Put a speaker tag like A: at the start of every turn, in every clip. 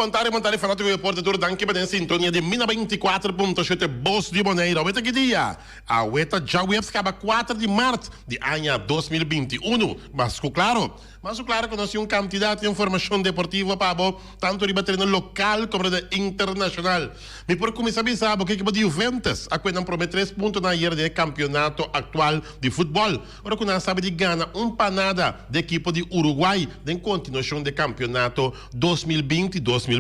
A: Bon tardi, bon tardi fanatico di deporte tur. Danki pa den sintonia di Mina 24.7 Bos di Boneiro. Awe ta ki dia? Awe ta djaweps kaba 4 di mart di aña 2021. Mas ku klaro, mas ku klaro ku nos tin un kantidat di informashon deportivo pa bo, tantu riba tereno lokal komo riba internashonal. Mi por kuminsá bisa bo ke ekipo di Juventus a kue nan promé tres puntonan ayer den e kampionato aktual di futbòl. Ora ku nan sabi di gana un panada di ekipo di Uruguay den kontinuashon di e kampionato 2020, 2021.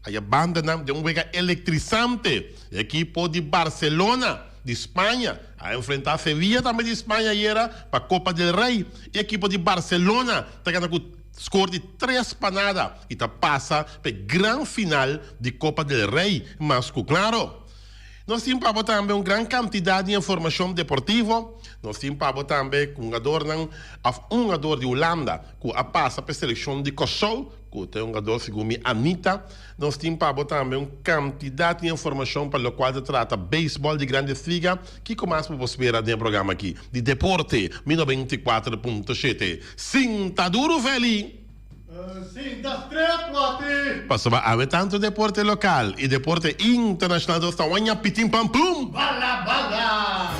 A: Aya banda nan den un wega elektrisante, e ekipo di Barcelona di Spaña a enfrentá Sevilla tambe di Spaña ayera pa Copa del Rey. E ekipo di Barcelona ta gana ku skor di tres panada i ta pasa pa e gran final di Copa del Rey mas ku klaro. Nos tin pa bo tambe un gran kantidat di informashon deportivo. Nos tin pa bo tambe ku hungadornan òf un hungador di Hulanda ku a pasa pa e selekshon di Kòrsou, ku ta e hungador segun mi Anita. Nos tin pa bo tambe un kantidat di informashon pa lokual ta trata beisbòl di Grandes Liga. Kiko mas bo por spera den e programa aki di Deporte mi 94.7? Sinta duru Feli!
B: Sinta stret wati!
A: Pasobra awe tantu deporte lokal i deporte internashonal nos ta waña pitin pam pum!
B: Bala bala!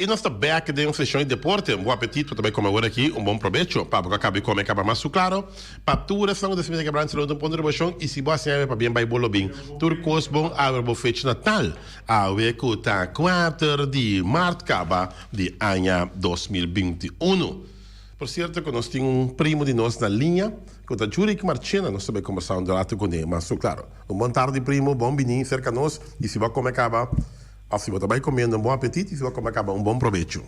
A: I nos ta bek den un seshon di deporte. Un bon apetit pa ta bai kome awor aki. Un bon probecho pa bo ku a kaba di kome kaba mas su klaro. Pa tur esnan ku ta sinti ke branchi lo ta un punto di emoshon i si bo a siña awe pabien bai bo lo bin. Tur kos bon awe bo fecha natal. Awe ku ta kuater di mart kaba di aña 2021. Por sierto ku nos tin un primo di nos na liña ku ta Jurik Marchena, nos ta bai kombersá un rato kuné mas su klaro. Un bon tardi primo, bon bini serka nos i si bo a kome kaba òf si bo ta bai komiendo un bon apetit i si bo a kome kaba un bon probecho.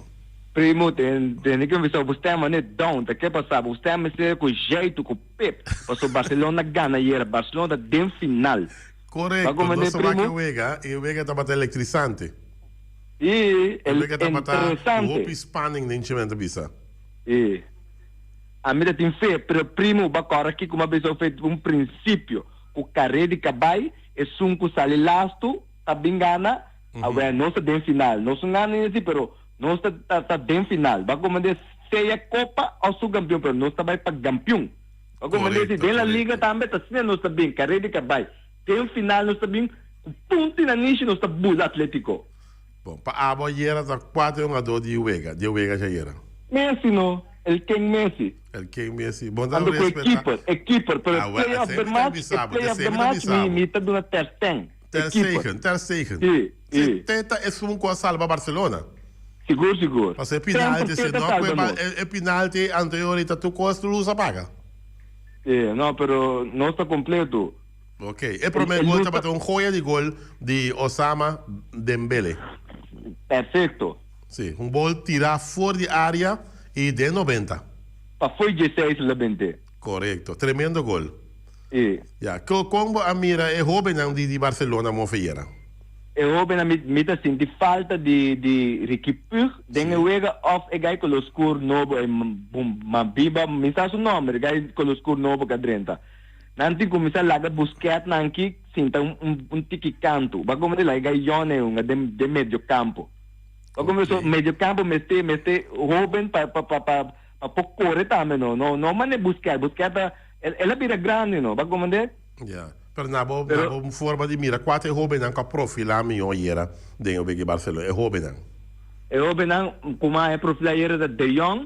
C: Primo, tene ke bisa bo stem a net down, ta ke pasa? Bo stem mester ku jeitu, ku pep, paso Barcelona gana ayera, Barcelona ta den final.
A: Korekto, nos a wak e wega i e wega tabata elektrisante.
C: I
A: E wega tabata ku hopi spanning den dje men ta bisa.
C: I ami ta tin fe, pero primo bo a kòrda kiko mi a bisa fe un prinsipio, ku karé di kabai esun ku sali lastu ta bin gana, awè nos ta den final, nos no gana ni asi pero nos ta ta den final, bo a komende sea kopa òf subkampion pero nos ta bai pa kampion. Pa comprende si den La Liga tambe ta asina nos ta bin, carrera di cabay. Den final nos ta bin cu punto y nanishi nos ta bula Atletico.
A: Bon, pa abo ayera ta cuatro hungador di wega, di e wega djayera.
C: Messi no, el ken Messi.
A: El ken Messi. Bon ta
C: Ando cu e
A: respeta.
C: keeper, e keeper, pero
A: Ah,
C: e
A: wel,
C: play of
A: esey
C: the
A: mi ta
C: match,
A: bisa
C: e
A: bo,
C: play of
A: esey
C: the
A: mi ta
C: match
A: bisa
C: mi
A: bo.
C: mi ta duna Ter Stegen, e
A: Ter
C: keeper.
A: Stegen, Ter Stegen.
C: Si,
A: Si,
C: si.
A: te ta esun cu a salba Barcelona.
C: Sigur, sigur.
A: Pasobra e pinalti,
C: Semper
A: si
C: te ta
A: no cu
C: salba nos.
A: e pinalti anterior y ta tur cos tur luz a paga.
C: Sí, no, pero nos ta completo.
A: Ok, e prome
C: El
A: gol
C: luz
A: tabata
C: ta
A: un joya di gol di Osama Dembele.
C: Perfecto.
A: Sí, un bol tira for di area y den 90.
C: Pa fo'i dieseis la bente.
A: Corecto, tremendo gol.
C: Sí.
A: Ya, con bo a mira e hobennan di di Barcelona mofeyera?
C: E hobennan mi mi ta sinti falta di di Riqui Puig den e wega of e guy color scur nobo e ma biba mi sa su nomber e guy color scur nobo cu a drenta. Nan tin cuminsa laga Busquets nan aki sinta un un un tiki canto. Bo a comprende laga e guy Yone hunga den den medio campo. Bo a comprende so medio campo mester mester hoben pa pa pa pa pa por core tambe no no no mane Busquets Busquets ta el el a bira grandi no bo a comprende.
A: Ya, pero na bo na bo forma di mira kua ta e hobennan ku a profilá mihó ayera den e wega di Barcelona, e hobennan?
C: E hobennan ku mas a profilá ayera ta De Jong,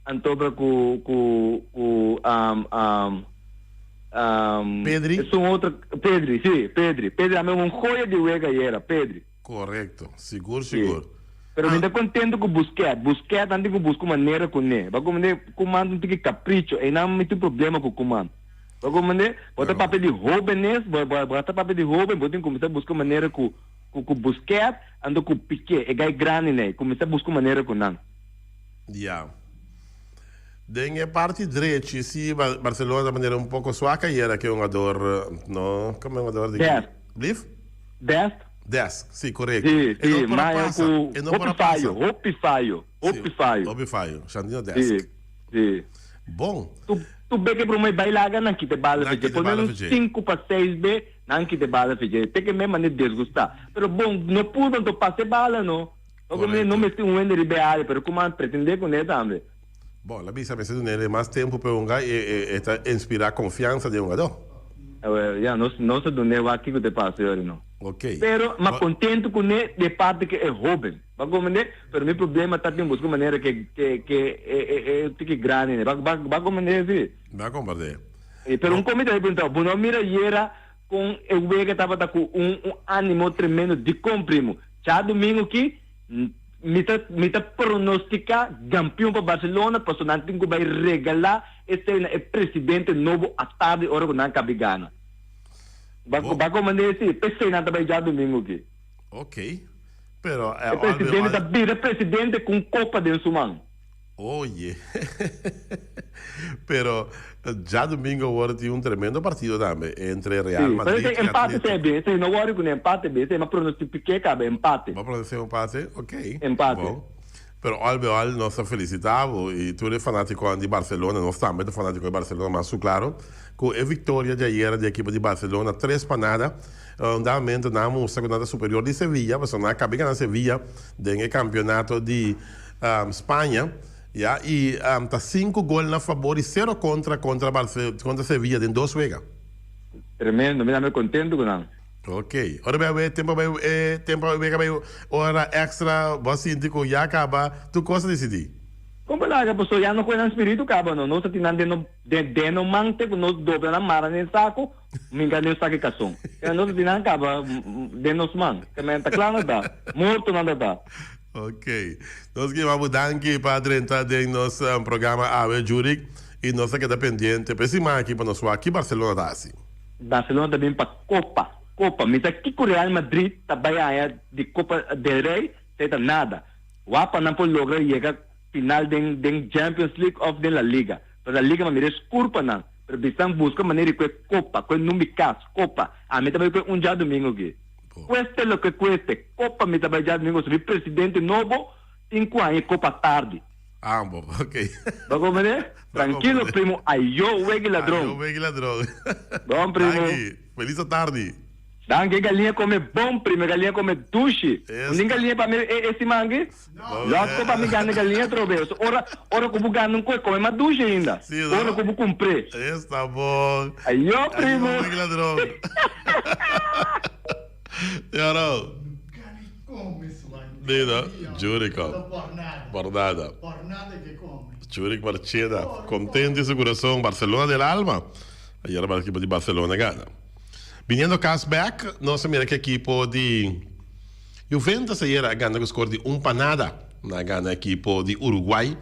C: antobra ku ku ku
A: Pedri?
C: Esun otro, Pedri, si, Pedri. Pedri a un joya di wega ayera, Pedri.
A: Korekto, sigur sigur.
C: Pero mi ta kontento ku Busquets, Busquets nan tin ku buska un manera kuné. Bo a komprendé? Koeman ta un tiki kapricho, einan mi tin problema ku Koeman. Bo a komprendé? Bo ta papia di hóbenes, bo bo ta papia di hóben, bo tin kuminsá buska un manera ku ku ku Busquets anto ku Piqué, e gai grandi nei, kuminsá buska un manera ku nan.
A: Ya. Den e parti drechi si Barcelona ta manera un poko swak ayera ke hungador no komo e hungador di
C: Dest.
A: Blief?
C: Dest.
A: Dest, si korekto.
C: Si,
A: E no
C: si,
A: por a
C: maya
A: pasa,
C: ku
A: e no por
C: hopi
A: a pasa.
C: fayo, hopi fayo, hopi
A: Si,
C: fayo.
A: hopi fayo. Shandino
C: Si,
A: Desk.
C: si.
A: Bon.
C: Tu tu be ke prome bai laga nan kita e bala
A: Nan
C: feje.
A: kita e
C: Por
A: bala
C: menos
A: feje.
C: sinku pa seis be nan kita e bala feje. Te ke me mane desgusta. Pero bon, no purba anto pasa e bala no. Pasobra mi no mester un hende riba e área, pero ku man pretendé kuné tambe.
A: Bon, la bisa mester dun'é mas tempu pa e hunga i e ta inspirá konfiansa den hungadó.
C: Awel, ya, nos nos ta dun'é wak kiko ta pasa yori no.
A: Ok.
C: Pero m'a kontentu kuné di e parti ku e hóben. Bo a komprendé? Pero mi problema ta tin buska manera ke ke ke e e e tiki grandi ne. Bo bo a komprendé si?
A: Mi a komprendé.
C: Pero un komita mi preguntá, bo no mira ayera Kon e wega tabata ku un un animo tremendo dikon primo? Djadumingu ki mi ta mi ta pronostika gampion pa Barcelona paso nan tin ku bai regala esei na e presidente nobo atardi ora ku nan kabi gana. Ba ba komand'é si p'esei nan ta bai djadumingu ki.
A: Ok pero
C: E presidente ta bira presidente ku un kopa den su man.
A: Oye, pero djadumingo awor tin un tremendo partido tambe entre Real
C: Sí, pero
A: Madrid
C: esei
A: y
C: empate
A: Atlético.
C: esei bien, esei no worry cu ne empate bien, esei ma pronostipique caba empate.
A: Bo a pronostica empate? Ok,
C: Empate.
A: bon. Pero al be al nos ta felicita bo y tur e fanaticonan di Barcelona, nos tambe ta fanatico di Barcelona mas su claro, cu e victoria di ayera di ekipo di Barcelona tres pa nada, un dado momento nan a mustra cu nan ta superior di Sevilla, pasobra nan a caba di gana Sevilla den e campeonato di Spaña ya y ta sinku gol na fabor y sero kontra kontra kontra Sevilla den dos wega.
C: Tremendo, mi tambe contento cu nan.
A: Ok, ora bay awe tempo bay e tempo a wega bay ora extra bo a sinti cu ya caba tur cos a dicidi.
C: Con por laga paso ya no coge nan spiritu caba no, nos a tin nan den no den no man te cu nos dobla nan mara den saco minga den saco e cason nos a tin nan caba den nos man, ta cla nan ta, morto nan ta ta.
A: Ok. Nos ke yama bo danki pa drenta den nos programa awe, Jurik, y nos ta keda pendiente pa e siman aki pa nos wak ki Barcelona ta hasi.
C: Barcelona ta bin pa Copa, Copa. Mi sa kiko Real Madrid ta bai haña di Copa del Rey, esei ta nada. Wak pa nan por logra yega final den den Champions League of den La Liga. Pero La Liga mira e skur pa nan. Pero bisan buska manera di kue Copa, kue numbi kas, Copa. Ami ta bai kue un djadumingu aki. Cueste lo que cueste, copa mi ta bay djadumingo so mi presidente nobo tin cu haña copa tardi.
A: Ambo, ok.
C: Bo comprende? Tranquilo primo, ayo wegui ladron.
A: Ayo wegui ladron.
C: Bon primo.
A: Danki, feliz atardi.
C: Danki, e galiña come bon primo, e galiña come dushi. Un tin galiña pa mi e siman aki? Lòt pa mi gana e galiña atrobe. So ora, ora cu bo gana un coe, come mas dushi ainda.
A: Sí, no?
C: Ora cu bo cumpr'é.
A: Esta bon.
C: Ayo, primo.
A: Ayo, big ladron. Yaro.
B: Nunca ni come slime.
A: Dino, Jurico.
B: Por nada.
A: Por nada.
B: Por nada que come.
A: Juric Marchena, contento en su corazón, Barcelona del alma. Ayer el equipo di Barcelona gana. Viniendo cas back, nos a mira que equipo di Juventus ayera a gana ku skor di un pa nada. Nan a gana ekipo di Uruguay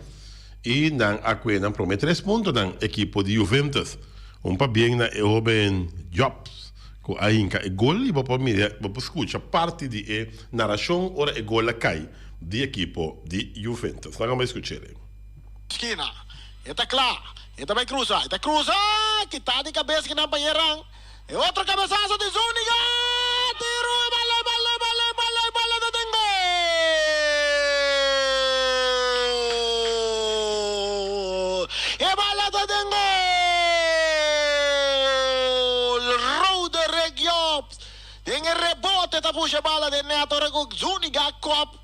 A: i nan a kue nan prome tres puntonan ekipo di Juventus. Un pabien na e hoben Jobs ku a hinka e gol i bo por mira bo por skucha parti di e narashon ora e gol a kai di ekipo di Juventus. Nan a bai skuch'el.
D: Skina. E ta kla. E ta bai krusa. E ta krusa! Kita di kabes ki nan pañeran. E otro cabezazo di Zuniga! Tiro e bala e bala e bala e bala e bala ta den gol! E bala ta den gol! Roderick Jobs den e rebote ta pusha e bala den net ora cu Zuniga kop.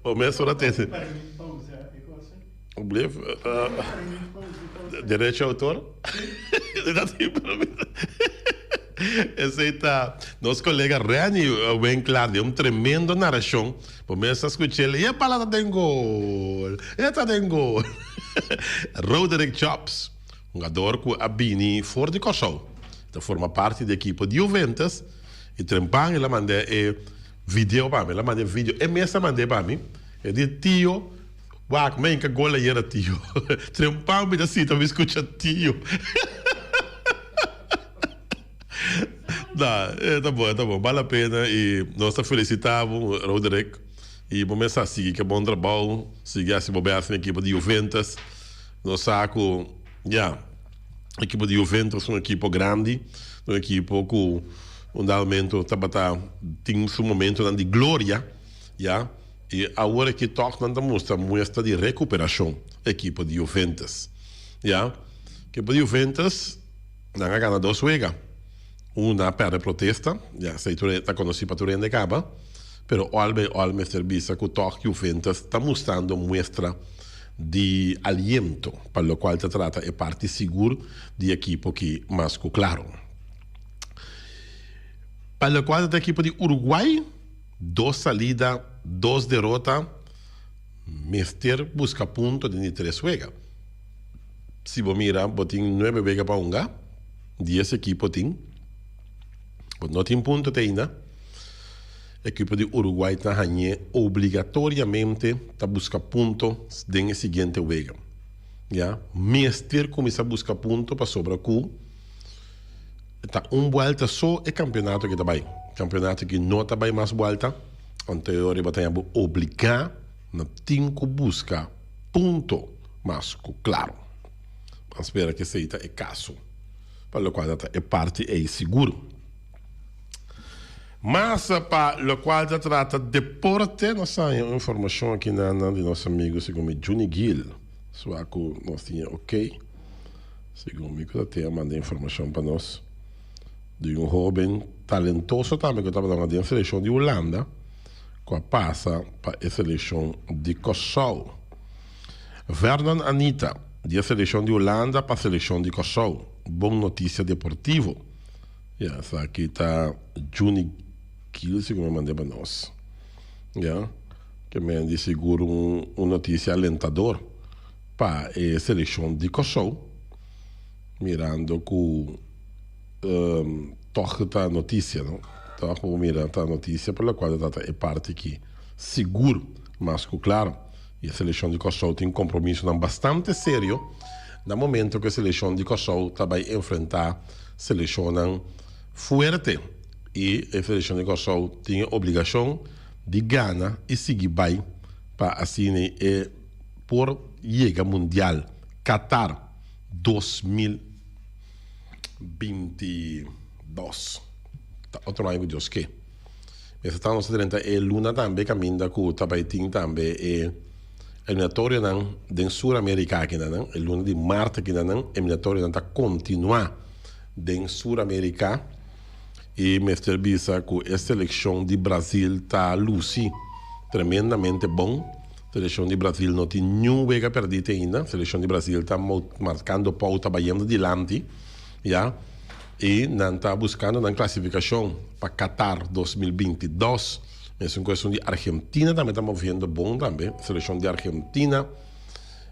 A: Bo mes ora tene. Blief, derecho autor? Esei ta nos colega Renny Winklaar den un tremendo narracion. Bo mes a scuch'el y e bala ta den gol, e ta den gol. Roderick Jobs, hungador cu a bini for di Corsou, ta forma parti di ekipo di Juventus y trempan el a manda e video pa mi, el a manda e video, e mes a mand'e pa mi, e di tio. Wak, men ka gol ayera tio. Trempan mi ta sinta mi skucha tio. Na, e ta bon, e ta bon. Bal la pena i nos ta felisita bo, Roderick. I bo mester a sigui ke bon trabou, sigui hasi bo best den ekipo di Juventus. Nos sa ku, ya, ekipo di Juventus un ekipo grandi, un ekipo ku un dado momento tabata tin su momentonan di gloria, ya. I awor aki tòg nan ta mustra muestra di rekuperashon, ekipo di Juventus. Ya, ekipo di Juventus nan a gana dos wega. Un nan a pèrdè protesta, ya esei tur ta konosí pa tur hende kaba. Pero al bij al mester bisa ku tòg Juventus ta mustrando muestra di aliento pa lokual ta trata e parti sigur di ekipo ki mas ku klaro. Pa lokual ta trata ekipo di Uruguay, dos salida, dos derota, mester buska punto den di tres wega. Si bo mira bo tin nuebe wega pa hunga, dies ekipo tin. Bo no tin punto te ainda. Ekipo di Uruguay ta hañ'é obligatoriamente ta buska punto den e siguiente wega. Ya, mester kuminsá buska punto pasobra ku ta un buelta so e kampeonato aki ta bai. Kampeonato aki no ta bai mas buelta, anto e ora bo ta haña bo obligá na tin ku buska punto mas ku klaro. Ban spera ku esei ta e kaso. Pa lokual ta ta e parti ei sigur. Mas pa lokual ta trata deporte, nos a haña un informashon aki na nan di nos amigu segun mi Juni Gil. Sua ku nos tin e ok. Segun mi ku ta tin a manda informashon pa nos di un hoben talentoso tambe ku tabata den selekshon di Hulanda ku a pasa pa e selekshon di Kòrsou. Vernon Anita di e selekshon di Hulanda pa selekshon di Kòrsou. Bon notisia deportivo. Ya, esaki ta Juni Gil segun a mand'é pa nos. Ya, ke men di sigur un un notisia alentador pa e selekshon di Kòrsou, mirando ku tòg ta notisia, no? Tòg bo mira ta notisia pa lokual ta trata e parti aki sigur mas ku klaro. I e selekshon di Kòrsou tin kompromisonan bastante serio na momento ku e selekshon di Kòrsou ta bai enfrentá selekshonnan fuerte i e selekshon di Kòrsou tin e obligashon di gana i sigui bai pa asina e por yega Mundial Qatar 2022. Ta otro aña ku Dios ke. Mester ta nos ta drenta e luna tambe kaminda ku ta bai tin tambe e eliminatorionan den Sur Amerika akinanan. E luna di mart akinanan eliminatorionan ta kontinuá den Sur Amerika i mester bisa ku e selekshon di Brazil ta lusi tremendamente bon. Selekshon di Brazil no tin niun wega pèrdí te ainda. Selekshon di Brazil ta markando pouta bayendo dilanti ya. I nan ta buskando nan klasifikashon pa Qatar 2022. Mesun ku esun di Argentina tambe ta moviendo bon tambe. Selekshon di Argentina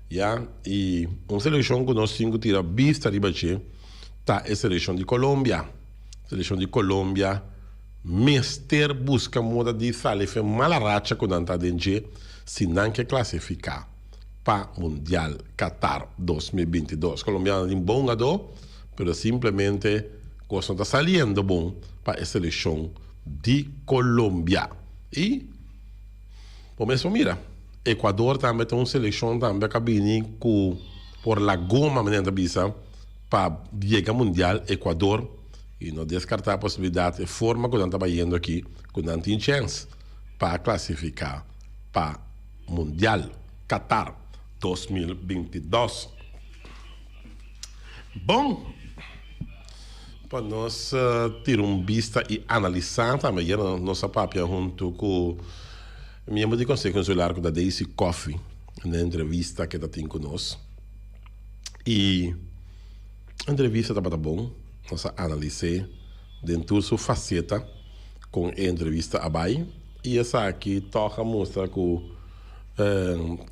A: ya i un selekshon ku nos tin ku tira bista riba dje ta e selekshon di Colombia. Selekshon di Colombia mester buska moda di sali fen mala racha ku nan ta den dje si nan ke klasifiká pa Mundial Qatar 2022. Colombianonan tin bon hungadó. Pero simplemente cos no ta saliendo bon pa e seleccion di Colombia. Y bo mes por mira, Ecuador tambe ta un seleccion tambe cu a bini cu por la goma manera nan ta bisa pa yega mundial Ecuador y no descarta posibilidad e forma cu nan ta bayendo aki cu nan tin chance pa clasifica pa mundial Qatar 2022. Bon, pa nos tira un bista i analisá tambe ayer nos a papia huntu ku miembro di Konseho Insular ku ta Daisy Coffie na entrevista ke ta tin ku nos. I entrevista tabata bon, nos a analis'é den tur su faseta kon e entrevista a bai i esaki tòg a mustra ku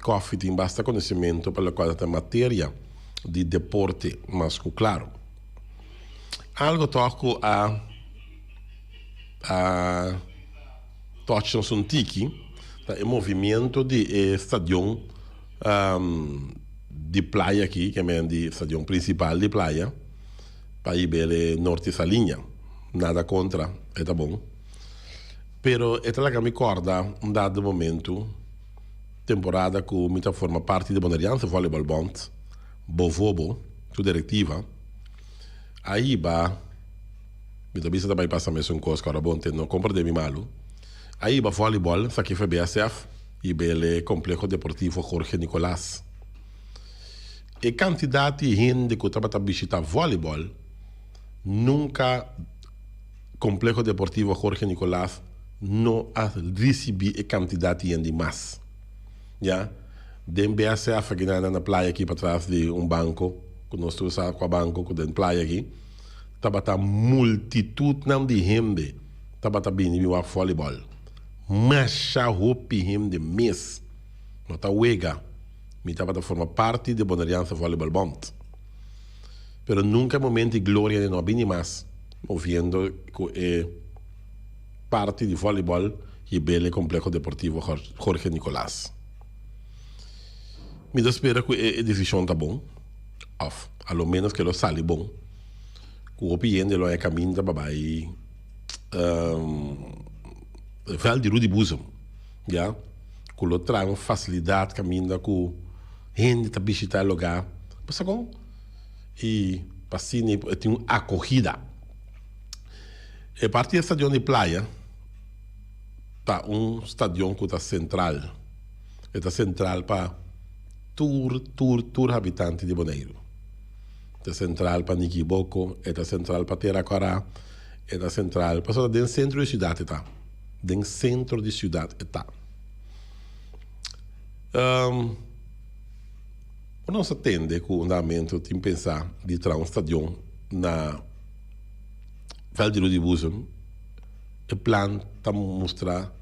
A: Coffie tin basta konosementu pa lokual ta materia di deporte mas ku klaro. Algo tòg ku a a touch nos un tiki ta e movimiento di e stadion di playa aki, ke men di stadion prinsipal di playa, pa hib'el e Norte Saliña. Nada kontra, e ta bon. Pero e ta laga mi kòrda un dado momentu, temporada ku mi ta forma parti di Bonerianse Volleyball Bond, Bovobo, su direktiva, a hiba, mi ta bisa ta bai pasa mesun kos ku ora bo ntende, no komprende mi malu, a hiba volleyball sa ki FBSF i bel e Kompleho Deportivo Jorge Nicolaas. E kantidat di hende ku tabata bishita volleyball nunka. Complejo Deportivo Jorge Nicolaas no a risibí e kantidat di hende mas. Ya, den BSF aki nan na playa aki patras di un banko, ku nos tur sa kua banko ku den playa aki, tabata multitutnan di hende tabata bini bin wak volleyball. Masha hopi hende mes. No ta wega. Mi tabata forma parti di Boneriaanse Volleyball Bond. Pero nunka e momento di gloria no a bini mas, moviendo ku e parti di volleyball hib'el e Complejo Deportivo Jorge Nicolaas. Mi ta spera ku e desishon ta bon, òf a lo ménos ku e lo sali bon, ku hopi hende lo haña kaminda pa bai vèlt di Rudy Boezem, ya, ku lo traha un fasilidat kaminda ku hende ta bishita e lugá, bo sa kon? I pa asina e tin un akogida. E parti di e stadion di Playa ta un stadion ku ta sentral. E ta sentral pa tur, tur, tur habitante di Boneiru. E ta sentral pa Nikiboko, e ta sentral pa Tera Kòrá, e ta sentral pasobra den sentro di siudat e ta. Den sentro di siudat e ta. Ora nos a tende ku un damentu tin pensá di traha un stadion na Veld di Rudy Boezem, e plan ta mustra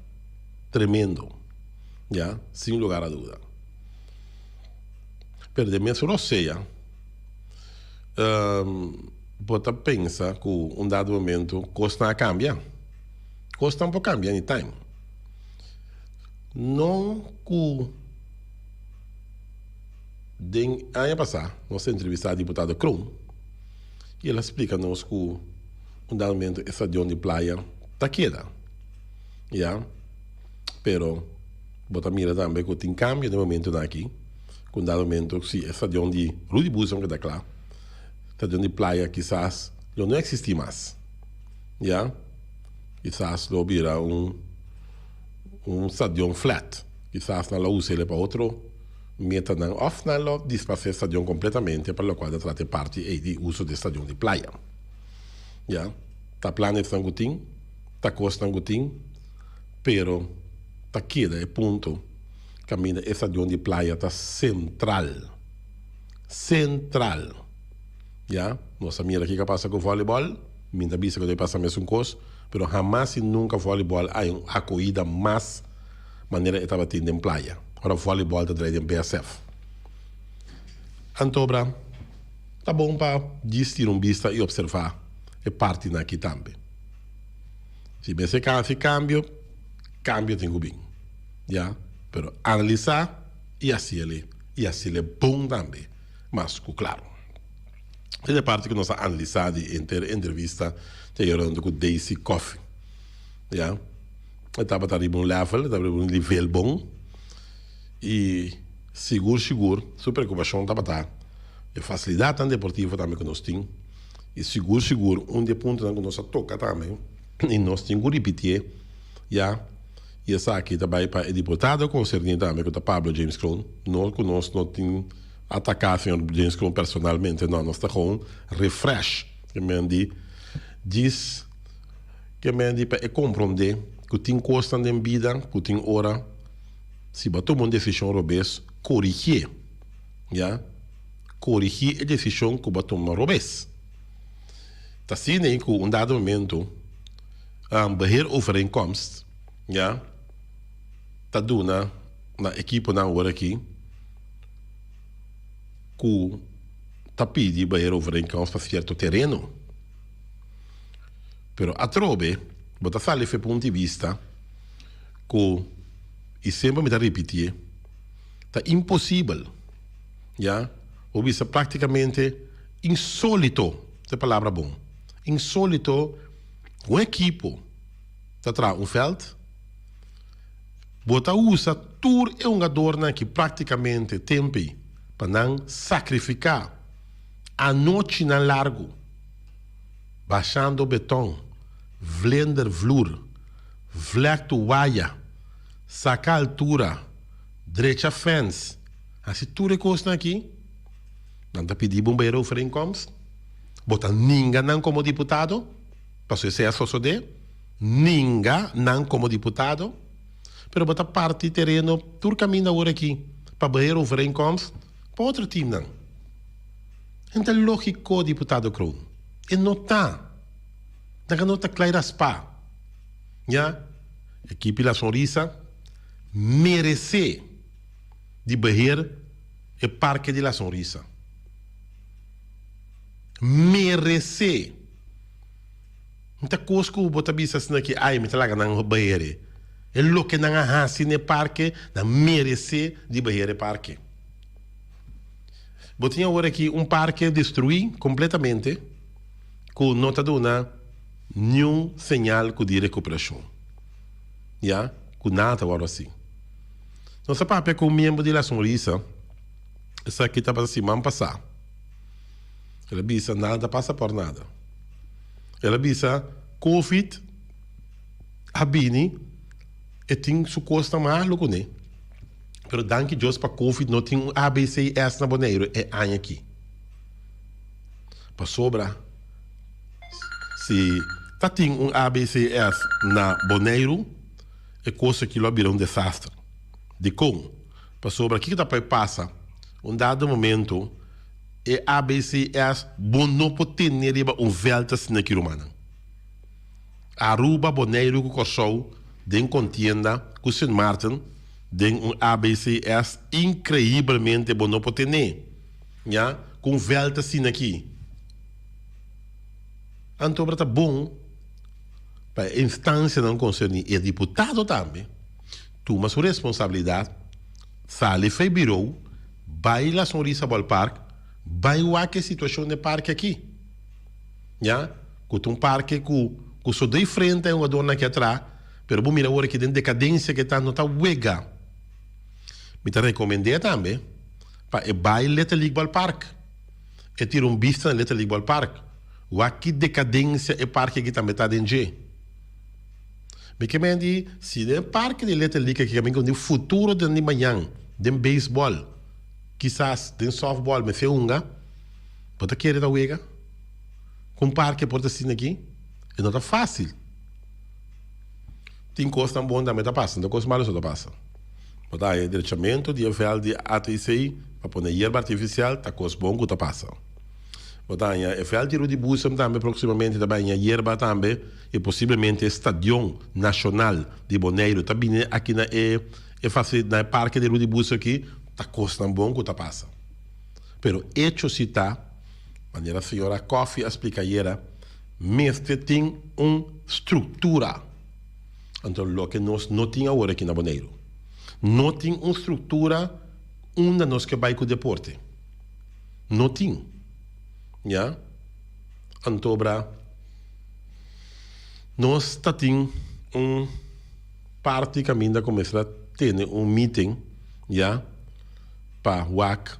A: tremendo, ya, sin lugar a duda. Pero den mes rosea, bo ta pensa ku un dado momento kosnan a kambia. Kosnan por kambia anytime. No ku den aña pasá nos a entrevistá diputado Kroon i el a splika nos ku un dado momento e stadion di Playa ta keda, ya. Pero bo ta mira tambe ku tin kambio den momentonan aki, ku un dado momento si e stadion di Rudy Boezem keda kla, stadion di Playa kisas lo no eksistí mas, ya. Kisas lo bira un un stadion flat. Kisas nan lo us'e pa otro metanan òf nan lo displasa e stadion kompletamente pa lokual ta trata e parti ei di uso di e stadion di playa. Ya, ta planesnan ku tin, ta kosnan ku tin, pero ta keda e punto kaminda e stadion di playa ta sentral. Sentral. Ya, nos a mira kiko a pasa ku vòlibòl, mi ta bisa ku ta pasa mesun kos, pero hamas i nunka vòlibòl a un akohida mas manera e tabatin den playa, ora vòlibòl ta drai den BSF. Antobra, ta bon pa djis tira un bista i opservá e partinan aki tambe. Si mester hasi kambio, kambio tin ku bin, ya, pero analisá i hasiel i hasiel bon tambe, mas ku klaro. Esei ta e parti ku nos a analisá di henter entrevista te ayora huntu ku Daisy Coffie, ya. E tabata riba un level, e tabata riba un nivel bon i sigur sigur su preokupashon tabata e fasilidatnan deportivo tambe ku nos tin i sigur sigur un di e puntonan ku nos a toka tambe i nos tin ku ripitié ya i esaki ta bai pa e diputado konserní tambe ku ta Pablo James Kroon no ku nos no tin ataká señor James Kroon personalmente no nos ta kon refresh e men di djis. Ke men di pa e komprondé ku tin kosnan den bida ku tin ora si bo a tuma un desishon robes, korigié, ya, korigí e desishon ku bo a tuma robes. Ta asina ei ku un dado momento beheerovereenkomst, ya, ta duna na ekiponan awor aki ku ta pidi beheerovereenkomst pa sierto tereno. Pero atrobe bo ta sali fe punto di bista ku, i semper mi ta ripitié, ta imposibel, ya, bo bisa praktikamente insólito, ta e palabra bon, insólito ku un ekipo ta traha un vèlt, bo ta usa tur e hungadornan aki praktikamente tempu ei pa nan sakrifiká anochinan largu. Bashando beton, vlender vloer, vlektu waya, saka altura, drecha fence, hasi tur e kosnan aki, nan ta pidi bo un bayera overeenkomst, bo ta ninga nan komo diputado, pasobra esei a sosode. ninga nan komo diputado, pero bo ta parti tereno tur kaminda awor aki pa beheerovereenkomst pa otro teamnan. E no ta lógiko, diputado Kroon. E no ta. Nan a no ta klai raspá. Ya, ekipi La Sonrisa meresé di beheer e parke di La Sonrisa. Meresé. No ta kos ku bo ta bisa asina ki ai mi ta laga nan beheer e. E loke nan a hasi na e parke, nan meresé di beheer e parke. Bo tin awor aki un parke destruí kompletamente ku no ta duna niun señal ku di rekuperashon. Ya ku nada ta wòrdu hasi. Nos a papia ku un miembro di La Sonrisa, esaki tabata siman pasá. El a bisa nada ta pasa por nada. El a bisa covid a bini e tin su kosnan malu kuné. Pero danki Dios pa covid no tin un ABCS na Boneiru e aña aki. Pasobra si ta tin un ABCS na Boneiru e kos aki lo a bira un desaster. Dikon? Pasobra kiko ta por pasa? Un dado momento e ABCS bo no por tene riba un veld asina aki rumannan. Aruba, Boneiru ku Kòrsou den kontienda ku Sint Maarten den un ABCS inkreibelmente bo no por tene ya ku un veld asina aki. Anto obra ta bon pa e instansianan konserní i e diputado tambe tuma su responsabilidat, sali fei birou, bai La Sonrisa Ballpark, bai wak e situashon den parke aki. Ya, ku ta un parke ku ku so dei frente e hugadornan aki atra, pero bo mira awor aki den dekadensia ke ta, no ta wega. Mi ta rekomend'é tambe pa e bai Little League Ballpark, e tira un bista na Little League Ballpark, wak ki dekadensia e parke aki tambe ta den dje. Mi ke men di, si den e parke di Little League aki kaminda ku tin futuro den di mañan den beisbòl, kisas den sòftbòl mester hunga, bo ta kere ta wega? Ku un parke por ta asina aki? E no ta fásil. Tin kosnan bon tambe ta pasa, no ta kos malu so ta pasa. Bo ta haña drechamentu di e vèlt di ATC pa pone yerba artifisial, ta kos bon ku ta pasa. Bo ta haña e vèlt di Rudy Boezem tambe próksimamente ta bai haña yerba tambe i posiblemente e stadion nashonal di Boneiru ta bini aki na e e na e parke di Rudy Boezem aki, ta kosnan bon ku ta pasa. Pero echo si ta, manera señora Coffie a splika ayera, mester tin un struktura. Anto loke nos no tin awor aki na Boneiru. No tin un struktura unda nos ke bai ku deporte. No tin. Ya. Antobra nos ta tin un parti kaminda ku mester a tene un meeting, ya, pa wak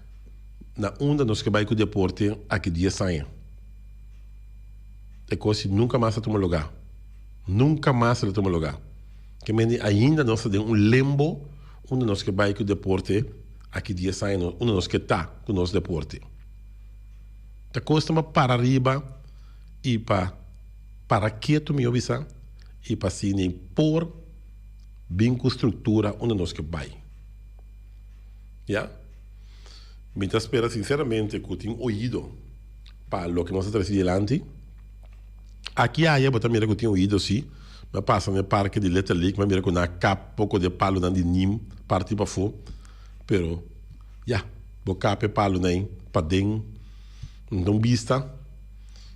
A: na unda nos ke bai ku deporte aki dies aña. E kos si nunka mas a tuma lugá. Nunka mas el a tuma lugá. Ke mende ainda nos ta den un limbo unda nos ke bai ku deporte aki dies aña no unda nos ke ta ku nos deporte. Ta kosta pa para riba i pa para ketu mihó bisa i pa asina por bin ku struktura unda nos ke bai. Ya. Mi ta spera sinceramente cu tin oido pa loke nos a trece dilanti. Aki aya bo ta mira cu tin oido si. Mi a pasa na e parke di Little League, mi a mira cu nan a kap poco di e palonan di nim parti pafo. Pero, ya, bo kap e palonan ei paden, no ta un bista.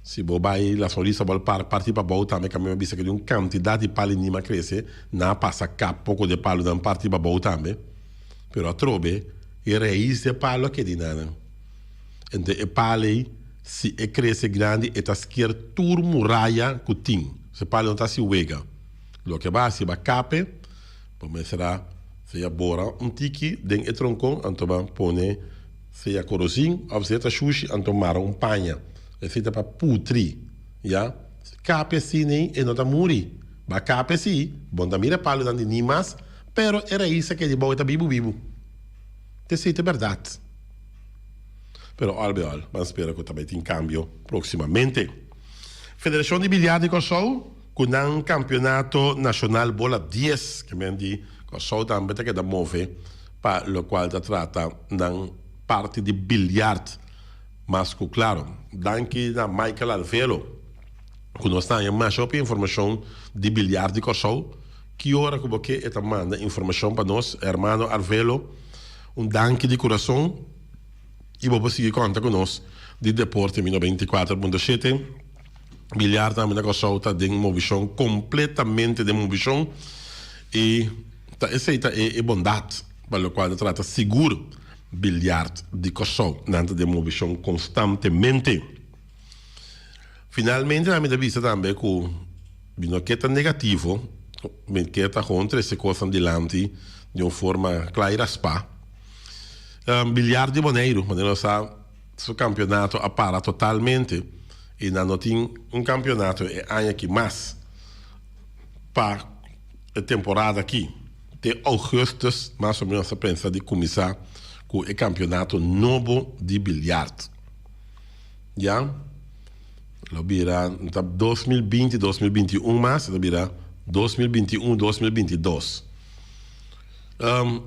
A: Si bo bai La Sonrisa bo al par parti pabou tambe kaminda mi a bisa cu tin un cantidad di palo di nim a crece, nan a pasa kap poco di e palonan parti pabou tambe. Pero atrobe e rais di e palu a keda inanan. Ente e palu ei, si e krese grandi, e ta sker tur muraya ku tin. So e palu no ta hasi wega. Loke bo a hasi, bo a kape, bo mester a sea bora un tiki den e tronkon, anto bo a pone sea korosin òf sea ta shushi, anto mara un paña. Esei ta pa putri, ya. Kape asina ei, e no ta muri. Bo a kape si, bo no ta mira e palunan di ni mas. Pero e rais a keda bou e ta bibu bibu. Esei ta e bèrdat. Pero òl be òl, ban spera ku ta bai tin kambio próksimamente. Federashon di Biliar di Kòrsou. ku nan kampionato nashonal bola dies, ke men di Kòrsou tambe ta keda move pa lokual ta trata nan parti di biljart mas ku klaro. Danki na Michael Alvelo ku nos ta haña masha hopi informashon di biljart di Kòrsou. Ki ora ku bo ke e ta manda informashon pa nos. Hermano Arvelo un danki di kurason i bo por sigui konta ku nos di Deporte Mi 94.7. Biljart tambe na Kòrsou ta den movishon kompletamente den movishon i ta esei ta e bondat pa lokual ta trata sigur biljart di Kòrsou. Nan ta den movishon konstantemente. Finalmente nan mi ta bisa tambe ku mi no ke ta negativo, mi ke ta gewoon trese kosnan dilanti di un forma kla i raspá. Biljart di Boneiru, manera nos sa, su kampionato a para totalmente i nan no tin un kampionato e aña aki mas pa e temporada aki. Te ougùstùs mas o ménos ta pensa di kuminsá ku e kampionato nobo di biljart. Ya lo bira ta 2020 2021 mas ta bira 2021 2022.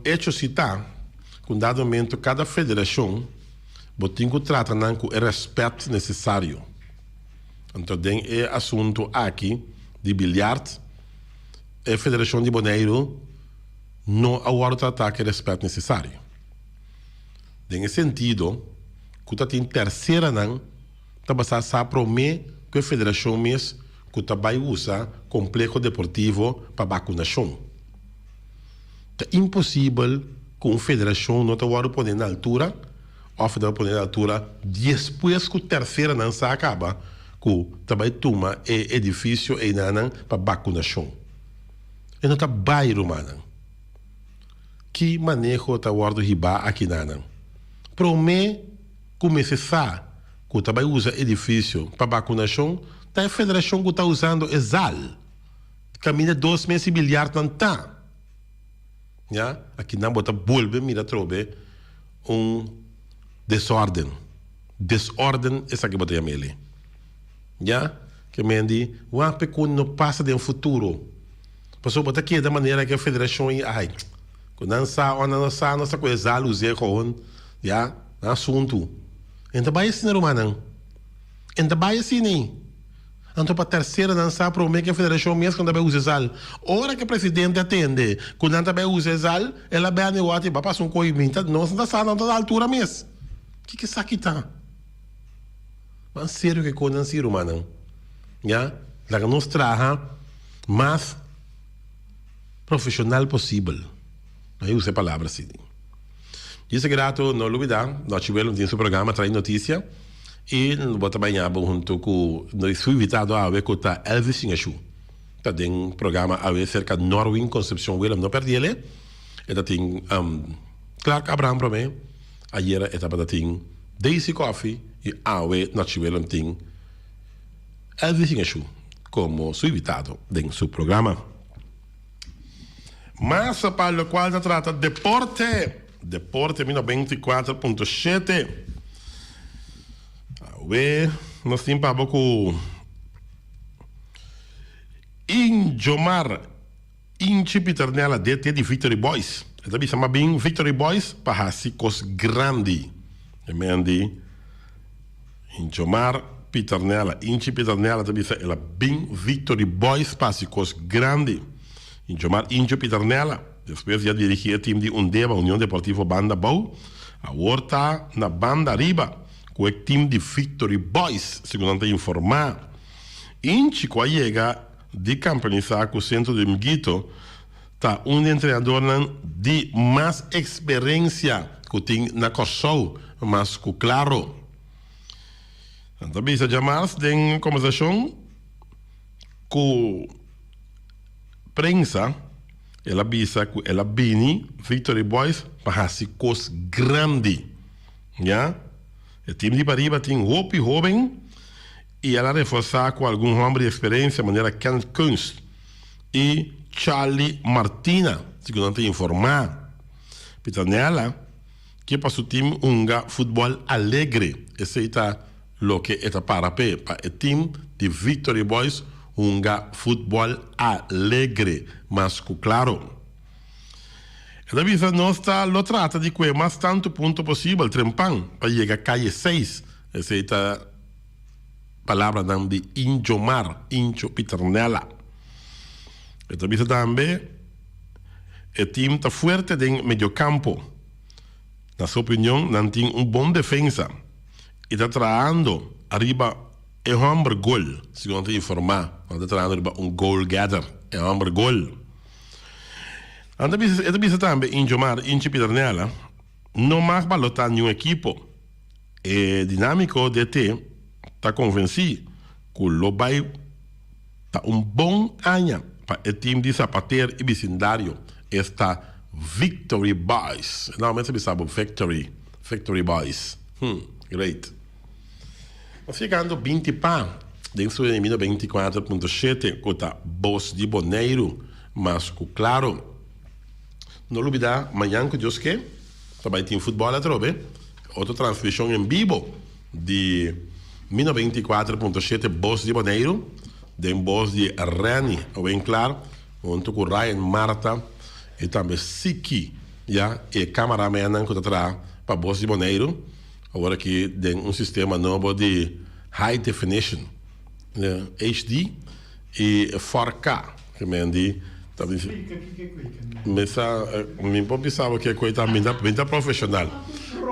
A: Hecho si ta ku un dado momento kada federashon bo tin ku trata nan ku e rèspèt nesesario. Anto den e asuntu aki di biljart e federashon di Boneiru no a wòrdu tratá ku e rèspèt nesesario. Den e sentido ku ta tin terseranan ta basá sa promé ku e federashon mes ku ta bai usa kompleho deportivo pa bakunashon. Ta imposibel ku un federashon no ta wòrdu pone na altura òf e ta pone na altura despues ku terseranan sa kaba ku ta bai tuma e edifisio einanan pa bakunashon. E no ta bai rumannan. Ki maneho ta wòrdu hibá akinanan? Promé ku mester sa ku ta bai usa edifisio pa bakunashon, ta e federashon ku ta usando e zal kaminda 2 mes i bilyartnan ta. Ya, akinan bo ta bolbe mira atrobe un desòrden. Desòrden esaki bo ta yama el'e. Ya, ke men di, wak p'e ku no pasa den futuro. Pasobra bo ta keda manera ke federashon i ai, ku nan sa o nan no sa, nos ta ku e zal us'é gewoon, ya, nan asuntu. E no ta bai asina rumannan. E no ta bai asina ei. Anto pa tersera nan sa promé ke federashon mes ku nan ta bai usa e zal. Ora ke presidente a tende ku nan ta bai usa e zal, el a bèn e wòrdu i ba pasa un koi mi ta nos no ta sa nan ta na altura mes. Kiko esaki ta? Mas serio ke konan si rumannan. Ya, laga nos traha mas profesional posibel. No a usa e palabra así. Djis aki rato no lubida, Nochi Willem tin su programa Trae Noticia y bo ta baña bo hunto cu su invitado awe cu ta Elvis Chingashu. Ta den programa awe cerca Norwin Concepcion Willem. No perdiele. E ta tin Clark Abraham prome. Ayera e tabata tin Daisy Coffee y awe Nochi Willem tin Elvis Chingashu como su invitado den su programa. Mas pa locual ta trata deporte, deporte mi 94.7. Awe nos tin pa bo cu Injomar Inchi Piternella DT di Victory Boys. E ta bisa ma bin Victory Boys pa haci cos grandi. E men di Injomar Piternella, Inchi Piternella ta bisa el a bin Victory Boys pa haci cos grandi. Injomar Incho Piternella despues di a dirigi e team di Undeba, Union Deportivo Banda Bou, awor ta na banda ariba cu e team di Victory Boys, segun nan ta informa. Inchi cu a yega di campeonisa cu Centro di Mguito ta un di e entrenadornan di mas experencia cu tin na Corsou, mas cu claro. Nan ta bisa djamars den conversacion cu prensa, el a bisa cu el a bini Victory Boys pa haci cos grandi. Ya, e team di pariba tin hopi hoben y el a reforsa cu algun homber di experencia manera Kenneth Kunst y Charlie Martina, segun nan ta informa. Pitanella ke pa su team hunga futbol alegre, esey ta loke e ta para p'e, pa e team di Victory Boys. hunga futbòl alegre, mas ku klaro. E ta bisa nos ta lo trata di kue mas tantu punto posibel trempan pa yega kaye seis, esei ta palabranan di Injomar Incho Pieternella. E ta bisa tambe e tim ta fuerte den mediokampo. Na su opinion nan tin un bon defensa i ta trahando ariba e hòmber gol, segun nan ta informá, nan ta trahando riba un goal getter, e hòmber gol. Nan ta bisa, e ta bisa tambe Injomar Inchi Pieternella no mag balotá niun ekipo. E dinámiko DT ta konvensí ku lo bai ta un bon aña pa e tim di Zapater i bisindario, esta Victory Boys. E nòmber mester bisa bo Victory, Victory Boys. Hm, great. Nos yegando 20 pa den su enemino 24.7 ku ta Bos di Boneiru, mas ku klaro. No lubida mañan ku Dios ke ta bai tin futbòl atrobe, otro transmishon en bibo di mi 94.7 Bos di Boneiru den bos di Renny Winklaar hunto ku Ryan Martha i tambe Siki ya e kamaramennan ku ta traha pa Bos di Boneiru. Awor aki den un sistema nobo di High Definition, HD, i 4K, ke men di ta di Mi sa, mi por bisa bo ke koe ta, mi ta, mi ta profesional.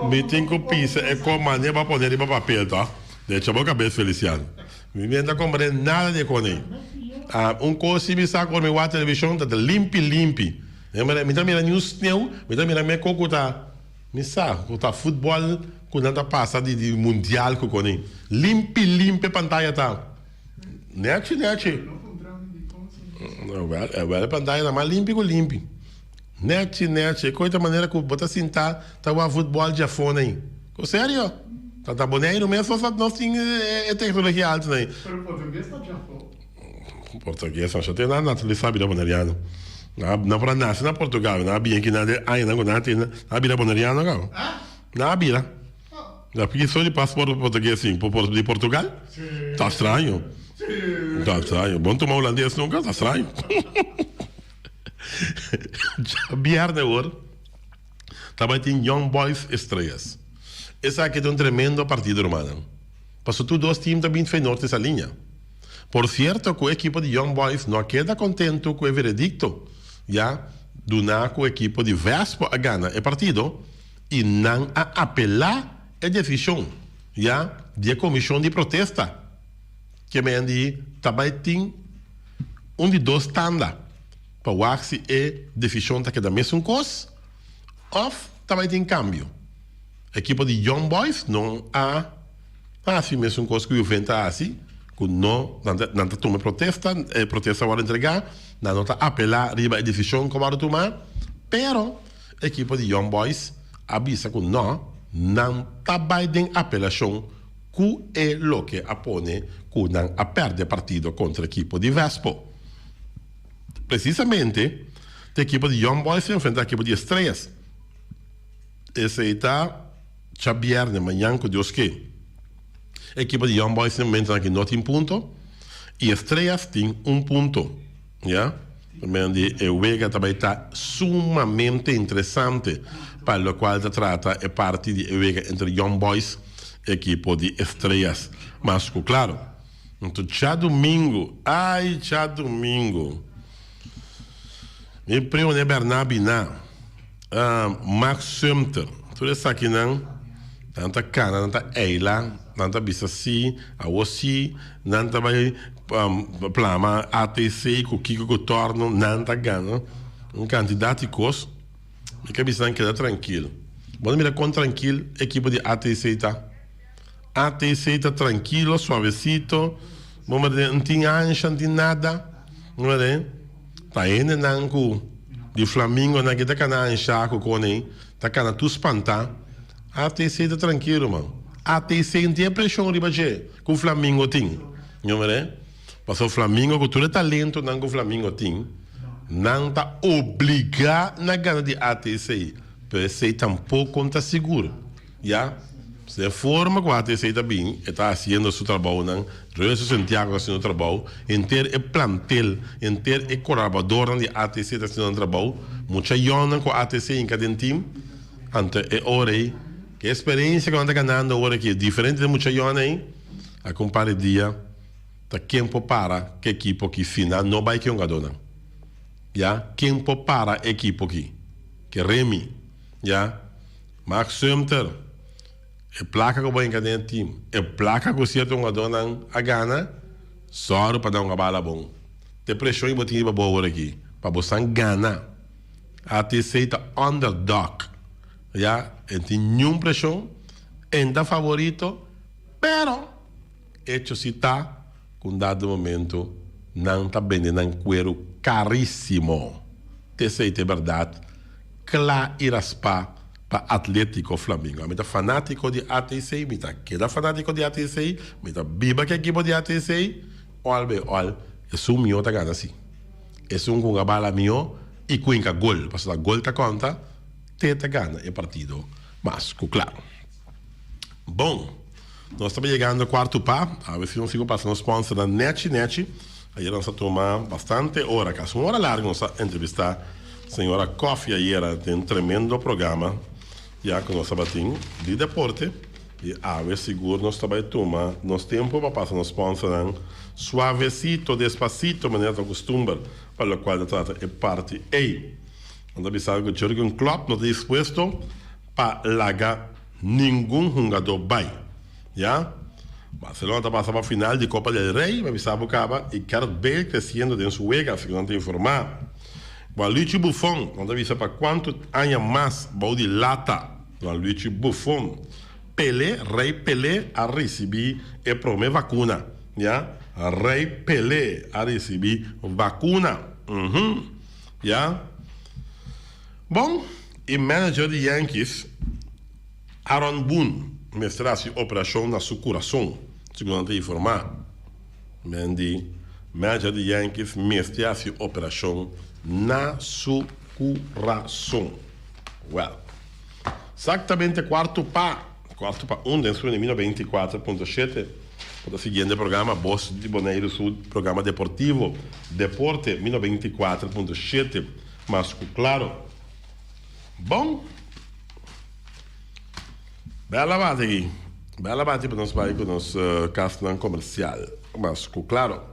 A: Mi tin ku pisa e kon mane pa pone riba papel to. Decha bo kabes Feliciano. Mi no ta komprende nada di e kon ei. Un kos si mi sa ku ora mi wak televishon ta ta limpi limpi. Mi ta mira niun sneu, mi ta mira meko ku ta. Mi sa ku ta futbòl ku nan ta pasa di di mundial ku koni. Limpi limpi e pantaya ta. Nechi nechi. Wèl wèl e pantaya ta mas limpi ku limpi. Nechi nechi. E koi ta manera ku bo ta sinta ta wak futbòl djafó nei. Ku serio. Ta ta Boneiru mes nos nos tin e teknologia altu nei.
B: Pero portugues ta djafó.
A: Portugues no sa tin nada naturalisá bira boneriano. Nan por a nase na Portugal, nan a bini aki nan den añanan ku nan a tin, nan a bira boneriano kaba. Nan a bira. Nan pidi so di pasport portugues sin, di Portugal? Ta straño. Ta straño. Bo no tuma hulandes nunka? Ta straño. Djabièrnè awor ta bai tin Young Boys Estrellas. Esaki ta un tremendo partido rumannan. Pasobra tur dos team ta bin Feyenoord esa liña. Por cierto cu e ekipo di Young Boys no a keda contento cu e veredicto ya duna cu ekipo di Vespo a gana e partido y nan a apela e decision ya di e comision di protesta ke men di ta bay tin un di dos tanda pa wak si e decision ta keda mesun cos of ta bay tin cambio. Ekipo di Young Boys no a. Hasi mesun kos ku Juventa a hasi, ku no nan ta nan ta tuma e protesta, e protesta a wòrdu entregá, nan no ta apelá riba e desishon ku a wòrdu tumá, pero ekipo di Young Boys a bisa ku no, nan ta bai den apelashon ku e loke a pone ku nan a pèrdè partido kontra ekipo di Vespo. Presisamente ta ekipo di Young Boys ta enfrentá ekipo di Estrellas. Esei ta. Djabièrnè, mañan ku Dios ke. Ekipo di Young Boys den momentonan aki no tin punto i Estrellas tin un punto. Ya. Men di e wega ta bai ta sumamente interesante pa lokual ta trata e parti di e wega entre Young Boys e ekipo di Estrellas. Mas ku klaro. Anto djadumingu, ai djadumingu. Mi primo ne Bernabi na. Max Sumter, tur esakinan nan ta kana, nan ta eila, nan ta bisa si, awor si nan ta bai plama ATC ku kiko ku torno, nan ta gana un kantidat di kos. Mi ke bisa nan keda trankil. Bo ta mira kon trankil ekipo di ATC ta. ATC ta trankilo, suavesito, bo mira no tin ansha, no tin nada. Bo mira. Ta hendenan ku di flamingonan ki ta kana anshá ku kone ta kana tur spantá. ATC ta trankil ruman. ATC no tin e preshon riba dje ku flamingo tin. Ño mira? Pasobra flamingo ku tur e talentonan ku flamingo tin, nan ta obligá na gana di ATC. Pero esei tampoko no ta sigur. Ya. Den forma ku ATC ta bin e ta hasiendo su trabounan, Reuso Santiago ta hasiendo trabou, henter e plantel, henter e kolaboradornan di ATC ta hasiendo nan trabou, mucha yònnan ku ATC hinka den tim, anto e ora ei ku e eksperensia ku nan ta ganando awor aki diferente den mucha yònnan ei, aki un par di dia ta ken por para ku ekipo aki si nan no bai ku e hungadónan. Ya, ken por para e ekipo aki? Ke Remy. Ya. Mark Sumter, e plaka ku bo hinka den e tim, e plaka ku sierto hungadónan a gana, sòru pa nan hunga bala bon. Ta e preshon ku bo tin riba bo awor aki, pa bo san gana. ATC ta underdog, ya, e tin niun preshon, e ta favorito, pero echo si ta ku un dado momento nan ta bende nan kueru karísimo. T'esei ta e bèrdat. Kla i raspá pa Atlético Flamingo. Ami ta fanátiko di ATC, mi ta keda fanátiko di ATC, mi ta biba ku ekipo di ATC, òl be òl, esun mihó ta gana si. Esun ku hunga bala mihó i ku hinka gol, pasobra gol ta konta, te ta gana e partido mas ku kla. Bon, nos ta yegando kuartu pa, awe si nos sigu pasa nos sponsornan nèchi nèchi. Ayer nos a tuma bastante ora, kasi un ora largu nos a entrevistá señora Koffie ayera den tremendo programa ya ku nos tabatin di deporte i awe sigur nos ta bai tuma nos tempu pa pasa nos sponsornan suavesito, despasito manera ta kustumber pa lokual ta trata e parti ei. Nan ta bisa ku Jurgen Klopp no ta dispuesto pa laga ningun hungadó bai. Ya. Barcelona ta pasa pa final di Copa del Rey, mi a bisa bo caba, y Gareth Bale creciendo den su wega, segun nan ta informa. Waluigi Buffon, nan ta bisa pa cuanto aña mas bou di lata. Waluigi Buffon. Pele, Rey Pele a ricibi e prome vacuna. Ya. Rey Pele a ricibi vacuna. Uhum. Ya. Bon, e manager di Yankees, Aaron Boone, mester hasi operashon na su kurason, segun nan ta informá. Men di manager di Yankees mester hasi operashon na su kurason. Wèl, saktamente kuartu pa kuartu pa un den su Mino 24.7 bo ta siguiendo e programa Bos di Boneiru su programa deportivo Deporte Mino 24.7. Mas ku klaro. Bon. Bela bati aki. Bela bati pa nos bai ku nos kasnan komersial. Mas ku klaro.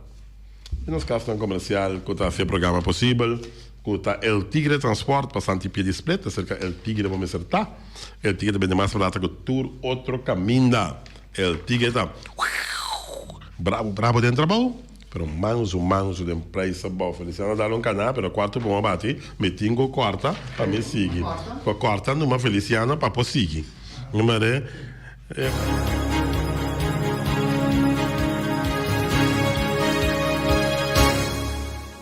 A: I nos kasnan komersial ku ta hasi e programa posibel, ku ta El Tigre Transport pa Santi Pie di Split, ta serka El Tigre bo mester ta. El Tigre ta bende mas barata ku tur otro kaminda. El Tigre ta brabo brabo den trabou. Pero mansu mansu den prijs abou. Feliciano a dal un cana pero cuarto por a bati mi tin cu corta pa mi sigui. Cu corta numa Feliciano pa por sigui. Mare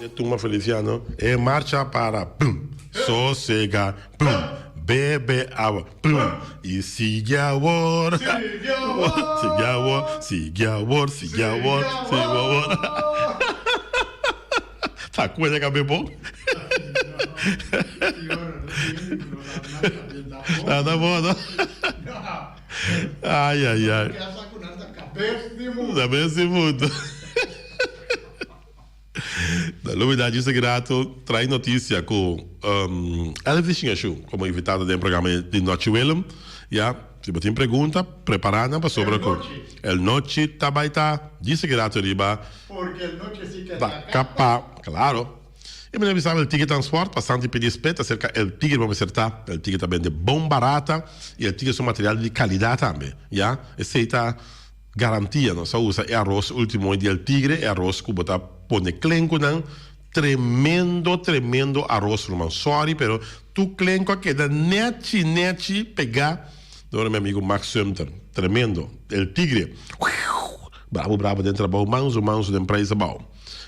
A: E tuma Feliciano e marcha para pum sosega pum bebe awa pum y sigui awor sigui awor sigui awor sigui awor sigui awor Ta cuenta ka bebo Ta bo no Ay ay ay Cabes di mundo. Na lubida djis aki rato trae noticia cu Elvis Shingashu como invitado den programa di Nochi Willem. Ya, si bo tin pregunta prepara nan pasobra cu El Nochi ta bay ta djis aki rato riba ta capa. Claro. Y mi ta bisa El Tigre Transport pa Santi pidi spet acerca El Tigre bo mester ta. El Tigre ta bende bon barata y El Tigre su material di calidad tambe. Ya, esey ta. Garantia, nos a usa e aros ultimo di El Tigre, e aros ku bo ta pone klenkunan, tremendo tremendo aros ruman, sorry pero tur klenku a keda nechi nechi pegá dor mi amigo Max Sumter, tremendo, El Tigre, wiuw, brabo brabo den trabou, manso manso den prijs abou.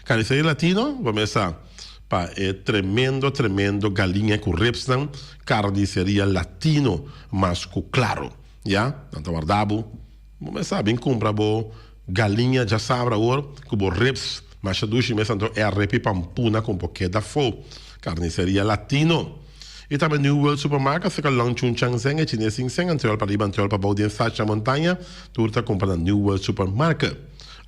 A: Carniceria Latino, bo mesa pa e tremendo tremendo galiña ku ribsnan, Carniceria Latino mas ku klaro, ya, nan ta warda bo. Bo mes sa bin cumpra bo galiña djasabra awor cu bo ribs masha dushi mes anto e arepi pampuna con por keda fo. Carniceria Latino. I tambe New World Supermarket serka Long Chun Chang Zeng e Chines Sing Seng, anterior pariba anterior pabou den Sacha Montaña, tur ta kumpra na New World Supermarket.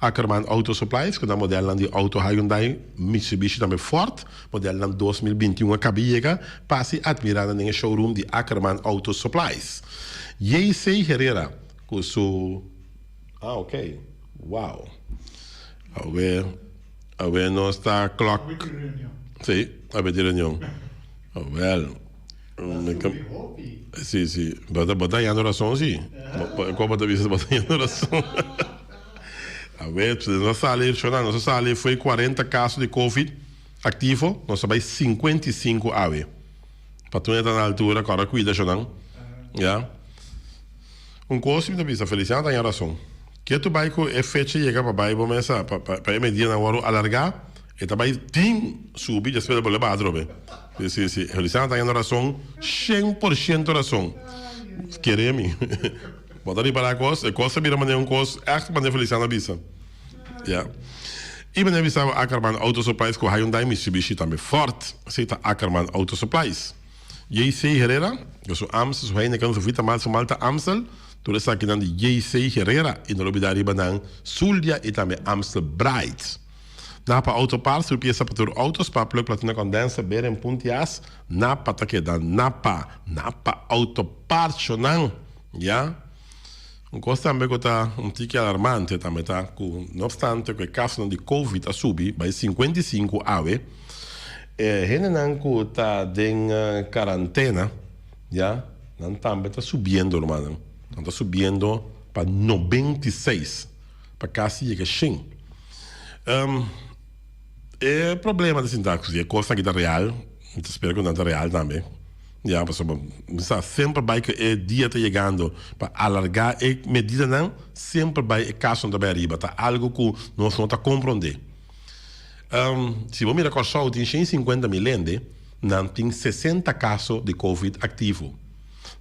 A: Ackerman Auto Supplies ku nan modelnan di auto Hyundai, Mitsubishi tambe Ford, modelnan 2021 a kaba yega, pasa i admira nan den e showroom di Ackerman Auto Supplies. JC Herrera ku su Ah ok wow awe awe nos ta klok si awe di reunion wel si si bo ta bo ta hañando rason si bo bo ta bisa bo ta hañando rason awe nos a sali shona nos a sali fo'i cuarenta kaso di covid aktivo nos a bai 55 awe pa tur ta na altura kòrda kuida shonnan ya. Un kos mi ta bisa, Feliciano ta haña rason. Ke tu bai ku e fecha yega pa bai bo mesa pa pa e medidanan wòrdu alargá, e ta bai tin subi despues ta bolbe baha atrobe. Si, si, si. Feliciano ta hañando rason, 100% rason. Kere mi. Bo ta ripará kos, e kos ta bira manera un kos ègt manera Feliciano a bisa. Ya. I manera bisa bo Ackerman Auto Supplies ku Hyundai, Mitsubishi tambe Ford. Esei ta Ackerman Auto Supplies. JC Herrera, ku su Amstel, su Heineken, su Vita Malt, su Malta Amstel, tur esakinan di JC Herrera i no lo bida riba nan Suldia i tambe Amstel Bright. Napa Auto Parts, tur piesa pa tur auto, spark plug, platina condenser, beren, puntias, Napa ta keda Napa, Napa Auto Parts shonan, ya. Un kos tambe ku ta un tiki alarmante tambe ta ku no opstante ku e kasonan di covid a subi bai 55 awe, e hendenan ku ta den karantena ya nan tambe ta subiendo rumannan, nan ta subiendo pa 96 pa kasi yega shen. E problema ta sinta ku si e kosnan aki ta real, mi ta spera ku nan ta real tambe, ya, pasobra mi sa semper bai ku e dia ta yegando pa alargá e medidanan, semper bai e kasonan ta bai ariba, ta algu ku nos no ta komprondé. Si bo mira Kòrsou tin 150 mil hende, nan tin 60 kaso di covid aktivo.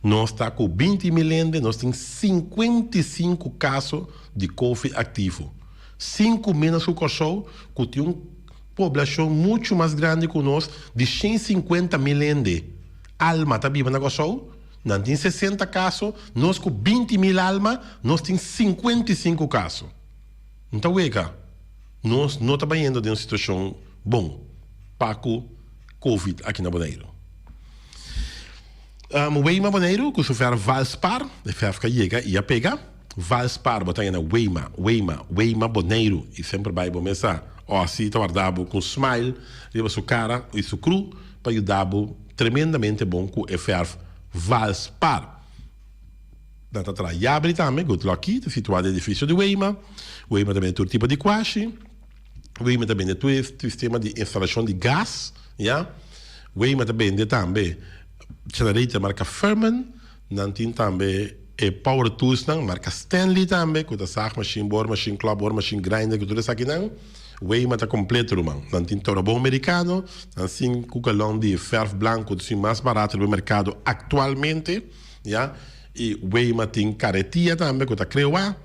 A: Nos ta ku 20 mil hende, nos tin 55 kaso di covid aktivo. Sinku ménos ku Kòrsou, ku tin un poblashon muchu mas grandi ku nos, di 150 mil hende alma ta biba na Kòrsou, nan tin 60 kaso, nos ku 20 mil alma, nos tin 55 kaso. N ta wega, nos no ta bayendo den un situashon bon pa ku covid aki na Boneiru. Weima Boneiru ku su fèrf Valspar, e fèrf ka yega i a pega. Valspar bo ta yena Weima, Weima, Weima Boneiru i semper bai bo mesa Ossie ta warda bo ku un smile riba su kara i su kru pa yuda bo tremendamente bon ku e fèrf Valspar. Nan ta traha yabri tambe, Good Lucky ta situá den edifisio di Weima. Weima ta bende tur tipo di kuashi. Weima ta bende tur e sistema di instalashon di gas, ya. Weima ta bende tambe generator marka Firman. Nan tin tambe e power toolsnan marka Stanley tambe ku ta zaagmachine, boormachine, klopboormachine, grinder ku tur esakinan. Weima ta kompleto ruman. Nan tin torobon merikano, nan sinku galon di fèrf blanku ta sin mas barato riba merkado aktualmente, ya. I Weima tin karetia tambe ku ta krewa.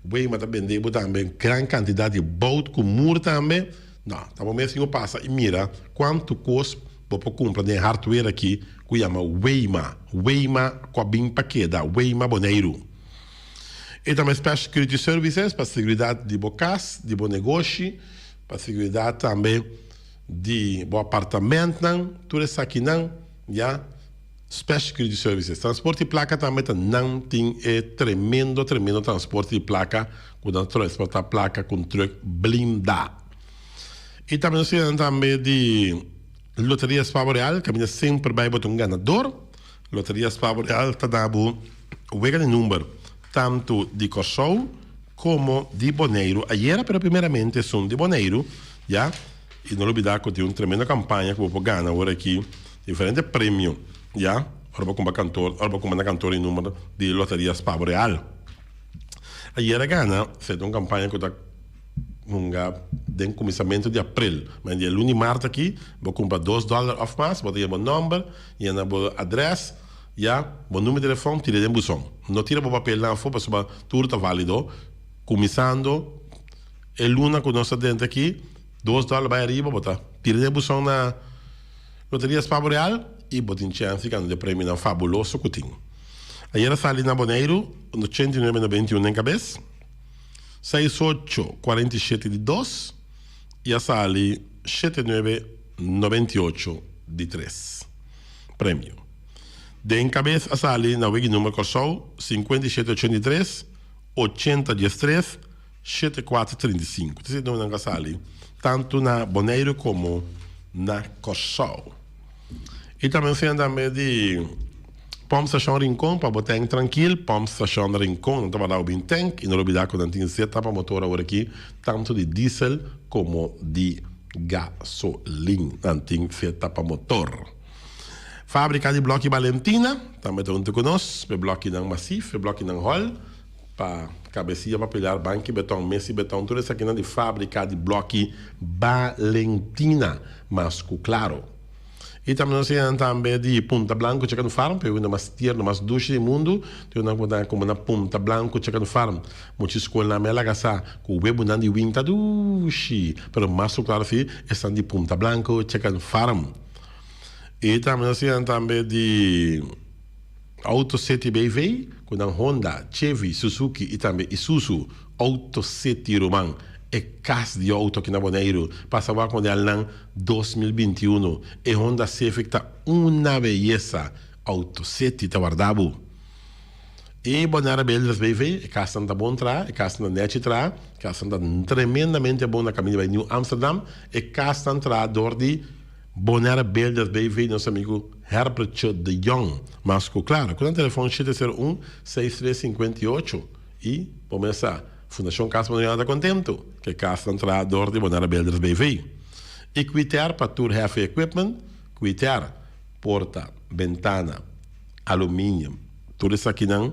A: Weima ta bende bo tambe gran kantidat di bout ku mur tambe. No, ta bo mes tin ku pasa i mira kuantu kos bo por kumpra den hardware aki ku yama Weima. Weima ku a bin pa keda, Weima Boneiru. E tambe Special Security Services pa seguridat di bo kas, di bo negoshi, pa seguridat tambe di bo apartamentnan, tur esakinan ya. Special Security Services. Transporte di plaka tambe ta nan tin e tremendo tremendo transporte di plaka ku nan transporta plaka ku un truck blinda. I tambe nos tin tambe di Loteria Spa Boreal kaminda semper bai bo ta un ganador. Loteria Spa Boreal ta da bo wega di number tantu di Kòrsou komo di Boneiru ayera pero primeramente esun di Boneiru ya i no lubida ku tin un tremendo kampaña ku bo por gana ora aki Diferente premio ya ora bo cumpra kantoor ora bo cumpra na kantoor e numero di Loteria Spavo Real. Ayer a gana seta un campaña cu ta hunga den cuminsamentu di april. Ma di e luna di maart aki bo cumpra dos dollar of mas bo ta yena bo nomber, yena bo adres ya bo numero di telefon tira den buzon. No tira bo papelnan afo pasobra tur ta valido cuminsando e luna cu nos ta dentro aki dos dollar bay ariba bo ta tira den buzon na Loteria Spavo Real. i bo tin chèns di gana de premionan fabuloso ku tin. Ayera sali na Boneiru 89 91 den kabes, seis ocho 47 di dos i a sali shete nuebe 98 di tres premio. Den kabes a sali na wiki number Kòrsou 57 83, 80 13, Shete kuater 35. Ta esei numbernan ku a sali tantu na Boneiru komo na Kòrsou. I tambe un seña tambe di Pòmp Stashon Rincon pa bo tènk trankil. Pòmp Stashon Rincon nan ta wardá bo bin tènk i no lubidá ku nan tin zeta pa motor awor aki tantu di diesel komo di gasolin. Nan tin zeta pa motor. Fábrika di Blòki Balentina tambe ta huntu ku nos. E blòkinan masif, e blòkinan hòl. Pa kabesia pa pilar, banki beton, mesi beton, tur esakinan di fabrika di bloki Balentina, mas ku klaro. I tambe nos siña nan tambe di Punta Blanco Chicken Farm, pa e winda mas tierno, mas dushi di mundu, tin nan ku ta kuma na Punta Blanco Chicken Farm. Mucha skolnan mi a laga sa ku webunan di win ta dushi, pero mas ku klaro si esnan di Punta Blanco Chicken Farm. I tambe nos siña nan tambe di. Auto City BV, ku nan Honda, Chevy, Suzuki i tambe Isuzu. Auto City ruman, e kas di outo aki na Boneiru, pasa wak modelnan 2021. E Honda Civic ta una beyesa. Auto City ta warda bo. I Bonaire Builders BV, e kasnan ta bon traha, e kasnan ta nechi traha, e kasnan ta tremendamente bon na kaminda bai Nieuw Amsterdam. E kasnan traha dor di. Bonaire Builders BV nos amigu Herbertje de Jong mas ku klaro ku nan telefon shete sero un seis tres 58 i bo mester sa Fundashon Kas Boneriano ta kontentu ku e kasnan traha dor di Bonaire Builders BV i Quitair pa tur heavy equipment Quitair porta bentana aluminium tur esakinan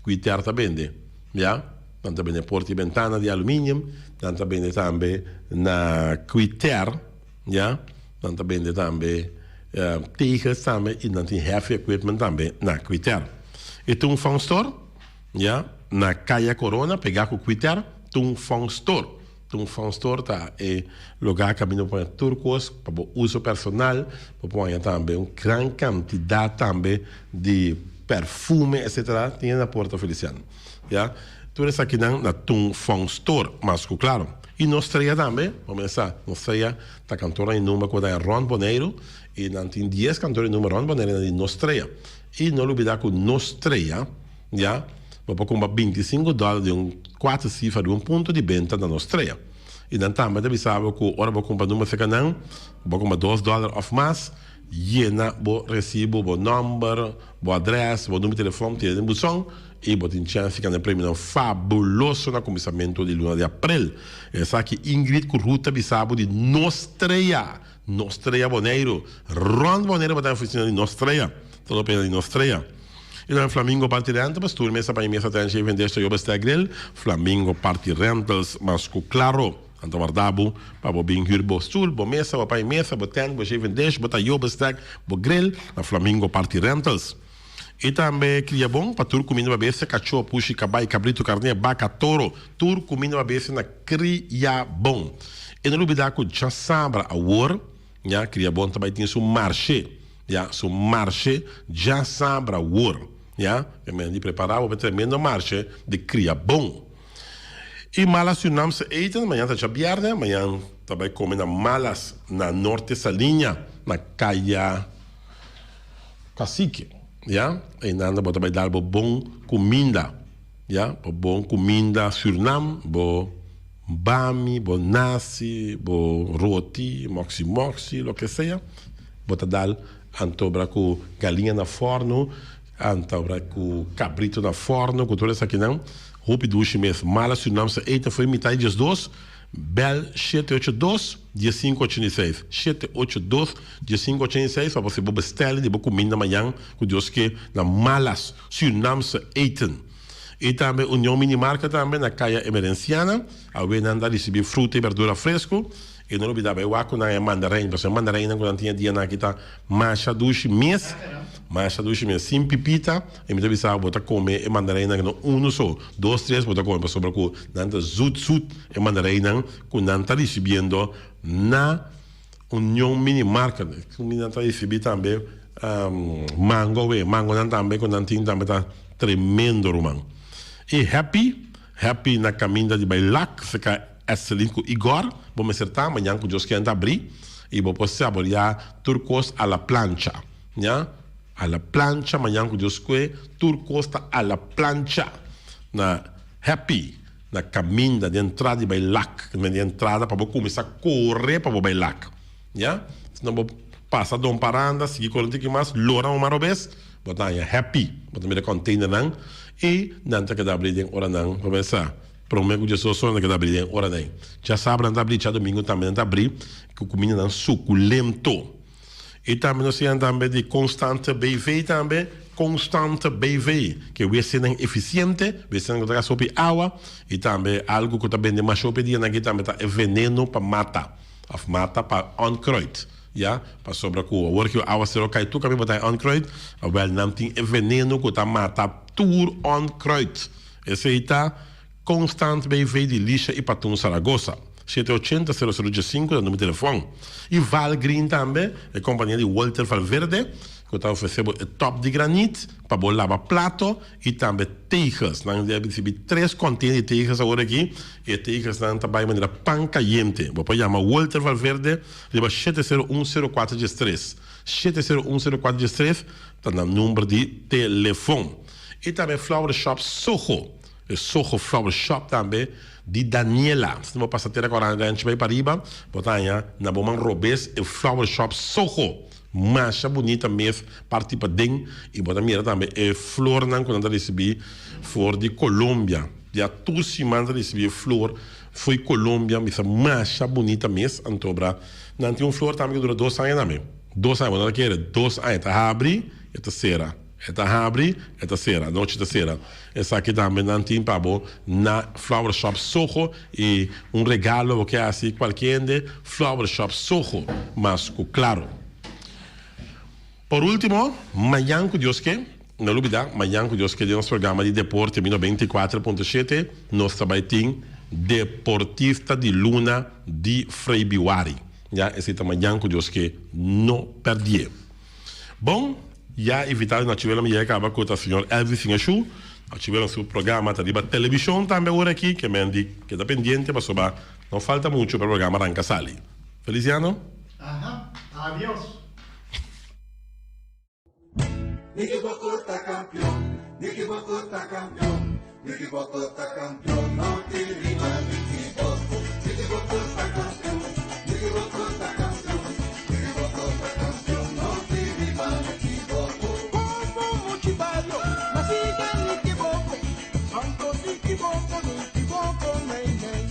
A: Quitair ta bende ya nan ta bende porta i bentana di aluminium nan ta bende tambe na Quitair. Ya, nan ta bende tambe tegels tambe y nan tin heavy equipment tambe na Quiter. E Tung Fong Store, ya, na Kaya Corona pega cu Quiter, Tung Fong Store. Tung Fong Store ta e lugar caminda bo por haña tur cos pa bo uso personal, bo por haña tambe un gran cantidad tambe di perfume etcetera tin na Puerto Feliciano, ya. Tur esakinan na Tung Fong Store, mas cu claro. I nos strea tambe, bo mester sa, nos strea ta kantornan di number ku ta rònt Boneiru i nan tin dies kantor di number rònt Boneiru nan di nos strea. I no lubidá ku nos strea, ya, bo por kumpra 25 dòler di un kuater sifra di un punto di benta na nos strea. I nan tambe ta bisa bo ku ora bo kumpra number serka nan, bo kumpra dos dòler òf mas, yena bo resibo, bo nòmber, bo adrès, bo number di telefòn, tira den buson. I bo tin chèns di gana e premionan fabuloso na kuminsamentu di luna di aprel. Esaki Ingrid ku Ruth ta bisa bo di Nos Strea, Nos Strea Boneiru. Rònt Boneiru bo ta ofisina di Nos Strea. Ta lo pena di Nos Strea. I tambe Flamingo Party Rentals, tur mesa pa i mesa ten shei vende Toyo Bestel Grill, Flamingo Party Rentals mas ku klaro. Nan ta warda bo pa bo bin hür bo stul, bo mesa, bo paña mesa, bo tènt, bo shei vendesh, bo tayo bestek, bo grill na Flamingo Party Rentals. I tambe kria bon pa tur kuminda pa bestia, kachó, pushi, kabai, kabritu, karné, baka, toro, tur kuminda pa bestia na kria bon. I no lubidá ku djasabra awor, ya, kria bon ta bai tin su marshe, ya, su marshe djasabra awor, ya. E men di prepará bo pa e tremendo marshe di kria bon. I Malas Surinaamse Eten, mañan ta djabièrnè, mañan ta bai kome na Malas na Norte Saliña, na Kaya. Cacique, ya, einan bo ta bai dal bo bon cuminda, ya, bo bon cuminda Surnam, bo bami, bo nasi, bo roti, moxi moxi, loke sea, bo ta dal antobra cu galiña na forno, antobra cu cabrito na forno, cu tur esakinan, hopi dushi mes. Mala Surnam sa eita foi mitad di 12. Bel 782 1586, 782 1586 pa bo hasi bo bestelling di bo kuminda mañan ku Dios ke na Malas Surinaamse Eten. I tambe Union Mini Market tambe na Kaya Emerenciana awe nan ta risibi fruta i berdura fresku i no lubida bai wak ku nan e mandarein pasobra e mandareinnan ku nan tin e dianan aki ta masha dushi mes masha dushi mes sin pipita i mi ta bisa bo ta kome e mandareinnan no unu so dos tres bo ta kome pasobra ku nan ta zut zut. E mandareinan ku nan ta risibiendo na Union Mini Market, ku nan ta risibi tambe. Mango we, mangonan tambe ku nan tin tambe ta tremendo ruman. I Happy, Happy na kaminda di bai Lak seka Estelin ku Igor, bo mester ta mañan ku Dios kende ta abri i bo por saboreá tur kos a la plancha. Ya, a la plancha mañan ku Dios kue tur kos ta a la plancha na Happy na kaminda di entrada di bai Lak, di entrada pa bo kuminsá kore pa bo bai Lak. Ya, si no bo pasa Don Paranda, sigui kore un tiki mas, lora un maro bes, bo ta haña happy. Bo ta mira containernan y nan ta keda abri den oranan. Bo pensa, prome cu djesoso nan ta keda abri den oranan. Djasabra nan ta abri, djadomingo tambe nan ta abri cu cumindanan suculento. Y tambe nos tin tambe di Constante BV tambe, Constante BV, ke wc-nan eficiente, wc-nan cu ta gasta hopi awa y tambe algo cu ta bende masha hopi dianan aki tambe ta e veneno pa mata. Of mata pa onkruid, ya, pasobra ku awor ku awasero kai tur kaminda bo ta haña onkruid, awel nan tin e veneno ku ta mata tur onkruid. Esei ta Constant BV di Lisha i Patun Saragosa. Shete ochenta sero sero diesinku ta number di telefòn. I Valgreen tambe, e kompania di Walter Valverde, ku ta ofresé bo e tòp di granit pa bo laba plato i tambe tegels. Nan a risibi tres container di tegels awor aki i e tegelsnan ta bai manera pan cayente. Bo por yama Walter Valverde riba shete sero un sero kuater diestres. Shete sero un sero kuater diestres ta nan number di telefon. I tambe Flower Shop Soho. E Soho Flower Shop tambe di Daniela. Si bo pasa Tera Corana Ranch bai pariba, bo ta haña na bo man robes e Flower Shop Soho. Masha bunita mes parti paden y bo ta mira tambe e flornan cu nan ta ricibi for di Colombia. Ya tur siman ta ricibi e flor fo'i Colombia, mi sa masha bunita mes. Anto bra nan tin un flor tambe cu dura dos aña tambe. Dos aña, bo no ta kere, dos aña ta habri e ta cera, e ta habri e ta cera, anochi ta cera. Esaki tambe nan tin pa bo na Flower Shop Soho y un regalo bo ke haci cualke hende, Flower Shop Soho, mas cu claro. Por ultimo, mañan cu Dios ke, no lubida, mañan cu Dios ke den nos programa di deporte mi 94.7 nos ta bay tin Deportista di Luna di Freibiwari. Ya, esey ta mañan cu Dios ke, no perdié. Bon, ya invitado na Chiwela mi yega caba cu ta señor Elvis Singashu. Na Chiwela su programa ta riba television tambe awor aki, ke men di keda pendiente pasobra no falta mucho pa e programa ranca sali. Feliciano?
B: Aha, adios.
E: Nicky Boko ta campeon, Nicky Boko ta campeon, Nicky Boko ta campeon, no tin riba Nicky Boko. Nicky Boko ta campeon, Nicky Boko ta campeon, Nicky Boko ta campeon, no tin riba Nicky Boko.
F: Como muchi bario, ma siga Nicky Boko, Santo Nicky Boko, Nicky Boko, mei mei.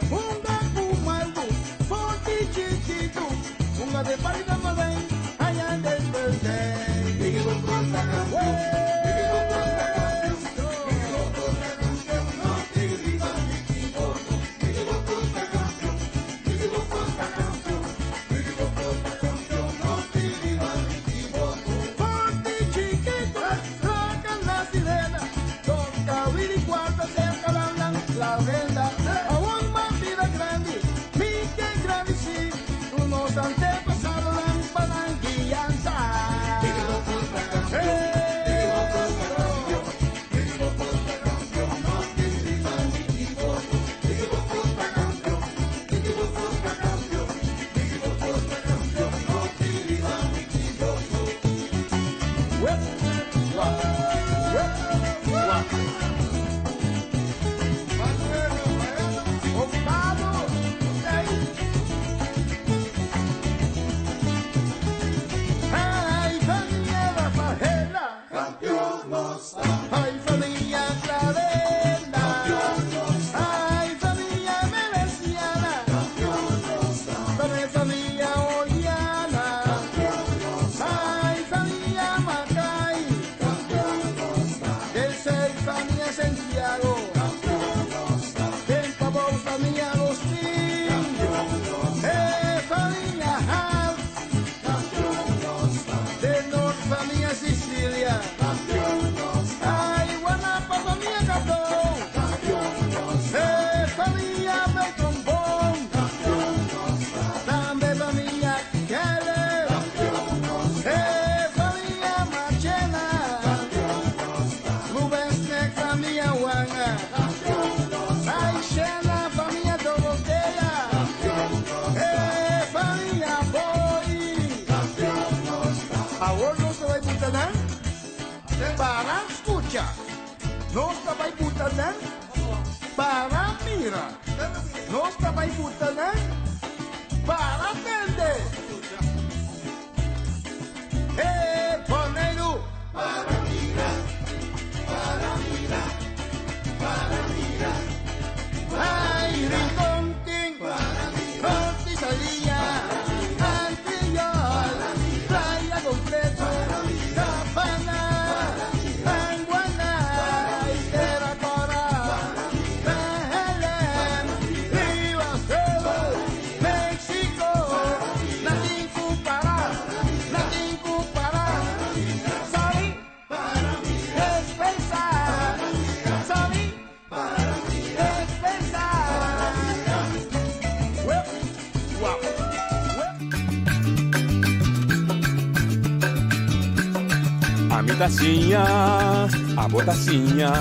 F: Hunga cu malgo, forti chiquito, hunga de parida malay, haya del birthday.
E: Nicky Boko ta campeon, Nicky Boko ta campeon, Nicky Boko ta campeon, no tin riba Nicky Boko. Nicky Boko ta campeon, Nicky Boko ta campeon, Nicky Boko ta campeon, no tin riba Nicky Boko.
F: Forti chiquito, saca la sirena, toca Willy cuarta cerca la la venda. Aún más vida grande, mi que grande sí, tu nos antepasados para guianza.
E: Nicky Boko ta campeon, Nicky Boko ta campeon, Nicky Boko ta campeon, no tin riba Nicky Boko. Nicky Boko ta campeon, Nicky Boko ta campeon, Nicky Boko ta campeon, no tin riba Nicky Boko.
F: Wep, wap, wep, wap. Ocupado, ok. Ay, familia Rafaela.
E: Campeon nos ta,
F: Ay, familia Clarena.
E: campeon nos ta,
F: Ay, familia Meleciana.
E: campeon nos ta,
F: También familia Oliana.
E: campeon nos ta,
F: Ay, familia Macay.
E: campeon nos ta,
F: Del Ser, familia Santiago.
E: campeon nos ta,
F: Del Pavón, familia Agustín.
E: campeon nos ta,
F: Familia Hart.
E: campeon nos ta,
F: Del Norte, familia Sicilia.
E: campeon nos ta,
F: Ay, Guanapa, familia Catón.
E: campeon nos ta,
F: Familia Becombón.
E: campeon nos ta,
F: También familia Keller.
E: campeon nos ta,
F: Skucha! Nos ta bai buta nan para mira. Nos ta bai buta nan para tende. Hey, Boneiru! Para mira, para mira, para mira. Ay, Rincon tin, Norte Saliña, Antriol, Playa Completo, Sabana, Anguana, Tierra Cora, Belém, Riba Cero, Mexico, Nan tin ku para, nan tin ku para, Sorry, despensa, sorry, despensa. Wep, wap, wep.
G: Ami ta siña, abo ta siña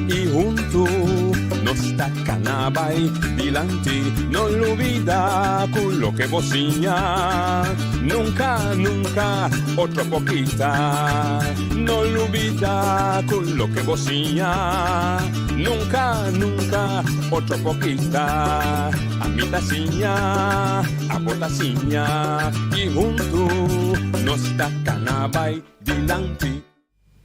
G: y hunto nos ta cana bay dilanti. No lubida cu loke bo siña nunca, nunca otro por kita. No lubida cu loke bo siña nunca, nunca otro por kita. Ami ta siña, abo ta siña y hunto nos ta cana bay dilanti.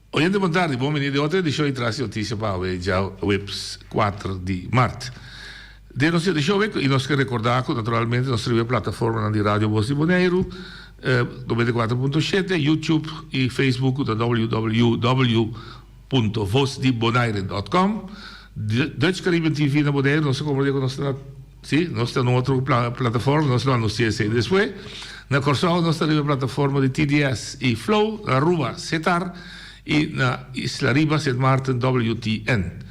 H: Oyente bon tardi, bon bini den otro edicion di Tras di Noticia pa awe djaweps kuater di mart. Den nos edicion awe y nos ke recorda cu naturalmente nos riba e plataformanan di Radio Voz di Boneiru, 94.7, YouTube y Facebook cu ta www punto vozdibonaire dot com, Dutch Caribbean TV na Boneiru, nos ta comprende cu nos ta na Si, nos ta na un otro plataforma, nos lo anuncia esey despues. Na Corsou nos ta riba e plataforma di TDS y Flow, na Aruba Setar y na Isla Riba, Sint Maarten, WTN.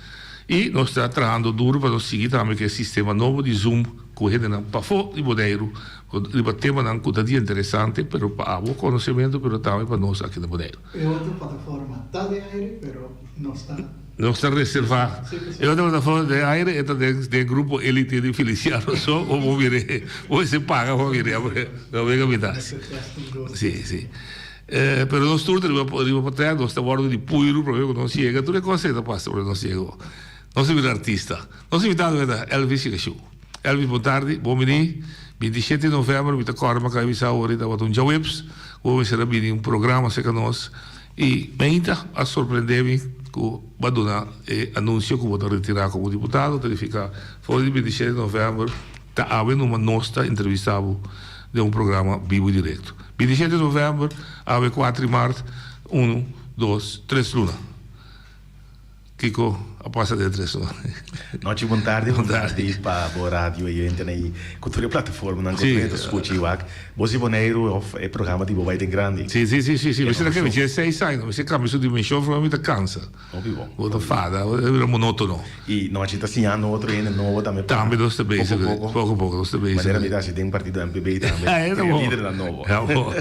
H: Y nos ta trahando duro pa nos sigui tambe cu e sistema nobo di Zoom cu hendenan pafo di Boneiru cu riba temanan cu ta di interesante pero pa abo conocemento pero tambe pa nos aki na Boneiru.
B: E otro plataforma ta den aire pero nos ta.
H: Nos ta reservá. E otro plataforma den aire e ta den den grupo elite di Feliciano so bo por mir'é. Bo mester paga pa mir'é no venga mitá. Sí, sí. Pero nos tur ta riba riba potret nos ta wòrdu di puiru promé ku nos yega. Tur e kos ei ta pasa promé nos yega. Nos ta bira artista. Nos invitado ta Elvis Shikashu. Elvis bon tardi, bon bini. 27 di novèmber mi ta kòrda mi a kaba bisa awor tabata un djaweps ku bo mester a bini un programa serka nos. Y meinta a sorprende mi cu bo a duna e anuncio cu bo ta retira como diputado, ta nifica for di 27 di november ta awe numa nos ta entrevista bo den un programa bibo y directo. 27 di november, awe 4 di maart, uno, dos, tres luna. Kiko a pasa den tres luna?
I: Nochi bon tardi, bon tardi pa bo radio oyentenan y cu tur e plataformanan cu tur ta scucha y wak Bos di Boneiru of e programa di Bo Bai Den Grandi.
H: Si, si, si, si, si. Mi sera ke mi tiene seis aña, mi se cambia su dimension from mi ta cansa.
I: Hopi bon.
H: Bo ta fada, bo ta bira monotono.
I: Y nochi ta siñando otro hende nobo tambe pa.
H: Tambe nos ta bezig.
I: Poco poco.
H: Poco poco nos ta bezig.
I: Manera mi ta haci den partido MPB tambe.
H: Ah, e ta
I: Crea
H: bon.
I: lidernan nobo.
H: Ta bon.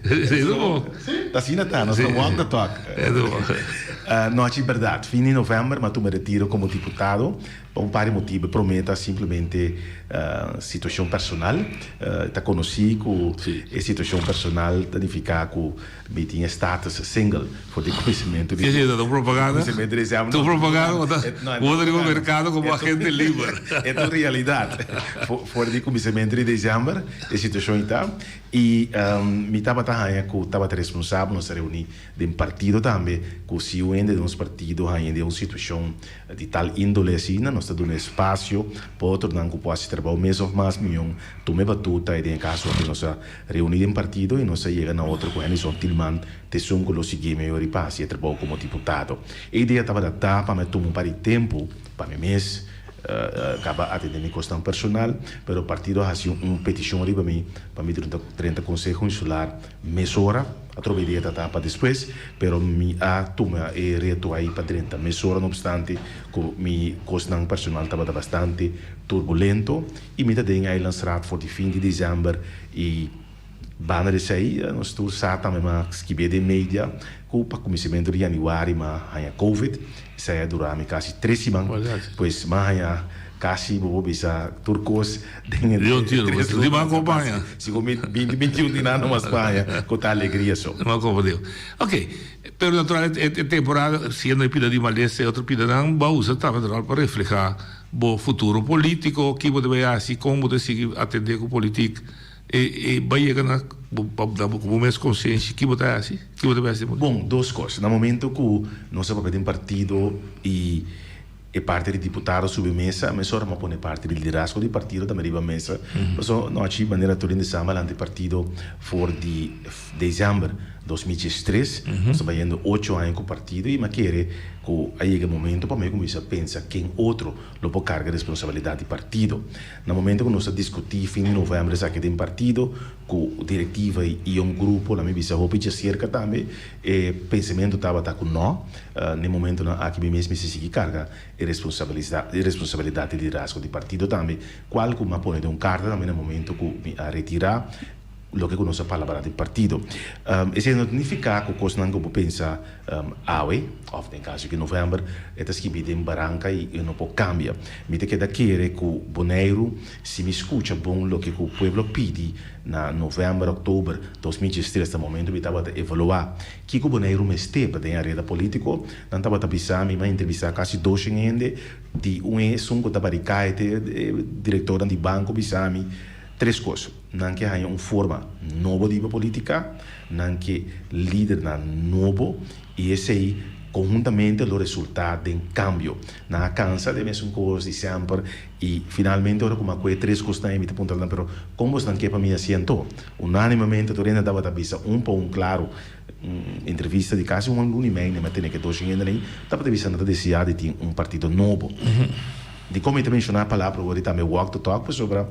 H: Si, ta bon.
I: Ta asina ta, nos ta walk the talk. Nochi berdad, fin di november mi a tuma retiro como diputado pa un par di motibo. E prome ta simplemente situacion personal. Ta conoci cu e situacion personal ta nifica cu mi tin e status single for di cuminsamentu di.
H: Ke ta tu propaganda? Tu propaganda bo ta bo ta riba mercado como agente liber.
I: E ta un realidad. For di cuminsamentu di december e situacion ta y mi tabata haña cu tabata responsabel nos a reuni Den partido tambe, ku si un hende den nos partido haña den un situashon di tal índole asina, nos ta duna espasio pa otronan ku por hasi trabou mes òf mas mion tuma e batuta i den e kaso aki nos a reuní den partido i nos a yega na otro ku Hennyson Tilman ta esun ku lo sigui meyor i pa hasi e trabou komo diputado. E idea tabata ta pa mi a tuma un par di tempu pa mi mes kaba atendé mi kosnan personal, pero partido a hasi un petishon riba mi pa mi drenta Konseho Insular mesora. Atrobe idea ta ta pa despues, pero mi a tuma e reto ai pa drenta mesora no obstante cu mi cosnan personal tabata bastante turbulento y mi ta den Eilandsraad for di fin di december y banda di esey nos tur sa tambe m'a skib'e den media cu pa cuminsamentu di januari m'a haña covid, esey a dura mi casi tres siman, pues m'a haña. Kasi bo por bisa tur kos den e
H: Di un tiro,
I: tres
H: di
I: luna
H: mas kompaña.
I: Sigur mi binti bintiun di nan no mas paña ku ta alegria so.
H: No mas kompaña. Ok, pero natural e temporada siendo e pida di malesa e otro pidanan bo a usa tambe natural pa refleha bo futuro politico, ki bo ta bay haci, con bo ta sigui atende cu politic. E e bai yega na bo pa da bo ku bo mes konsenshi ki bo ta hasi, ki bo ta bai hasi.
I: Bon, dos kos. Na momento ku nos a papia den partido i e parti di diputado subi mesa, mesora mi a pone parti di liderazgo di partido tambe riba mesa. Pasobra nochi manera tur hende sa mi a lanta e partido for di desèmber 2013. Nos ta bayendo ocho aña ku partido i mi a kere ku a yega e momento pa mi kuminsá pensa ken otro lo por karga responsabilidat di partido. Na momento ku nos ta diskutí fin di novèmber esaki den partido ku direktiva i un grupo, laat mi bisa hopi djaserka tambe, e pensamentu tabata ku nò, na e momentunan aki mi mes mester sigui karga e responsabilidat di liderazgo di partido tambe, kual ku mi a pone den un karta tambe na momento ku mi a retirá loke ku nos a palabrá den partido. Esei no ta nifiká ku kosnan ku bo pensa awe òf den kaso ki novèmber e ta skibí den baranka i e no por kambia. Mi ta keda kere ku Boneiru si mi skucha bon loke ku pueblo pidi na novèmber, òktober 2013 ta momentu mi tabata evaluá kiko Boneiru mester pa den areda polítiko. Nan tabata bisa mi, mi a entrevistá kasi doshen hende di un esun ku ta barikae te e direktornan di banko bisa mi tres kos. Nan ke haña un forma nobo di hiba politica, nan ke lidernan nobo y esey conhuntamente lo resulta den cambio. Nan a cansa den mesun cos di semper y finalmente ora cu mi a coge tres cosnan ey mi ta puntra nan pero con bosnan ke pa mi haci anto? Unanimamente tur hende tabata bisa un pa un claro, un entrevista di casi un luna y mei mi a tene ke dos hende ey tabata bisa nan ta desea di tin un partido nobo. Dicon mi ta menciona e palabra awor y tambe walk the talk pasobra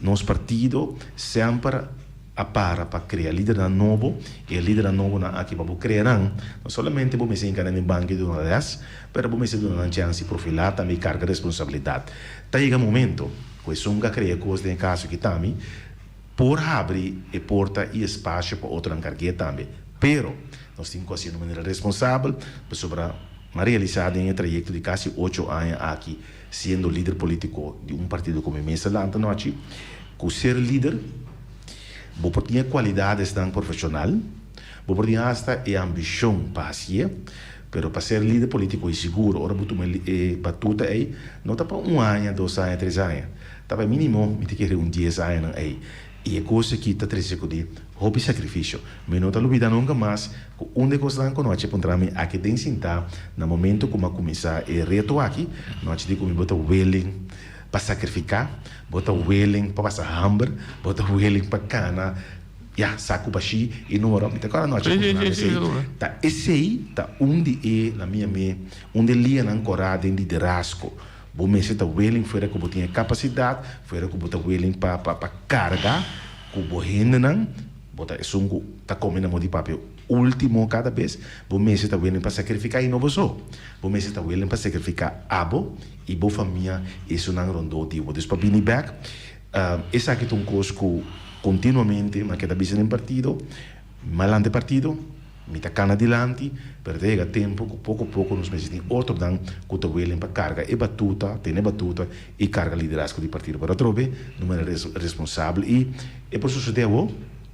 I: Nos partido semper a para pa crea lidernan nobo y e lidernan nobonan aki pa bo crea nan, no solamente bo mester hinca nan den banki duna les, pero bo mester duna nan chance di profila tambe y carga responsabilidad. Ta yega momento cu esun cu a crea cos den e caso aki tambe por habri e porta y espacio pa otronan cargu'e tambe. Pero nos tin cu haci'e di un manera responsabel pasobra m'a realisa den e trayecto di casi ocho aña aki, Siendo lider politico di un partido como e mes a lanta nochi, cu ser lider bo por tin e cualidadesnan profesional, bo por tin hasta e ambicion pa hacié, pero pa ser lider politico y sigur ora bo tuma e batuta ey no ta pa un aña, dos aña, tres aña, ta pa minimo mi ta kere un dies añanan ey. I e kos aki ta trese ku di hopi sakrifisio. Mi no ta lubida nunka mas ku un di e kosnan ku nochi a puntra mi aki den sintá na momento ku mi a kuminsá e reto aki, nochi di ku mi bo ta willing pa sakrifiká, bo ta willing pa pasa hamber, bo ta willing pa kana, ya, saku bashí i nora. Mi ta kòrda nochi a puntra mi esei. Ta esei ta un di e, na mi a mi, un di e lianan kòrá den liderazgo. Bo mester ta willing fuera ku bo tin e kapasidat, fuera ku bo ta willing pa pa pa karga ku bo hendenan, bo ta esun ku ta kome na mo di papia ultimo kada bes, bo mester ta willing pa sakrifiká i no bo so, bo mester ta willing pa sakrifiká abo i bo famia i esunnan rondó di bo. Dus pa bini bèk, esaki ta un kos ku kontinuamente mi a keda bisa den partido, mi a lanta e partido. Mi ta kana dilanti, pero ta yega tempu ku poko poko nos mester tin otronan ku ta willing pa karga e batuta, tene e batuta i karga liderazgo di partido. Pero atrobe na un manera responsabel i e por sosodé awor,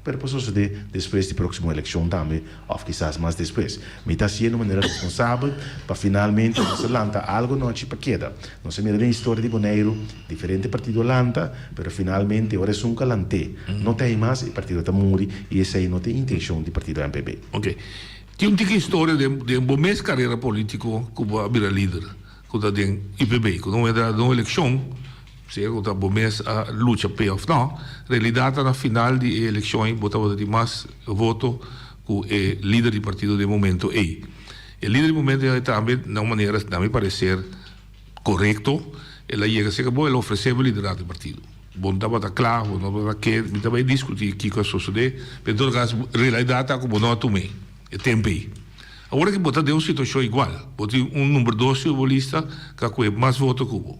I: pero por sosodé despues di próksimo elekshon tambe òf kisas mas despues. Mi ta hasié na un manera responsabel pa finalmente nos a lanta algu nochi pa keda. Nos a mira den historia di Boneiru diferente partido a lanta, pero finalmente ora esun ku a lant'é no ta ei mas, e partido ta muri i esei no ta e intenshon di partido MPB.
H: Ok. Tin un tiki historia den den bo mes karera politiko ku bo a bira lider ku ta den UPB. Ku no entra den un elekshon, sea ku ta bo mes a lucha p'e òf no, realidat ta na final di e elekshon ei bo tabata tin mas voto ku e lider di partido den momento ei. E lider di momento ei tambe na un manera, na mi parecer, korekto, el a yega serka bo, el a ofresé bo liderato di partido. Bo no tabata kla, bo no tabata ke, mi ta bai diskutí kiko a sosodé, pero en todo kaso realidat ta ku bo no a tum'é e tempu ei. Awor aki bo ta den un situashon igual, bo tin un number dos riba bo lista ku a kohe mas voto ku bo.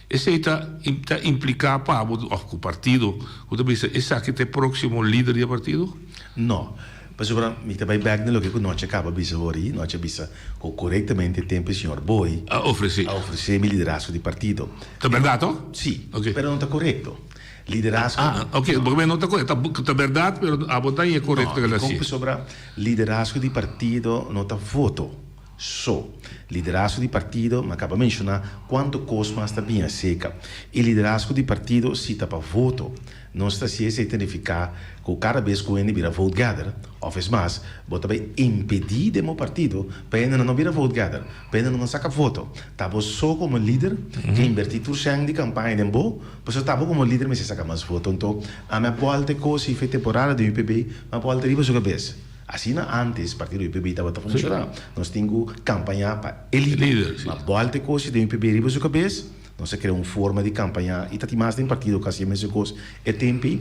H: Esei ta ta impliká pa bo òf ku partido ku ta bisa esaki ta e próksimo lider di e partido?
I: No. Pasobra mi ta bai bek na loke ku nochi a kaba bisa hori, nochi a bisa ku korektamente tempu e señor Boy
H: A ofresé.
I: a ofresé mi liderazgo di partido.
H: Ta bèrdat to?
I: Sí,
H: Oké.
I: pero no ta korekto. Liderazgo.
H: Ah, oké, bo no ta korekto, ta ta bèrdat pero abo ta haña korekto
I: No,
H: ke el
I: dikon
H: hasié.
I: pasobra liderazgo di partido no ta voto so. Liderazgo di partido, mi a kaba menshoná kuantu kos mas ta biña seka. I liderazgo di partido si ta pa voto. Nos ta hasi esei ta nifiká ku kada bes ku hende bira vote gather, òf es mas, bo ta bai impedí den bo partido pa hendenan no bira vote gather, pa hendenan no saka voto. Ta bo so komo lider ke inbertí tur sèn di kampaña den bo, pasobra ta bo komo lider mester saka mas voto. Anto, ami a bòlta e kos i fe temporada den UPB, mi a bòlta riba su kabes. Asina ántes partido UPB tabata funshoná. Nos tin ku kampañá pa e lider. Mi a bòlta e kos i den UPB riba su kabes. Nos a krea un forma di kampañá i ta tin mas den partido ku hasi e mesun kos. E tempi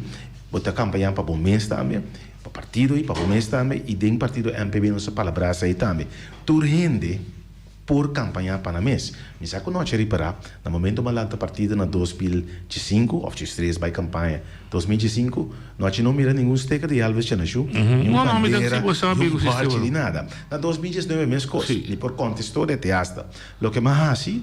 I: bo ta kampañá pa bo mes tambe, pa partido i pa bo mes tambe i den partido MPB nos a palabrá esei tambe. Tur hende por kampañá pa nan mes. Mi sa ku nochi a ripará na momento bo a lanta partido na 2005 òf 2003 bai kampaña 2005 nochi no mira ningun sticker di Elvis Chanashu, ni un
H: No, no, mi ta
I: bandera,
H: si bo sa
I: ni un
H: biku sistema
I: bòrchi
H: no.
I: ni nada. Na 2019 mes kos.
H: Sí.
I: Mi por konta e storia te hasta. Loke mi a hasi.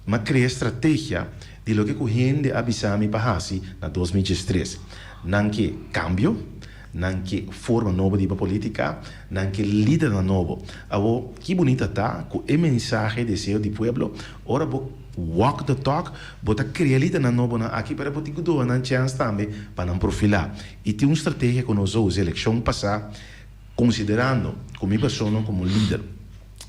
I: M'a krea strategia di loke ku hende a bisa mi pa hasi na 2013. Nan ke kambio, nan ke forma nobo di hiba politika, nan ke lidernan nobo. Awor, ki bunita ta ku e mensahe deseo di pueblo, ora bo walk the talk, bo ta krea lidernan nobonan aki, pero bo tin ku duna nan chèns tambe pa nan profilá. I tin un strategia ku nos a usa elekshon pasá, konsiderando ku mi persona komo lider,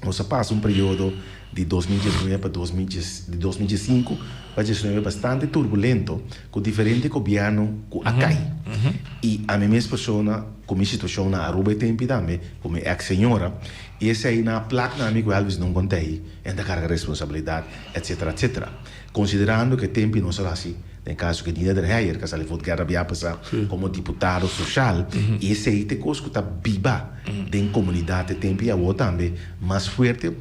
I: Nos a pasa un periodo di 2019 pa di 2015 pa 19 bastante turbulento ku diferente gobièrnu ku a kai. I ami mes persona ku mi situashon na Aruba e tempi tambe ku mi eks señora i esei nan a plak na mi ku Elvis no kontei en ta karga responsabilidat etcetera etcetera. Konsiderando ku e tempi nos a hasi Den kaso ku Nina den Heyer ka sali for guerra bia pasa komo diputado soshal i esei ta e kos ku ta biba den komunidat e tempu i awor tambe mas fuerte.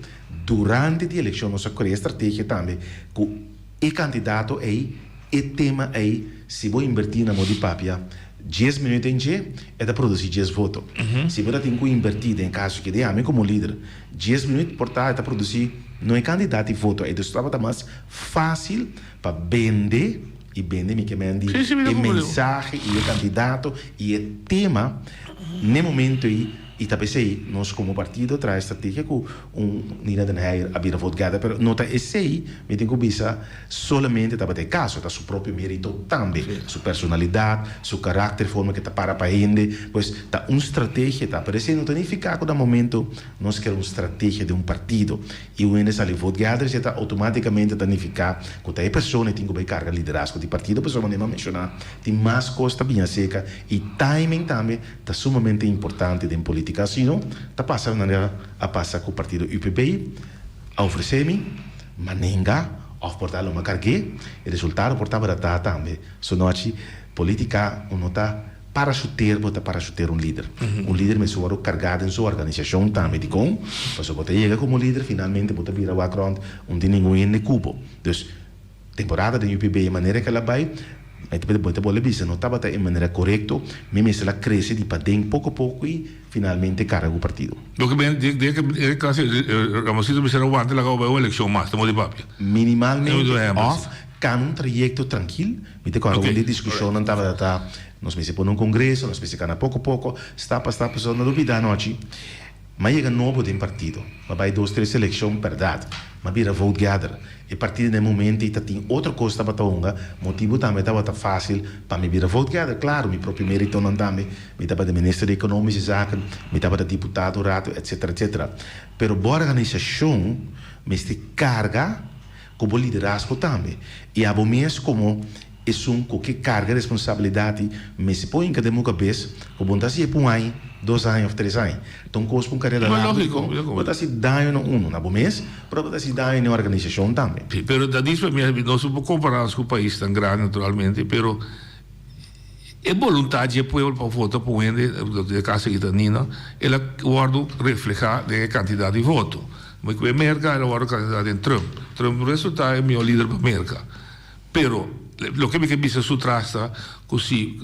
I: Durante di elekshon nos a krea strategia tambe ku e kandidato ei, e tema ei, si bo inbertí na mo di papia dies minüt den dje e ta produsí dies voto. Si bo ta tin ku inbertí den kaso ku den ami komo lider dies minüt por ta e ta produsí no e kandidat di voto ei. Dus tabata mas fásil Pa bende i bende mi ke men di e mensahe i e kandidato i e tema n'e momento ei i ta p'esei nos komo partido traha e strategia ku un Nina den Heyer a bira vote gather pero no ta esei mi tin ku bisa solamente tabata e kaso ta su propio merito tambe su personalidat su karakter forma ke ta para pa hende pues ta un strategia ta pero esei no ta nifiká ku na momento nos kere un strategia den un partido I un hende sali vote gather esei ta automaticamente ta nifica cu ta e persona e tin cu bay carga liderazgo di partido pasobra manera mi a menciona tin mas cos ta bin acerca y timing tambe ta sumamente importante den politica sino ta pasa manera a pasa cu partido UPB a ofrece mi ma nenga of por ta lo mi a cargue e resultado por tabata ta tambe so nochi politica uno ta Parashuter bo ta parashuter un lider. Un lider mester wòrdu kargá den su organisashon tambe. Dikon? Pasobra bo ta yega komo lider, finalmente bo ta bira wak rònt un tin ningun hende ku bo. Dus, temporada den UPB e manera ku el a bai, mi ta bo ta bolbe bisa no tabata e manera korekto. Mi mester a krese di paden poko poko i finalmente karga ku partido.
H: Loke ben den e kaso Ramosito mester a wanta laga bo bai un elekshon mas, ta modo di papia.
I: Minimalmente òf kana un trayekto trankil. Mi ta kòrda un di e diskushonnan tabata ta, nos mester pone un kongreso, nos mester kana poko poko, stap pa stap, pasobra no lubidá anochi, m'a yega nobo den partido, m'a bai dos tres elekshon pèrdat, m'a bira vote gather. E partido na e momento ei ta tin otro kos tabata hunga, motibu tambe tabata fásil pa mi bira vote gather. Klaro, mi propio méritonan tambe, mi tabata minister di Ekonomische Zaken, mi tabata diputado un rato, etcetera, etcetera. Pero bo organisashon mester karga. Ku bo liderazgo tambe. I abo mes komo esun ku ke karga responsabilidat i mester por hinka den bo kabes ku bo no ta hasi e pa un aña, dos aña òf tres aña. Ta un kos pa un karera largu dikon bo ta hasi daño na unu, na bo mes, pero bo ta hasi daño na e organisashon tambe.
H: Sí, pero ta dis pa mi, nos no por kompará nos ku paisnan grandi naturalmente, pero e boluntat dje pueblo pa vota pa un hende, den e kaso aki ta Nina, el a wòrdu reflehá den e kantidat di voto. Moe ku e Merka el a wòrdu kandidat den Trump. Trump no resultá e mihó lider pa Merka. Pero loke mi ke bisa su tras ta ku si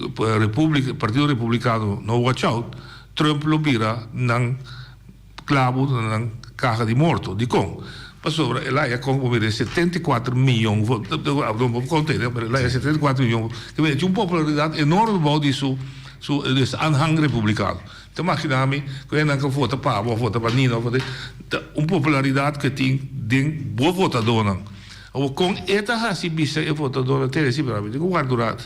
H: Partido Republikano no watch out. Trump lo bira nan klabu na nan kaha di morto. Dikon? Pasobra el a haya kon bo mira e 74 miyon voto, no bo konta ei, pero el a haya 74 miyon voto. Ke mira, tin un popularidat enorme bou di su su anhang republikano. Ta makina mi ku e nan ka vota pa bo, vota pa Nina, vota ta un popularidat ku e tin den bo votadónan. Awor kon e ta hasi bisa e votadónan tene si, pero mi tin ku warda un rato.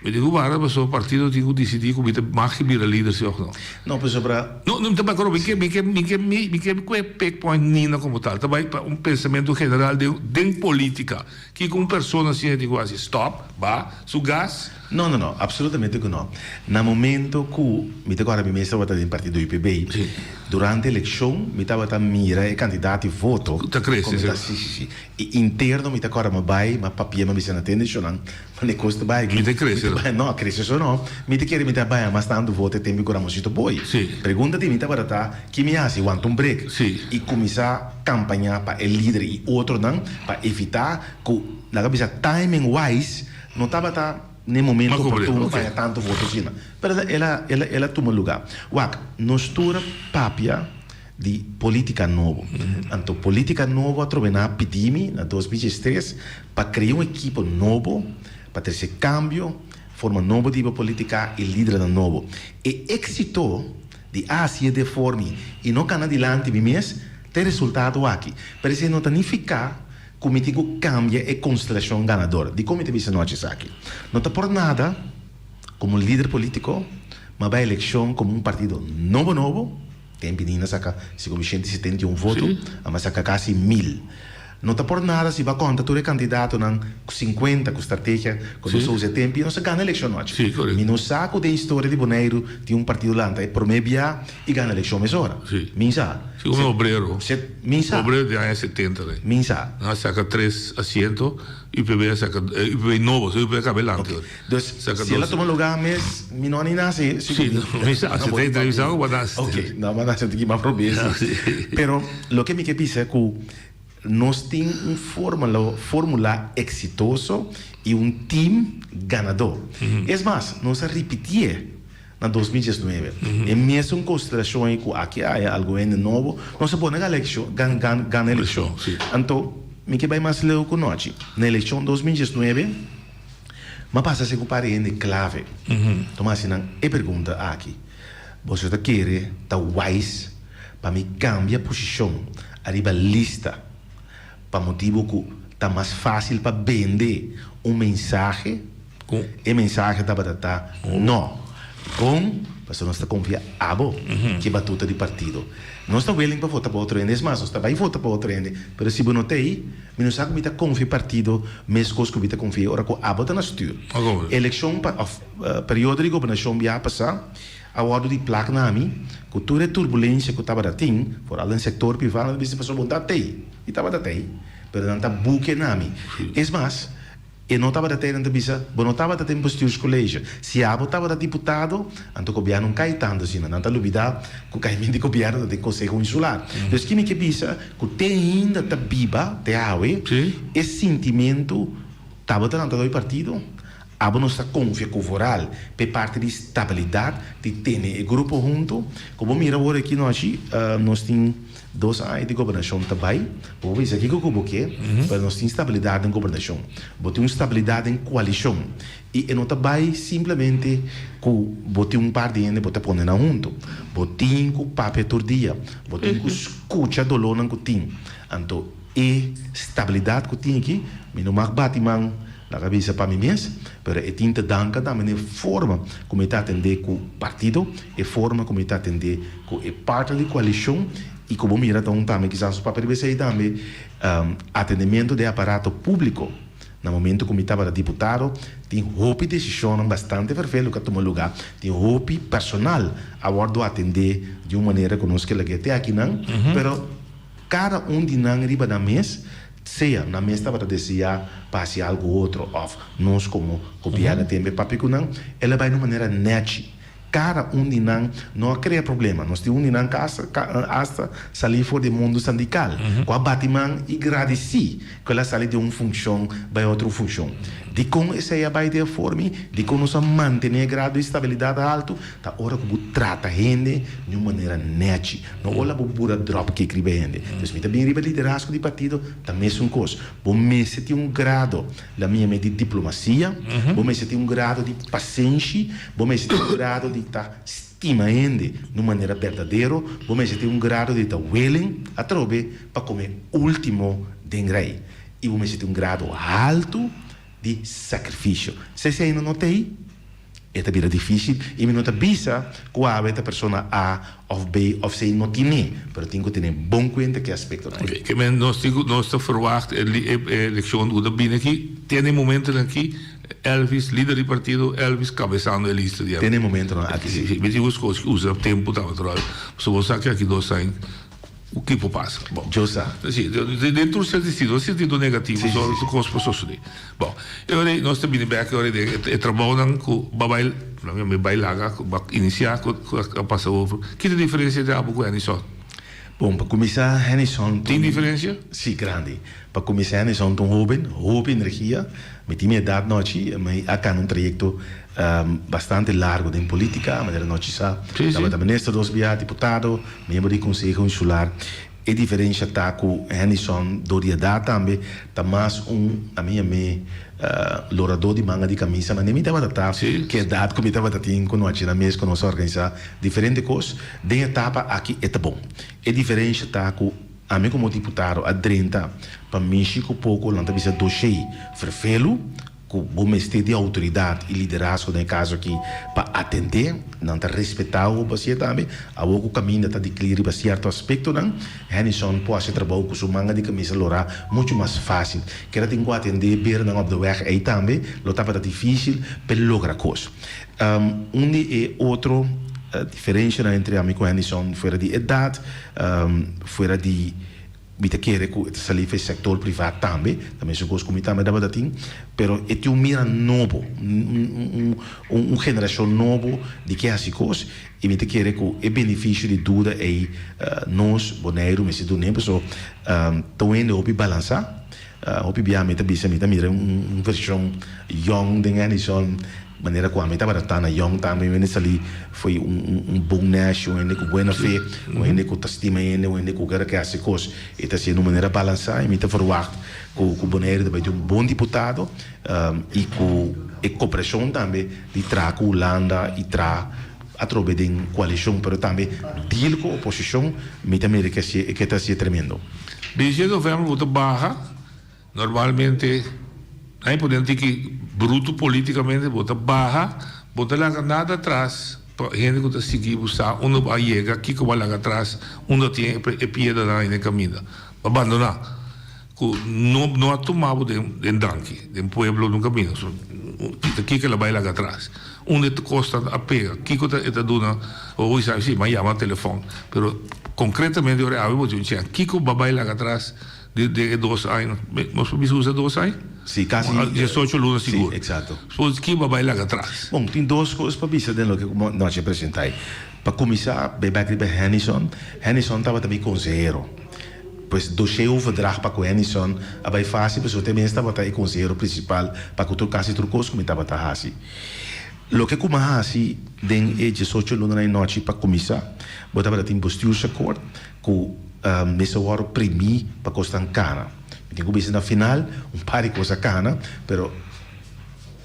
H: Mi tin ku warda pasobra partido tin ku disidí ku mi ta mag bira lider si òf no.
I: No, pasobra.
H: No, no mi ta bai koro, mi ke mi ke mi ke mi ke ku e pick point Nina komo tal. Ta bai pa un pensamentu general den den polítika. Kiko un persona asina tin ku hasi? Stop, ba, su gas?
I: No, no, no, absolutamente ku no. Na momento ku mi ta kòrda mi mes tabata den partido UPB, durante elekshon mi tabata mira e kantidat di voto
H: Ta krese,
I: si. Si, si, si. I interno mi ta kòrda mi bai, mi a papia, mi a bisa na tende shonnan, ma e kos ta bai
H: Mi ta krese.
I: Mi ta bai, no, krese so no. Mi ta kere mi ta baña mas tantu voto e tempu ku Ramonsito Boy.
H: Si.
I: Pregunta di mi tabata ta, ki mi hasi? Wanta un brek.
H: Si.
I: I kuminsá kampañá pa e lider i otronan pa evitá ku, laga bisa timing wise, No tabata n'e momento oportuno pa haña tantu voto asina, pero el a el a el a tuma lugá. Wak, nos tur a papia di polítika nobo. Anto polítika nobo atrobe nan a pidi mi na 2013 pa krea un ekipo nobo pa trese kambio, forma nobo di hiba polítika i lidernan nobo. E éksito di a hasié de formi i no kana dilanti mi mes ta e resultado aki. Pero esei no ta nifiká Ku mi tin ku kambia e konstelashon ganador. Dikon mi ta bisa nochi esaki? No ta por nada komo lider polítiko m'a bai elekshon komo un partido nobo nobo, ten bini na saka segun mi 171 voto, a m'a saka kasi mil. No ta por nada si bo a konta tur e kandidatonan ku sinkuenta ku strategia ku nos a usa e tempu i nos a gana elekshon nochi. Mi no sa ku den historia di Boneiru tin un partido lanta e promé bia i gana elekshon mesora. Mi sa.
H: Si un obrero.
I: Se, mi sa.
H: Obrero di aña 70 rei.
I: Mi sa.
H: Nan a saka tres asiento, UPB a saka, UPB nobo, so UPB a kaba e lanti.
I: Ok. Dus,
H: Saka
I: si el a
H: dos.
I: tuma lugar mes, mi no a ni nase.
H: Si, mi sa. Si ta entrevista ku bo a nase.
I: Ok, no, mi a nase un tiki mas prome, si. Pero, loke mi ke bisa ku nos tin un formula, formula eksitoso i un team ganadó. Es mas, nos a ripitié. Na 2019, e mesun konsiderashon ei ku aki a haya algun hende nobo, nos a pone galekshon, gan, gan, gana elekshon. Anto, mi ke bai mas leu ku nochi. Na elekshon 2019, m'a pasa segun par di hende klave. Tuma hasi nan e pregunta aki, Boso ta kere ta wise pa mi kambia posishon ariba lista pa motibu ku ta mas fásil pa bende un mensahe? E mensahe tabata ta, No. Dikon? Pasobra nos ta konfia abo ku e batuta di partido. Nos ta willing pa vota pa otro hende. Es mas, nos ta bai vota pa otro hende. Pero si bo no ta ei, mi no sa ku mi ta konfia e partido meskos ku mi ta konfia ora ku abo ta na stuur. Elekshon pa òf periodo di gobernashon biaha pasá a wòrdu di plak na mi ku tur e turbulensia ku tabata tin, foral den sektor privá, nan ta bisa pasobra bo no ta tei. Mi tabata tei, pero nan ta buke na mi. Es mas. E no tabata tei, nan ta bisa, bo no tabata den bestuurscollege. Si abo tabata diputado, anto gobièrnu no kai tantu asina. Nan ta lubidá ku kaimenti di gobièrnu ta den Konseho Insular. Dus ki mi ke bisa? Ku te ainda ta biba, te awe, e sintimentu tabata lanta dor e partido. Abo nos ta konfia ku vooral p'e parti di stabilidat, di tene e grupo huntu. Ku bo mira awor aki nochi, nos tin. Dos aña di gobernashon ta bai, bo por bisa kiko ku bo ke, pero nos tin stabilidat den gobernashon. Bo tin un stabilidat den koalishon. I e no ta bai simplemente ku bo tin un par di hende bo ta pone nan huntu. Bo tin ku papia tur dia, bo tin ku skucha dolónan ku tin. Anto e stabilidat ku tin aki, mi no mag bati man Laga bisa pa mi mes, pero e tin ta danka tambe na e forma ku mi ta atendé ku partido, e forma ku mi ta atendé ku e partner di koalishon i ku bo mira ta un tambe kisas nos papia riba esei tambe, atendementu den aparato públiko. Na momento ku mi tabata diputado tin hopi desishonnan bastante fervelo ku a tuma lugá, tin hopi personal a wòrdu atendé di un manera ku nos ke lag'é te akinan, pero kada un di nan riba nan mes Sea nan mes tabata deseá pa hasi algu otro òf nos komo gobièrnu tembe papia ku nan, el a bai na un manera nèchi. Kada un di nan no a krea problema. Nos tin un di nan ku asta salí for di e mundu sindikal, ku a bati man i gradisí ku el a sali di un funshon bai otro funshon. Dikon esei a bai den e forma? Dikon nos a mantené e grado di stabilidat haltu? Ta ora ku bo trata hende di un manera nèchi. No ora bo bura dropkick riba hende. Dus mi ta bin riba liderazgo di partido, ta mesun kos. Bo mester tin un grado, la mi yam'é di diplomasia, bo mester tin un grado di pasenshi, bo mester tin un grado di ta stima hende di un manera berdadero, bo mester tin un grado di ta willing atrobe pa kome ultimo den rei. I bo mester tin un grado haltu di sakrifisio. Si esei no t'ei, E ta bira difícil y mi no ta bisa cu awe ta persona A of B of C no tine, pero tin cu tene bon cuenta ki aspectonan ei.
H: Oké, ke men nos tin cu nos ta verwacht e e eleccion cu ta bini aki, tene e momentonan aki Elvis, lider di partido Elvis cabezando e lista di.
I: Tene e momentonan aki si.
H: Mi tin cu scoge usa tempo ta natural, pasobra bo sa cu aki dos aña. Ku ki por pasa? Bon.
I: Yo sa.
H: Si, den tur sentido, no sentido negativo,
I: Si, si,
H: so
I: si.
H: su kos por sosodé. Bon, e ora ei nos ta bini bèk e ora ei den e trabounan ku ba bai, mi bai laga, ku ba inisiá, ku a pasa over. Ki ta e diferensia entre abo ku Hennyson?
I: Bon, pa kuminsá Hennyson
H: Tin diferensia?
I: Si, grandi. Pa kuminsá Hennyson ta un hóben, hopi energia. Mi tin mi edat nochi, mi a kana un trayekto bastante largo den politica, manera nochi sa, tabata minister dos bia, diputado, miembro di conseho insular. E diferencia ta cu Hennyson dor di edad tambe ta mas un, ami yam'é, lorador di manga di camisa, manera mi tabata ta cu edad cu mi tabata tin cu nochi na mes cu nos a organisa diferente cos. Den etapa aki e ta bon. E diferencia ta cu ami como diputado a drenta pa mishi cu poco nan ta bisa doshey vervelu, Ku bo mester di outoridat i liderazgo den e kaso aki pa atendé, nan ta respetá bo pa hasié tambe. Awor ku kaminda ta dikli riba sierto aspektonan, Hennyson por hasi trabou ku su manga di kamisa lorá muchu mas fásil. Keda tin ku atendé bernan op de wèg ei tambe lo tabata difísil p'e logra kos. Un di e otro diferenshanan entre ami ku Hennyson fuera di edat, fuera di. Mi ta kere ku e ta salí for e sektor privá tambe, ta mesun kos ku mi tambe tabata tin, pero e tin un mira nobo, un un generashon nobo di ke hasi kos i mi ta kere ku e benefisio di duda ei nos Boneiru mester dun'é pasobra ta un hende hopi balansá. Hopi bia mi ta bisa mi ta mira un vershon yòn den Edison, manera ku ami tabata ta na yòn tambe mi a sali foi un bon nèshi, un hende ku buena fe, un hende ku ta stima hende, un hende ku kere ke hasi kos e ta hasié di un manera balansá i mi ta ferwagt ku ku Boneiru ta bai tin un bon diputado i ku e koperashon tambe di traha ku Hulanda i traha atrobe den koalishon pero tambe deal ku oposishon mi ta mira ke hasié ke ta hasié tremendo.
H: Desde november bo ta baha, normalmente nan e pone un tiki bruto politicamente, bo ta baha, bo ta laga nada atras pa hende cu ta sigui bo sa unda bo a yega, kico bo a laga atras, unda tin e piedranan ayi den caminda. Bo a bandona cu no no a tuma bo den den danki, den pueblo nunca bini. So kico el a bay laga atras? Unda e cos ta a pega? Kico ta e ta duna? Bo sabi si, mi a yama telefon, pero concretamente ora e abi bo tin un chèn. Kico bo a bay laga atras den e dos aña? Nos por bisa usa dos aña?
I: Si, casi.
H: Diesocho luna sigur.
I: Si, exacto.
H: Pues kico bo a bay laga atras?
I: Bon, tin dos cos pa bisa den loke cu nochi a presenta ei. Pa cuminsa, bay bek riba Hennyson. Hennyson tabata mi consehero. Pues dossieroverdracht pa cu Hennyson a bay facil pasobra te mes tabata e consehero principal pa cu tur casi tur cos cu mi tabata haci. Loke cu mi a haci den e diesocho lunanan e nochi pa cuminsa, bo tabata tin bestuursakkoord cu mester worde primi pa cosnan cana. Mi tin cu bisa na final un par di cos a cana, pero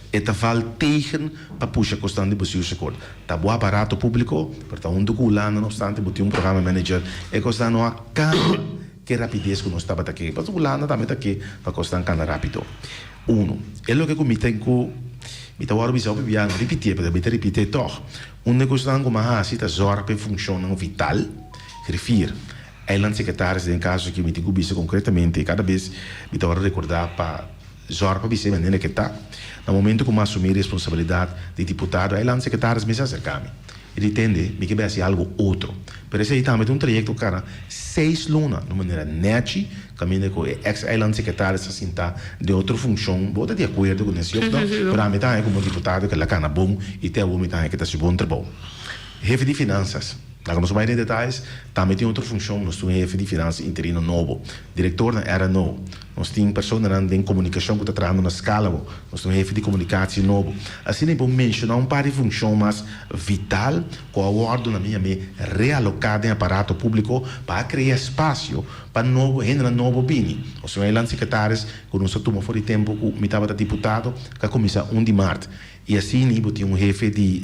I: e ta val tegen pa pusha cosnan di bestuursakkoord. Ta bo aparato publico, pero ta hunto cu Hulanda, no obstante bo tin un programa manager, e cosnan no a cana ke rapidez cu nos tabata ke. Pasobra Hulanda tambe ta ke pa cosnan cana rapido. Uno, e loke ku mi ten ku mi ta wòrdu bisa hopi bia, no ripitié, pero mi ta ripitié tòg. Un di e kosnan ku mi a hasi ta zòrg pa e funshonnan vital, griffier, eilandsecretaris den e kaso aki mi tin ku bisa konkretamente, kada bes mi ta wòrdu rekordá pa zòrg pa bisa e manera ke ta. Na momento ku mi a asumí responsabilidat di diputado, eilandsecretaris mester aserká mi. I di tende, mi ke bai hasi algu otro. Pero esei tambe ta un trayekto kara seis luna na un manera nèchi, kaminda ku e eks eilandsecretaris a sintá den otro funshon. Bo ta di akuerdo ku nesei òf no? Pero ami ta haña komo diputado ku el a kana bon i te awor mi ta haña ku e ta hasi bon trabou. Hefe di finansas. Laga nos bai den detayes, tambe tin otro funshon, nos tin un hefe di finansa interino nobo, direktor na RNO, nos tin personanan den komunikashon ku ta trahando na Scalabo, nos tin un hefe di komunikatie nobo. Asina i por menshoná un par di funshon mas vital ku a wòrdu na mi a mi realoká den aparato públiko pa a krea espasio pa nobo hendenan nobo bini. Nos tin un eilandsekretaris ku nos a tuma for di tempu ku mi tabata diputado ku a kuminsá un di mart. I asina bo tin un hefe di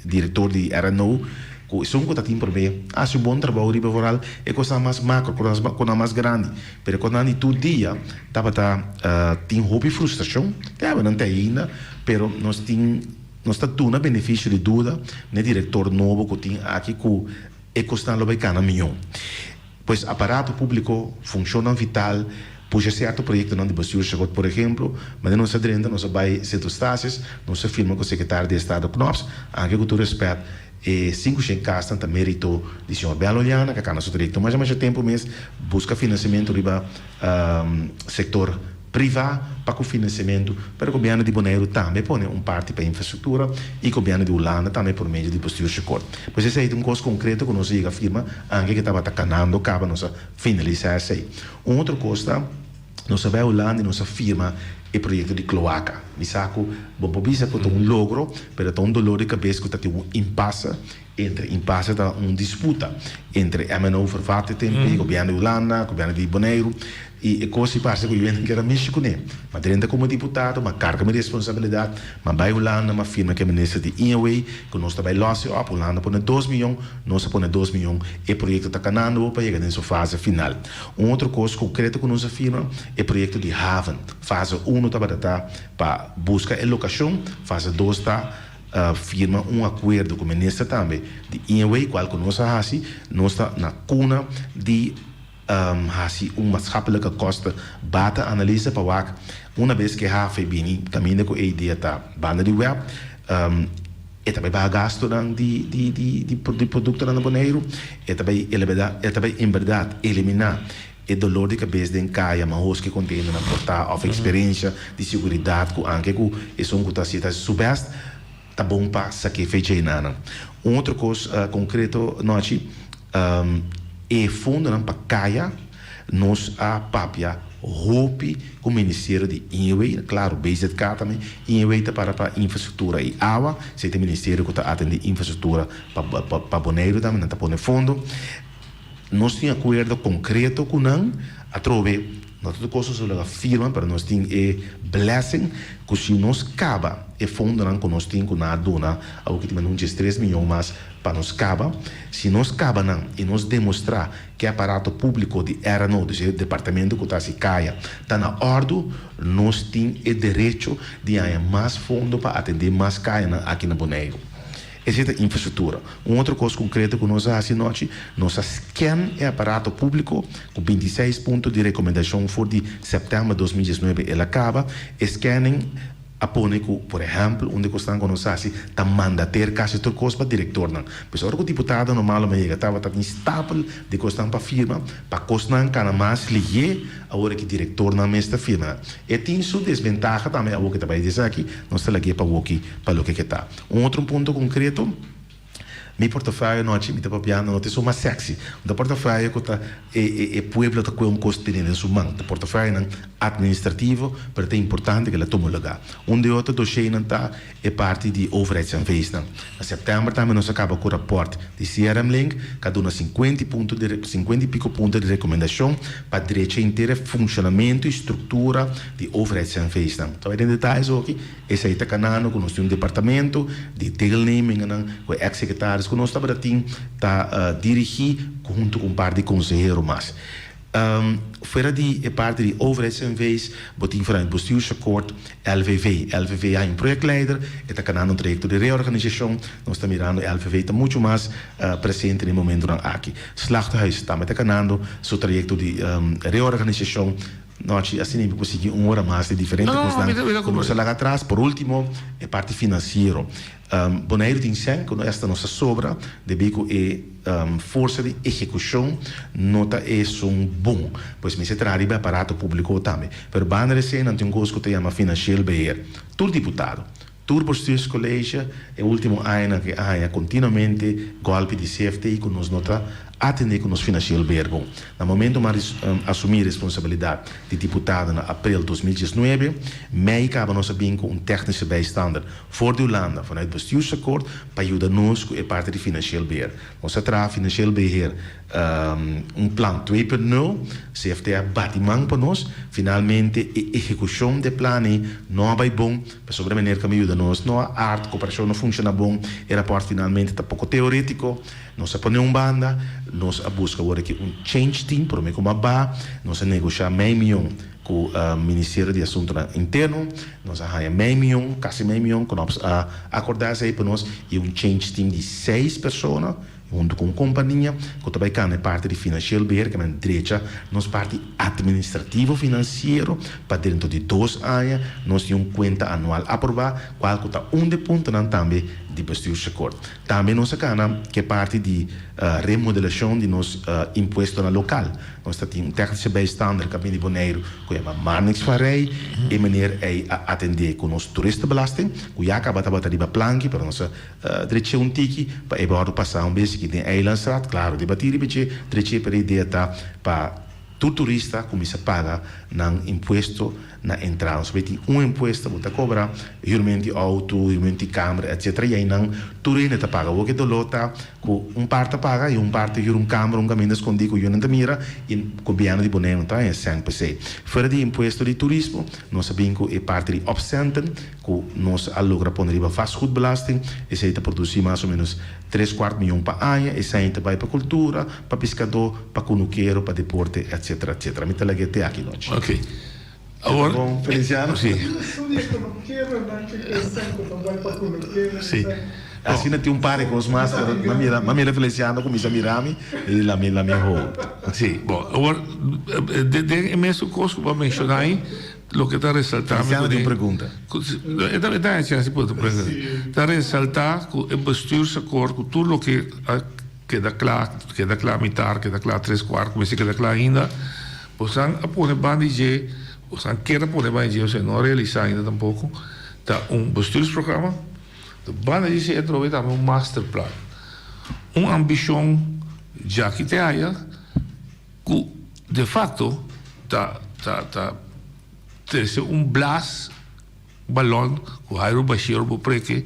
I: direktor di RNO ku esun ku ta tin promé hasi un bon trabou riba vooral e kosnan mas makro, kosnan mas grandi. Pero e kosnan di tur dia tabata tin hopi frustrashon, te awe nan ta ainda, pero nos tin nos ta duna benefisio di duda na e direktor nobo ku tin aki ku e kosnan lo bai kana mihó. Pues aparato públiko, funshonnan vital, pusha sierto proyektonan di Bestuursakkoord, por ehemplo, manera nos a drenta nos a bai Sint Eustatius, nos a firma ku Sekretario di Estado Knops, anke ku tur rèspèt e 500 kasnan ta mérito di señor Bel Oleana ku a kana su trayekto masha masha tempu mes buska finansiamentu riba sektor Privá pa ku finansiamentu, pero gobièrnu di Boneiru tambe pone un parti pa infrastruktura i gobièrnu di Hulanda tambe por medio di Bestuursakkoord. Pues esei ta un kos konkreto ku nos a yega firma anke ku tabata kanando kaba nos a finalisá esei. Un otro kos ta nos a bai Hulanda i nos a firma e proyekto di kloaka. Mi sa ku bo por bisa ku ta un logro, pero ta un dolor di kabes ku ta tin un impase entre impase ta un disputa entre MNO Vervat e tempu ei, gobièrnu di Hulanda, gobièrnu di Boneiru i e kos ei parse ku yu hende kier a mishi kuné. M'a drenta komo diputado, m'a karga mi responsabilidat, m'a bai Hulanda, m'a firma ku e minister di INW ku nos ta bai lòs e òp. Hulanda pone dos miyon, nos a pone dos miyon, e proyekto ta kanando bo pa yega den su fase final. Un otro kos konkreto ku nos a firma, e proyekto di haven. Fase uno tabata ta pa buska e lokashon, fase dos ta firma un akuerdo ku minister tambe di INW kual ku nos a hasi, nos ta na kuna di hasi un maatschappelijke kosten bata analise pa wak una bes ku e hafe bini kaminda ku e idea ta banda di web e ta bai baha gastunan di di di di produktonan na Boneiru e ta bai e ta bai enberdat eliminá E dolor di kabes den kaya, mahos ku e kontenernan por ta òf eksperensha di seguridat ku anke ku esun ku ta hasi ta hasi su bèst, ta bon pa sak'é fecha enanan. Un otro kos konkreto nochi, e fondonan pa kaya nos a papia hopi ku Ministerio di INW, klaro BZK tambe, INW ta para pa infrastruktura i awa, esei ta e ministerio ku ta atendé infrastruktura pa Boneiru tambe, nan ta pone fondo. Nos tin akuerdo konkreto ku nan, atrobe no ta tur kos nos a logra firma, pero nos tin e blessing ku si nos kaba e fondonan ku nos tin ku nan a duna, awor ki tin manda un diestres miyon mas pa nos kaba, si nos kaba nan i nos demostrá ku e aparato públiko di RNO, dus e departamento ku ta hasi kaya, ta na òrdu, nos tin e derecho di haña mas fondo pa atendé mas kayanan aki na Boneiru. Esei ta infrastruktura. Un otro kos konkreto ku nos a hasi anochi, nos a scan e aparato públiko ku 26 punto di rekomendashon for di sèptèmber 2019 el a kaba. E scanning a pone ku, por ehèmpel, un di e kosnan ku nos a hasi ta mandater kasi tur kos pa direktornan. Pues ora ku diputado normal lo yega tabata tin stapel di kosnan pa firma, pa kosnan kana mas lihé awor ki direktornan mes ta firma. E tin su desbentaha tambe awor ku ta bai di esaki, nos ta lag'é pa woki pa loke ke ta. Un otro punto concreto, mi portafolio anochi mi ta papiando no ta esun mas sexy, un ta portafolio cu ta e e e pueblo ta cue un cos tene den su man, ta portafolionan administrativo, pero ta importante cu el a tuma lugar. Un di e otro dosheynan ta e parti di overheids-NV's-nan. Na september tambe nos a caba cu rapport di CRM Link cu a duna cincuenta y punto di cincuenta y pico punto di recomendacion pa drecha henter e funcionamento y structura di overheids-NV's-nan. Ta bay den detayes oki. Esei ta kanando ku nos tin un departamento di deelnemingennan ku e eks sekretaris ku nos tabata tin ta dirigí huntu ku un par di konsehero mas. Fuera di e parti di overheids-NV's bo tin vanuit Bestuursakkoord LVV. LVV a un projectleider, e ta kanando un trayekto di reorganisashon. Nos ta mirando LVV ta muchu mas presente den e momentunan aki. Slachthuis tambe ta kanando su trayekto di reorganisashon. Nochi asina mi por sigui un ora mas di diferente kosnan ku nos a laga atras. Por ultimo e parti finansiero. Boneiru tin sèn ku no esta nos a sobra debí ku e forsa di ehekushon no ta esun bon. Pues mester traha riba e aparato públiko tambe. Pero banda di esei nan tin un kos ku ta yama financieel beheer. Tur diputado, tur bestuurscollege e último añanan ke a haña kontinuamente gòlpi di CFT ku nos no ta atendé ku nos financieel beheer bon. Na momento mi a asumí responsabilidat di diputado na aprel 2019, mei kaba nos a bin ku un technische bijstander For di Hulanda, vanuit Bestuursakkoord, pa yuda nos ku e parti di financieel beheer. Nos a traha financieel beheer un plan twee punt nul, CFT a bati man pa nos. Finalmente e ehekushon di e plan ei no a bai bon, pasobra meneer ku a yuda nos no a art, koperashon no funshoná bon, e rapòrt finalmente ta poko teorétiko. Nos a pone un banda, nos a buska awor aki un change team, promé ku a baha, nos a negoshá mei mion ku Ministerio di Asuntunan Interno, nos a haña mei mion, kasi mei mion, ku nos a akordá esei pa nos i un change team di seis persona huntu ku un kompania ku ta bai kanda e parti di financieel beheer, ke men drecha nos parti administrativo finansiero pa dentro di dos aña nos tin un kuenta anual aprobá, kual ku ta un di e puntonan tambe di Bestuursakkoord. Tambe nos a kana ku e parti di remodelashon di nos impuestonan lokal. Nos ta tin un technische bijstander ku a bini di Boneiru ku yama Marnix van Rij. E meneer ei a atendé ku nos toeristenbelasting, ku ya kaba tabata riba planki, pero nos a drech'é un tiki pa e wòrdu pasá un bes aki den Eilandstraat. Klaro, debatí riba dje, drech'é, pero e idea ta pa tur turista kuminsá paga nan impuesto na entrada. Nos tin un impuesto bo ta cobra, huurment di auto, huurment di kamer, etc. Y aynan tur hende ta paga. Awor ke dolor ta cu un par ta paga y un par ta huur un kamer, un caminda scondi cu yonan ta mira y gobierno di Boneiru no ta haña cent p'esey. Fuera di impuesto di turismo, nos a bin cu e parti di opcenten cu nos a logra pone riba vastgoedbelasting. Esey ta produci mas o menos tres cuart miyon pa aña. Esey ta bay pa cultura, pa piscador, pa cunukero, pa deporte, etc. Etc. Mi ta lag'e te aki nochi.
H: Ok. Awor.
I: Bon, Feliciano.
H: Si. Si.
I: Asina tin un par di cos mas, pero m'a mira, m'a mira Feliciano cuminsa mira mi, y di lami, lami hold.
H: Si, bon, awor, den e mesun cos cu bo a menciona ahi, loke ta resalta mi.
I: Feliciano tin un pregunta.
H: E ta, e ta haci asi por pregunta. Ta resalta cu e bestuursakkoord cu tur loke a keda cla, keda cla mitar, keda cla tres cuart, cu mester keda cla ainda, Bosan a pone ban di dje, bosan kier a pone ban di dje, osea no a realisa ainda tampoco, ta un bestuursprogramma, ta banda di esei atrobe tambe un masterplan. Un ambicion djaki te haya cu de facto ta ta ta trece un blaas. Balon ku Jairo Bashir bo preke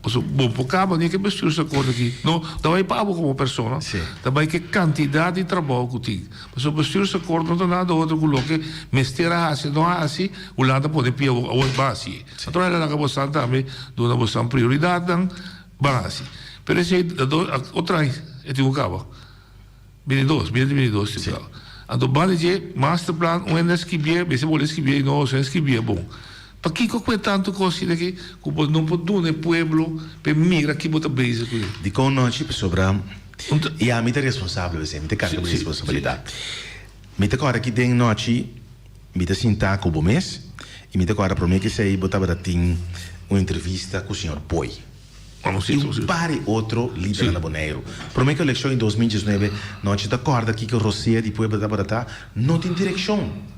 H: paso bo por kaba ni ke bestuursakkoord aki no ta bai pa abo komo persona ta bai ke kantidat di trabou ku tin paso bestuursakkoord no ta nada otro ku loke mester a hasi no a hasi Hulanda pone pia bo awor ban hasi anto el a laga bosan tambe duna bosan prioridatnan ban hasi pero esei otro aña e tin ku kaba. Bini dos, bini di bini dos si bra. Anto banda dje masterplan un hende a skibié, mester bolbe skibié i no, a skibié bon. Pakiko ku e tantu kos asina aki ku bo no por duna e pueblo pa e mira ki bo ta bezig ku e?
I: Dikon nochi? Pasobra ya mi ta responsabel p'esei, mi ta karga mi responsabilidat. Mi ta kòrda ki den nochi mi ta sintá ku bo mes i mi ta kòrda promé ku esei bo tabata tin un entrevista ku señor Boy. I un par di otro lidernan na Boneiru. Promé ku elekshon di 2019, nochi ta kòrda kiko rosea di pueblo tabata ta, no tin direkshon.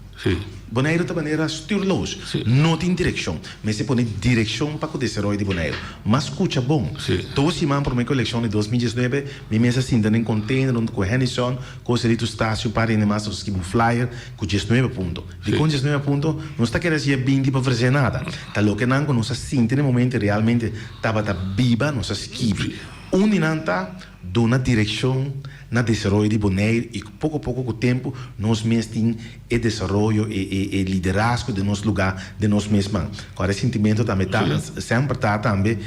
I: Boneiru ta manera stuurloos. No tin direkshon. Mester pone direkshon pa ku desaroyo di Boneiru. Mas skucha bon. Dos siman promé ku elekshon di 2019, mi mes a sinta den container huntu ku Hennyson, Joselito Stacio, un par di hende mas, nos a skibi un flyer ku diesnuebe punto. Dikon diesnuebe punto? Nos ta kere hasié binti pa ofresé nada. Ta loke nan ku nos a sinti na e momento realmente tabata biba, nos a skibi. Un di nan ta duna direkshon na desaroyo di Boneiru i poko poko ku tempu nos mes tin e desaroyo, e e liderazgo den nos lugá, den nos mes man. Kòrda e sintimentu tambe ta, semper ta tambe,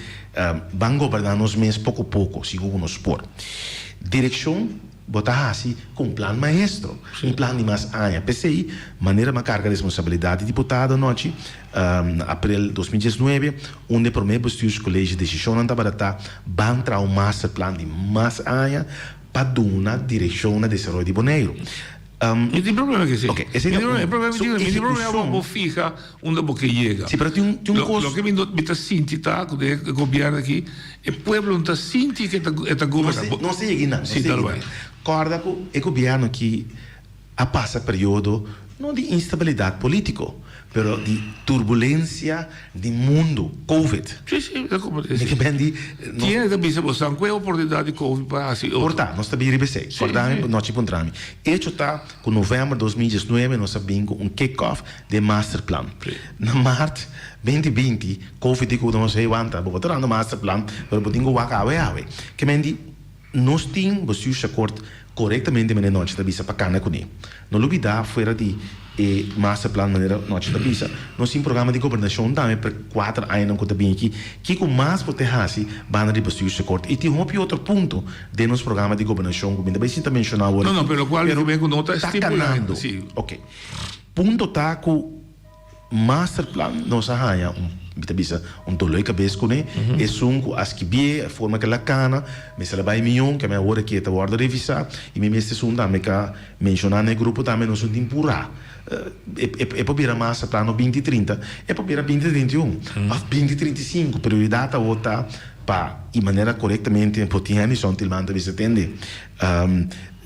I: ban goberná nos mes poko poko, segun ku nos por. Direkshon. Bo ta hasi ku un plan maestro, un plan di mas aña. P'esei, manera m'a karga responsabilidat di diputado anochi, na aprel 2019, unda e promé bestuurscollege desishonnan tabata ta ban traha un masterplan di mas aña pa duna direkshon na desaroyo di Boneiru.
H: Mi tin problema ku esei.
I: Ok, esei
H: Mi
I: ta
H: tin
I: un.
H: e problema
I: Su
H: mi tin problema
I: ehekushon.
H: bo fiha unda bo ke yega.
I: Si, pero tin un, tin un kos.
H: Loke mi no, mi ta sinti ta ku den e gobièrnu aki e pueblo no ta sinti ku e ta e ta goberná.
I: Nos nos ta yega einan, nos
H: Si,
I: ta
H: tal
I: yega
H: bai.
I: einan. Kòrda ku e gobièrnu aki a pasa periodo no di instabilidat polítiko, pero di turbulensia di mundu, Covid.
H: Sí, sí, mi ta komprendé,
I: Mi
H: sí.
I: ke ben di nos.
H: Tiene ta bisa bo san ku e oportunidat di Covid pa hasi otro.
I: Por ta, nos ta bin riba esei.
H: Sí,
I: Kòrda mi
H: sí.
I: nochi puntra mi. Echo ta ku novèmber 2019 nos a bin ku un kick-off den masterplan.
H: Sí.
I: Na mart 2020 Covid di ku nos, hey wanta, bo ta dando masterplan, pero bo tin ku wak awe awe. Ke men di. Nos tin bestuursakkoord korektamente manera Nochi ta bisa pa kana kuné. No lubidá fuera di e masterplan manera Nochi ta bisa, nos tin programa di gobernashon tambe pa e kuater añanan ku ta bini aki. Kiko mas bo te hasi banda di bestuursakkoord? I tin hopi otro punto den nos programa di gobernashon ku mi ta bai sinta menshoná awor
H: No, no,
I: aki,
H: pero lokual
I: pero
H: mi ta ku no ta
I: ta
H: stipulá
I: kanando.
H: si.
I: Oke. Punto ta ku. Masterplan nos a haña un, mi ta bisa, un dolor di kabes kuné. Esun ku a skibié, e forma ku el a kana, mester a bai mion, ke mi awor aki e ta wòrdu revisá. I mi mester esun tambe ka menshoná na e grupo tambe, nos no tin purá. E e por bira masterplan no binti trinta, e por bira binti 31 òf binti 35. Prioridat awor ta pa i manera korektamente por tin hende son Tilman ta bisa tende.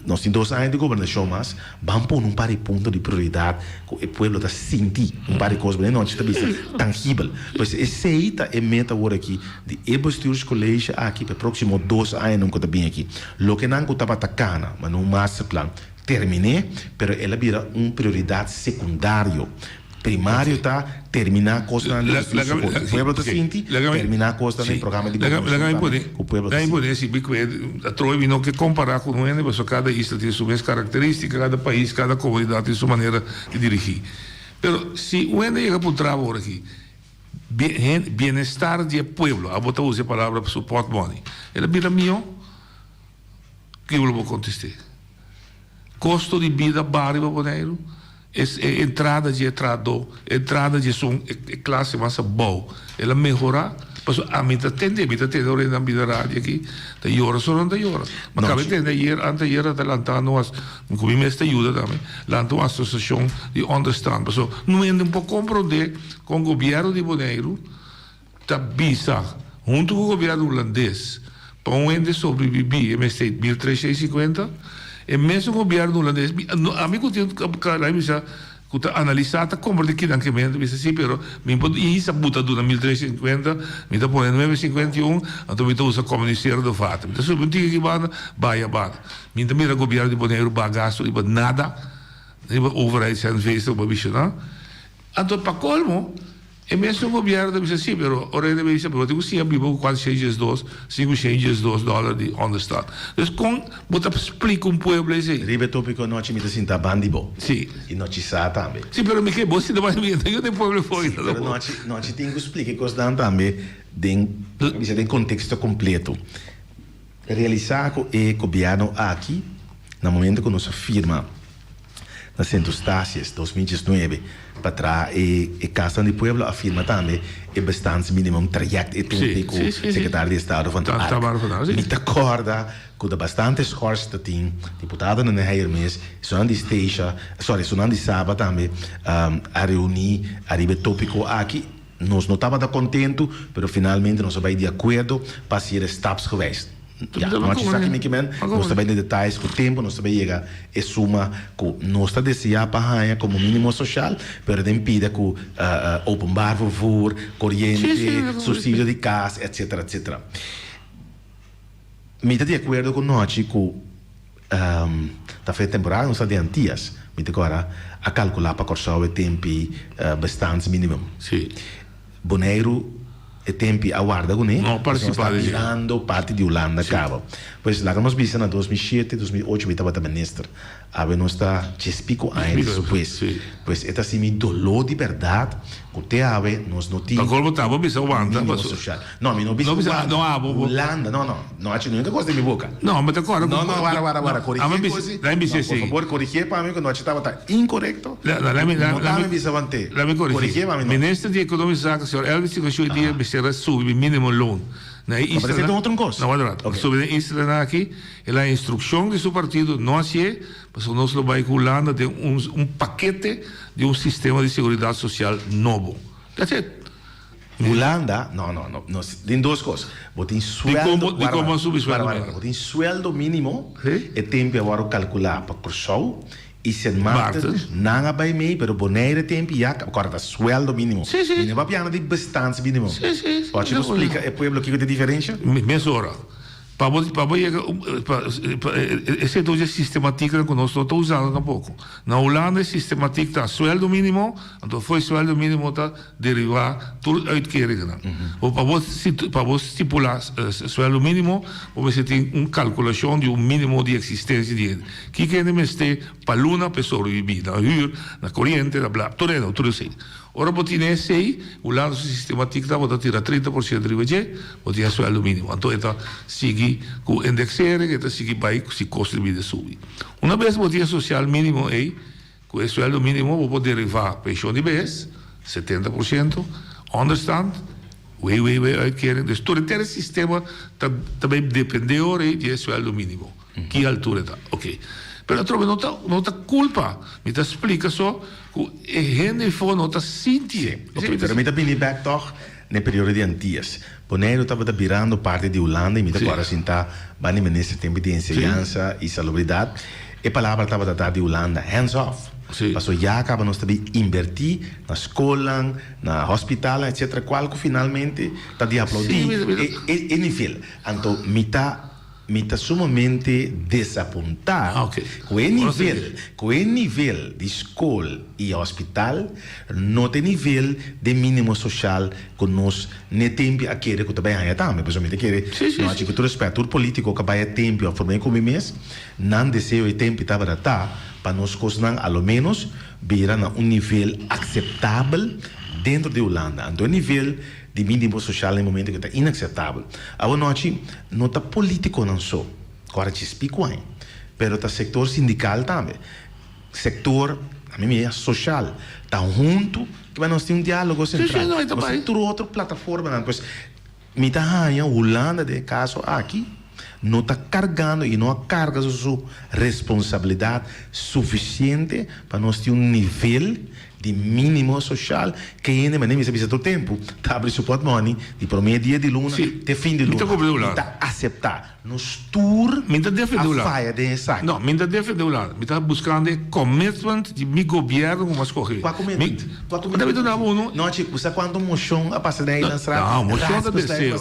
I: Nos tin dos aña di gobernashon mas, ban pone un par di punto di prioridat ku e pueblo ta sinti, un par di kos bo nochi ta bisa tangibel. Pues esei ta e meta awor aki di e bestuurscollege aki pa e próksimo dos añanan ku ta bin aki. Loke nan ku tabata kana, ma no un masterplan, terminé, pero el a bira un prioridat sekundario. Primario ta terminá kosnan di bestuur ku pueblo ta sinti, terminá kosnan den programa di gobernashon tambe ku pueblo ta
H: Laga mi
I: sinti.
H: pone si, atrobe mi no ke kompará ku un hende pasobra kada isla tin su mes karakterístika, kada pais, kada komunidat tin su manera di dirigí. Pero si un hende yega puntra bo ora aki, bienestar di e pueblo, abo ta usa e palabra su pòtmòni, el a bira mihó? Kiko lo bo kontest'é? Kosto di bida baha riba Boneiru, es e entrada dje e trahadó, e entrada dje esun e klase mas abou, el a mehorá. Pasobra ami ta tende, mi ta tende ora nan bira radio aki, ta yora so nan ta yora. Mi a kaba di tende ayer, anteayer a ta lantando un as, ku mi mes ta yuda tambe, lanta un asosiashon di onderstand. Pasobra no hende no por komprondé kon gobièrnu di Boneiru ta bisa huntu ku gobièrnu hulandes pa un hende sobrebibí e mester 1350, e mesun gobièrnu hulandes, ami ku tin kara bisa ku ta analisá ta komprendé kinan ke men ta bisa si pero mi por hisa buta duna 1350 mi ta pone 951 anto mi ta usa communicerende vaten mi ta subi un tiki aki banda bai abanda mi ta mira gobièrnu di Boneiru baha gastu riba nada riba overheidshuisvesting ku bo a menshoná. Anto pa colmo, e mesun gobierno ta bisa si, pero ora e ta bisa, pero bo tin cu siña biba cu cuatro shen diesdos, cinco shen diesdos dollar di onderstand. Dus con bo ta splica un pueblo esey?
I: Riba e topico anochi mi ta sinta ban di bo.
H: Si.
I: Y nochi sa tambe.
H: Si, pero mi ke bo sinta ban di mi, yo den pueblo fo'i.
I: Si, pero nochi, nochi tin cu splica e cosnan tambe den, bisa den contexto completo. Realisa cu e gobierno aki, na momento cu nos a firma na Sint Eustatius 2019 pa traha e e Casnan di Pueblo a firma tambe e bestaansminimum traject e tempo cu Secretario di Estado van der Ark. Mi ta corda cu ta bastante schors ta tin diputadonan den Heyer mes, esunnan di Statia, sorry esunnan di Saba tambe a reuni ariba e topico aki. Nos no tabata kontentu, pero finalmente nos a bai di akuerdo pa hasier e stapsgewijs. Ya, no a chisa kimi kimen, nos ta bai den detayes ku tempu nos ta bai yega e suma ku nos ta deseá pa haña komo mínimo soshal, pero den pida ku openbaar vervoer, koriente, supsidio di kas, etsetera, etsetera. Mi ta di akuerdo ku Nochi ku ta fe temporada nos ta den Antias, mi ta kora a kalkulá pa Kòrsou e tempi bestaansminimum. Boneiru e tempi a warda kuné, pasobra nos ta birando parti di Hulanda kaba. Pues laga nos bisa na 2007, 2008 mi tabata minister. Awe nos ta djes pico aña despues. Pues e ta haci mi doló di berdad cu te awe nos no tin
H: Pa colmo ta bo bisa wanta
I: minimo social. No, mi no bisa wanta. Hulanda, no, no. No haci nunca cos den mi boca.
H: No, mi ta corda
I: cu. No, no, wara, wara, wara. Corrigie cos. No, por favor, corrigie pa mi cu nochi tabata incorrecto. No ta mi bisa want'é.
H: Lami corrigi.
I: Corrigie pa mi no.
H: Minister di Economia y Zaken, señor Elvis Tjokashoe, dia mester a subi minimo loon. Na e
I: isla
H: nan,
I: otro kos.
H: No, wak rato. Pasobra den e islanan aki, el a instrukshon di su partido no hasié, pasobra nos lo bai ku Hulanda den un un pakete di un sistema di seguridat sosial nobo. That's it.
I: Hulanda, no, no, no, no, den dos kos. Bo tin sueldo,
H: Di kon bo a subi sueldo
I: mínimo? Bo tin sueldo mínimo, e tempu a wòrdu kalkulá pa Kòrsou i Sint Maarten, nan a bai mei, pero Bonaire tempu ya kòrda ta sueldo mínimo. Mi no papia di bestaansminimum. Ochi bo splika e pueblo kiko ta e diferensha?
H: Mesora. Pa bo pa bo yega pa esei ta un dje sistematiknan ku nos no ta usando tampoko. Na Hulanda e sistematik ta sueldo minimo, anto for e sueldo minimo ta derivá tur uitkeringennan. Bo pa bo pa bo stipulá sueldo minimo bo mester tin un kalkulashon di un minimo di eksistensia di hende. Kiko hende mester pa luna pa e sobrebibí, na hür, na koriente, na bla, tur esei, tur esei. Ora bo tin esei, Hulanda su sistematik ta bo ta tira 30% riba dje, bo tin e sueldo minimo. Anto e ta sigui ku indexering, e ta sigui bai si kosto di bida subi. Una bes bo tin e sosial minimo ei, ku e sueldo minimo bo por derivá penshon di bes, 70%, onderstand, WW-uitkering. Dus tur henter e sistema ta ta bai depende ora ei di e sueldo minimo. Ki altura e ta. Oké. Pero atrobe no ta no ta kulpa. Mi ta splika so ku e hende afó no ta sinti e.
I: Sí, oké. Pero mi ta bini bèk tòg na e periodo di Antias. Boneiru tabata birando parti di Hulanda i mi ta kòrda sintá banda di minister tempu di enseñansa i salubridat. E palabra tabata ta di Hulanda, hands off. Pasobra ya kaba nos ta bin inbertí na skolnan, na hospitalnan, etcetera, kual ku finalmente ta di aplaudí e nivel. Anto mi ta. Mi ta sumamente desapuntá ku e nivel, ku e nivel di skol i hospital no ta e nivel den mínimo soshal ku nos n'e tempi a kere ku ta bai haña tambe. Pasobra mi ta kere, no haci ku tur respèt, tur polítiko ku a bai e tempi òf promé ku mi mes, nan deseo e tempi tabata ta pa nos kosnan a lo ménos bira na un nivel akseptabel dentro di Hulanda. Anto e nivel di mínimo soshal na e momento ku ta inakseptabel. Awanochi no ta polítikonan so ku a recispí ku ain, pero ta sektor sindikal tambe, sektor, ami mi a soshal, ta huntu ku bai nos tin un diálogo sentral. Nos tin tur otro plataformanan. Pues mi ta haña Hulanda den e kaso aki no ta kargando i no a karga su responsabilidat sufisiente pa nos tin un nivel di mínimo soshal ke hende manera mi sa bisa tur tempu ta abri su pòtmòni di promé dia di luna te fin di luna. Mi ta aseptá nos tur a faya den esaki.
H: No, mi ta defendé Hulanda. Mi ta buskando e commitment di mi gobièrnu ku mi a skohe.
I: Kua commitment? Kua commitment? No, chi, bo sa kuantu moshon a pasa den Eilandsraad?
H: No, moshon ta deseo.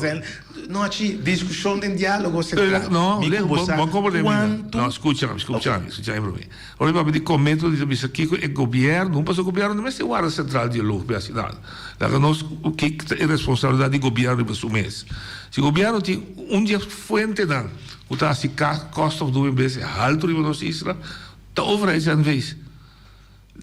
I: No haci discusion den dialogo central.
H: No,
I: Mi cu bo sa
H: bo comprende mi.
I: cuanto.
H: No, scucha, scucha mi, scucha mi prome. Ora mi papia di comento di ta bisa kico e gobierno, pasobra gobierno no mester warda central dialoog pe haci nada. Laga nos kico ta e responsabilidad di gobierno riba su mes. Si gobierno tin un di e fuentenan cu ta haci cost of doing business halto riba nos isla, ta overheid NV's.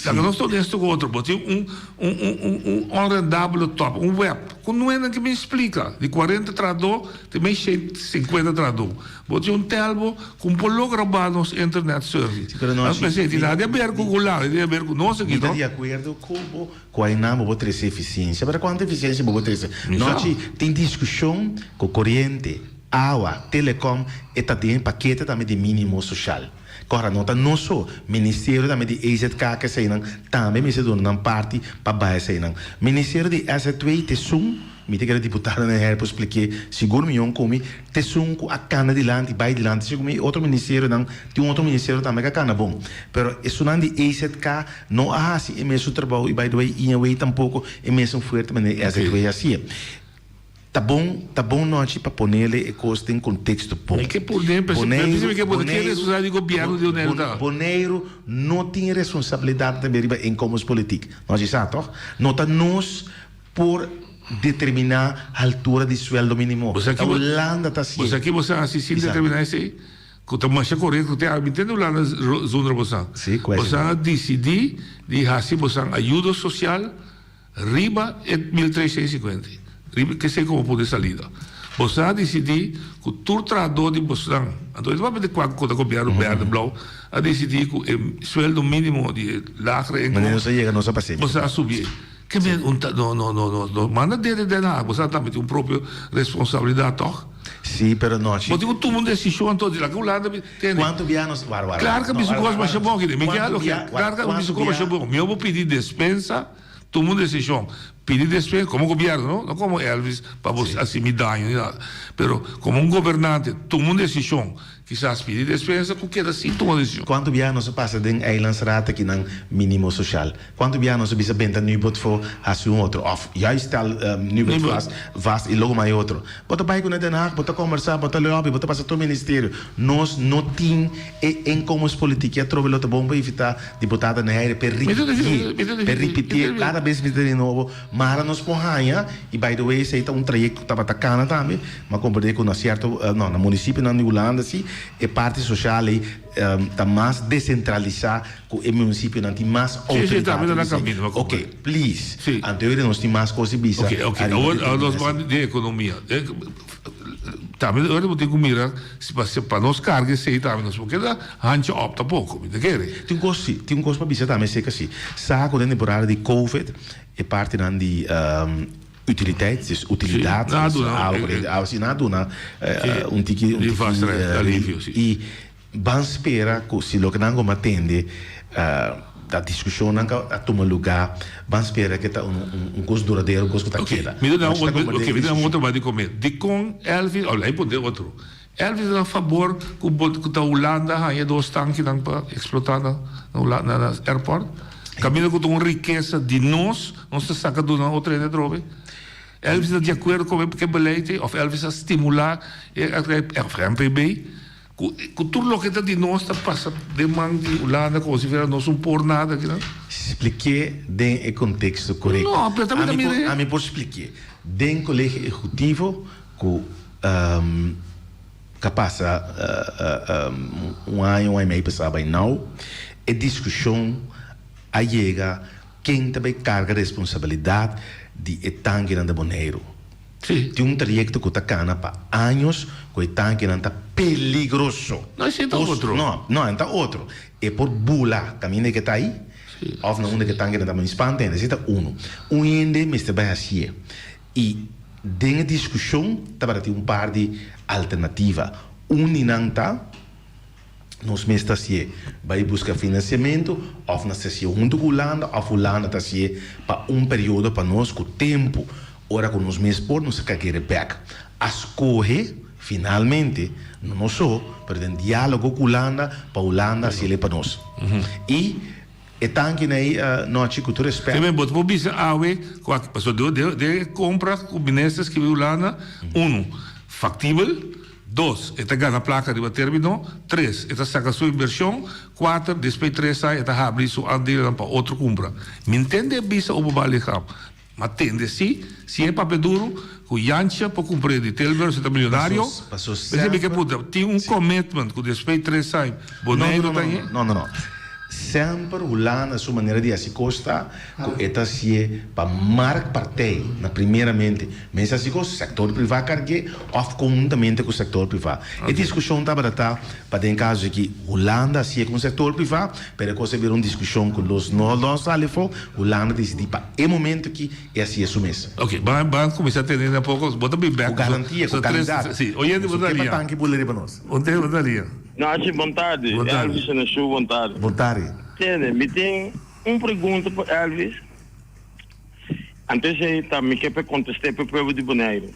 H: Laga nos ta honesto ku otro. Bo tin un un un un un onrendabele top, un web ku nuenan ke bin splika di kuarenta trahadó te mei shent sinkuenta trahadó. Bo tin un telbo ku por logra baha nos internet service.
I: Sí, pero no
H: Nos pensé, tin nada di aber ku Hulanda, tin di aber ku nos aki,
I: Mi ta
H: no?
I: di akuerdo ku bo ku ainan bo por trese efisiensia, pero kuantu efisiensia bo por trese?
H: Mi sa.
I: Nochi tin diskushon ku koriente, awa, telekom e ta den pakete tambe di minimo soshal. Kòrda no ta nos so, ministerio tambe di EZK ke eseinan tambe mester duna nan parti pa baha eseinan. Ministerio di SZW t'esun, mi ta kere diputadonan her por spliké sigur mion ku mi, t'esun ku a kana dilanti, bai dilanti segun mi otro ministerionan, tin un otro ministerio tambe ku a kana bon. Pero esunnan di EZK no a hasi e mesun trabou i by the way INW tampoko e mesun fuerte manera SZW hasié. Ta bon, ta bon nochi pa ponele e kos den konteksto bon.
H: Mi ke por den, pero si mi ke por den, ke responsabilidat di gobièrnu di Boneiru ta?
I: Boneiru no tin responsabilidat tambe riba inkomenspolitiek. Nos a sa tòg? No ta nos por determiná haltura di sueldo mínimo. Ta Hulanda ta hasié.
H: Bo sa ki bo sa hasi sin determiná esei? Ku ta masha korekto te ami tende Hulanda zonder bo sa. Bo sa a disidí di hasi bo sa ayudo sosial. Riba e 1350, riba kesey komo punto di salida, boso a disidí ku tur trahadó di bosnan, anto e ta papia di kua ku ta gobièrnu bèrdè, blou, a disidí ku e sueldo mínimo di e lagere
I: Manera nos a yega nos a pas'é.
H: Boso a subié. Ke men un ta no no no no no manda dede Den Haag, bo sa tambe tin un propio responsabilidat tòg?
I: Sí, pero no
H: Bo tin ku tuma un desishon anto di laga Hulanda bi tende.
I: Kuantu bia nos wara wara
H: Klar ka
I: no
H: bisa
I: wara
H: kos
I: wara
H: masha bon kende. Mi ke
I: kuantu
H: loke
I: bia wara
H: klar ka
I: kuantu
H: bisa kos
I: bia
H: masha bon. Mihó bo pidi despensa, tuma un desishon. Pidi despensa komo gobièrnu no, no komo Elvis pa bo hasi mi daño ni nada. Pero komo un gobernante tuma un desishon. Kisas pidi despensa ku keda sin tuma desishon.
I: Kuantu biaha nos a pasa den eilandsraad akinan minimo soshal? Kuantu biaha nos a bisa benta Nubert for hasi un otro òf juist stel Nubert vast vast i logo mai otro? Bo ta bai ku na Den Haag, bo ta kombersá, bo ta lobby, bo ta pasa tur ministerio. Nos no tin e inkomenspolitiek. I atrobe lo ta bon pa invitá diputado Neheire p'e ripitié, p'e ripitié kada bes mi ta di nobo. Mara nos por haña, i by the way esei ta un trayekto ku tabata kana tambe, m'a komprendé ku na sierto, no, na munisipionan di Hulanda si e parti sosial ei ta mas desentralisá ku e munisipionan tin mas outoridat
H: riba esei.
I: Ok, please, anto ora nos tin mas kos di bisa
H: Ok, ok,
I: ariba
H: awor
I: di
H: awor nos
I: tema
H: ban
I: esei.
H: di ekonomia. Tambe ora bo tin ku mira si pa pa nos karga esei tambe nos por keda hancha òp tampoko, mi ta kere.
I: Tin un kos si, tin un kos pa bisa tambe esei kasi. Sa ku den temporada di covid e partinan di utiliteit, dus utilidat,
H: Sí, nan a
I: dus
H: duna
I: awa, koriente, awa, sí, nan a duna un tiki, un
H: Di
I: tiki
H: vastrecht, alivio, sí.
I: I ban spera ku si loke nan goma tende ta diskushonnan ku a tuma lugá, ban spera ke ta un un kos duradero, un kos ku ta
H: Ok,
I: keda.
H: mi ta duna
I: Nos ta
H: un,
I: komprendé
H: ok, mi ta duna un
I: diskushon.
H: otro banda di kome. Dikon Elvis, oh, lei pone otro. Elvis ta na fabor ku bo ku ta Hulanda haña dos tankinan pa eksplotá na na na airport. Kaminda ku ta un rikesa di nos, nos ta saka duna otro hende atrobe. Elvis ta di akuerdo ku e beleid ei òf Elvis a stimulá e òf MPB ku ku tur loke ta di nos ta pasa den man di Hulanda komo si fuera nos un por nada kinan.
I: Splik'é den e konteksto korekto.
H: No, pero tambe ta
I: Ami por
H: mira e.
I: ami por splik'é den Kolegio Ehekutivo ku. Ka pasa un aña, un aña i mei pasá bai nau, e diskushon a yega ken ta bai karga responsabilidat di e tankinan di Boneiru. Tin un trayekto ku ta kana pa años ku e tankinan ta peligroso.
H: No, esei ta otro.
I: No, no, e ta otro. E por bula kaminda ke ta ei òf na unda ke tankinan ta. Mi spanta hende, esei ta unu. Un hende mester bai hasié. I den e diskushon tabata tin un par di alternativa. Un di nan ta, nos mes ta hasié bai buska finansiamentu òf nos ta hasié huntu ku Hulanda òf Hulanda ta hasié pa un periodo pa nos ku tempu ora ku nos mes por nos ta kere bèk. A skohe finalmente, no nos so, pero den diálogo ku Hulanda pa Hulanda hasiel pa nos. I. E tankinan ei nochi ku tur respèt.
H: Keme bo ta por bisa awe ku aki pasobra den den e kompra ku minister skibi Hulanda, unu, faktibel, dos, e ta gana plaka riba termino, tres, e ta saka su invershon, kuater, despues tres aña e ta habri su aandelennan pa otro kumpra. Mi ntende e bisa openbaar lichaam. Ma tende si, si e papia duru, ku Jantje por kumpr'é di Tilburg, si ta milionario,
I: Paso
H: p'esei mi ke
I: semper.
H: puntra, tin un commitment ku despues tres aña Boneiru ta hé?
I: No, no, no. Semper Hulanda su manera di hasi kos ta ku e ta hasié pa marktpartij na primeramente. Mester hasi kos, sektor privá karg'é òf konhuntamente ku sektor privá. E diskushon tabata ta pa den kaso aki Hulanda hasié ku un sektor privá, pero e kos a bira un diskushon ku los no lo sali afó. Hulanda disidí pa e momento aki e hasié su mes.
H: Ok, ban ban kuminsá tende na poko, bo ta bin bèk.
I: Ku garantia, ku kalidat.
H: Si, oyente bo ta
I: Ke
H: lia.
I: pa tanki bula riba nos.
H: Oyente bo ta lia.
J: Nachi, bon tardi.
H: Bon tardi.
J: Elvis en su bon tardi.
I: Bon tardi.
J: Tende, mi tin un pregunta pa Elvis. Antes ei ta mi ke pa e kontest'é pa e pueblo di Boneiru.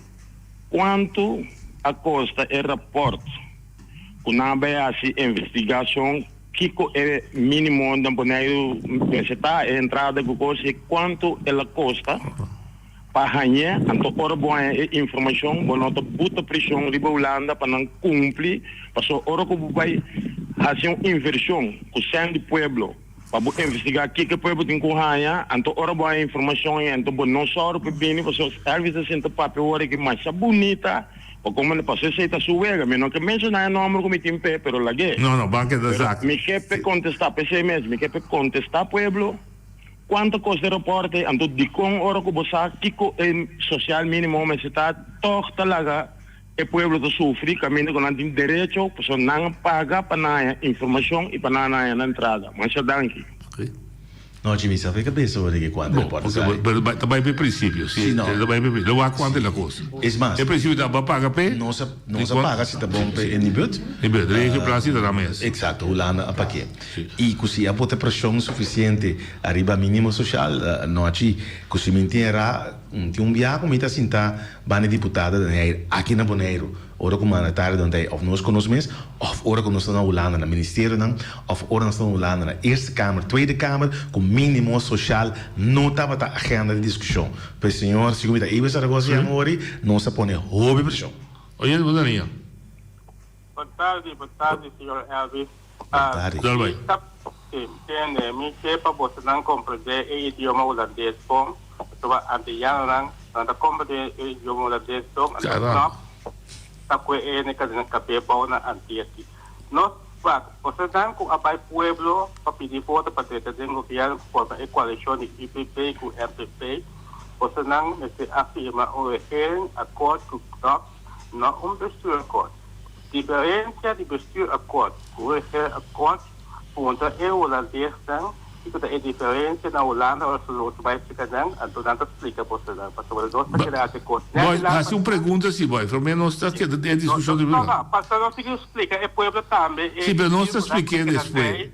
J: Kuantu a kosta e rapòrt ku nan a bai hasi investigashon kiko e mínimo na Boneiru mester ta, e entrada ku kos i kuantu el a kosta pa hañ'é? Anto ora bo haña e informashon bo no ta buta preshon riba Hulanda pa nan kumpli, pasobra ora ku bo bai hasi un invershon ku sèn di pueblo, Pa bo investigá kiko e pueblo tin ku haña, anto ora bo haña informashon ei, anto bo no sòru pa e bini, pasobra Elvis a sinta papia ora ki masha bunita, pa komo pasobra esei ta su wega. Mi no ke menshoná e nòmber ku mi tin p'e, pero lag'é.
H: No, no, ban keda
J: Pero
H: zak.
J: mi ke p'e kontestá, p'esei mes, mi ke p'e kontestá pueblo kuantu kosta e rapòrt ei, anto dikon ora ku bo sa kiko e sosial mínimo mester ta, tòg ta laga E pueblo ta sufri kaminda ku nan tin derecho pasobra nan a paga pa nan haña informashon i pa nan haña nan entrada. Masha danki.
I: No, Jimmy, sa fe cabeza ora que cuanto
H: Bon,
I: report
H: ok,
I: sai.
H: pero ta bai pe principio, si.
I: Si, no.
H: Ta bai pe Lo wak cuanto la cosa.
I: Es mas,
H: E principio ta ba paga pe.
I: Nos a, nos a paga si ta bon pe en Nibud.
H: Nibud, regio plaats si ta na mes.
I: Exacto, Hulanda a paké. Y cu si a bota presion suficiente ariba minimo social, no achi, cu si mi tin era, tin un biaha cu mi ta sinta banda di diputada den Heir aki na Boneiru. Ora ku mandatario nan ta ei òf nos ku nos mes òf ora ku nos ta na Hulanda na ministerionan òf ora nos ta na Hulanda na Eerste Kamer, Tweede Kamer ku mínimo sosial no tabata agenda di diskushon. Pues señor segun mi ta Iber Zaragoza yama ori nos a pone hopi preshon.
H: Oye bo Dania.
K: Bon tardi, bon tardi señor Elvis.
I: Bon tardi.
H: Dal bai.
K: Mi ta si, tende, mi ke pa bosonan komprendé e idioma hulandes bon, pasobra antiyanonan no ta komprendé e idioma hulandes bon, anto snòp ta kue e ne kadena kabé bou na Antia aki. Nos wak, bosonan ku a bai pueblo pa pidi voto pa drenta den gobièrnu ku forma e koalishon di UPP ku MPP, bosonan mester a firma un regering akòrt ku Knops, no un bestuurakkoord. Diferencia di bestuurakkoord cu regeerakkoord puntra e Holandesnan kico ta e diferencia na Hulanda ora su lo bay splica nan, anto nan ta splica bosonan pasobra nos ta keda haci cos
H: Boy,
K: Nederland
H: haci un pregunta si boy, prome nos ta keda den e discusion di
K: No, no, pasobra nos tin cu splica e pueblo tambe e
H: Si, pero nos ta
K: motibo nan
H: spliké
K: keda
H: despues.
K: bay.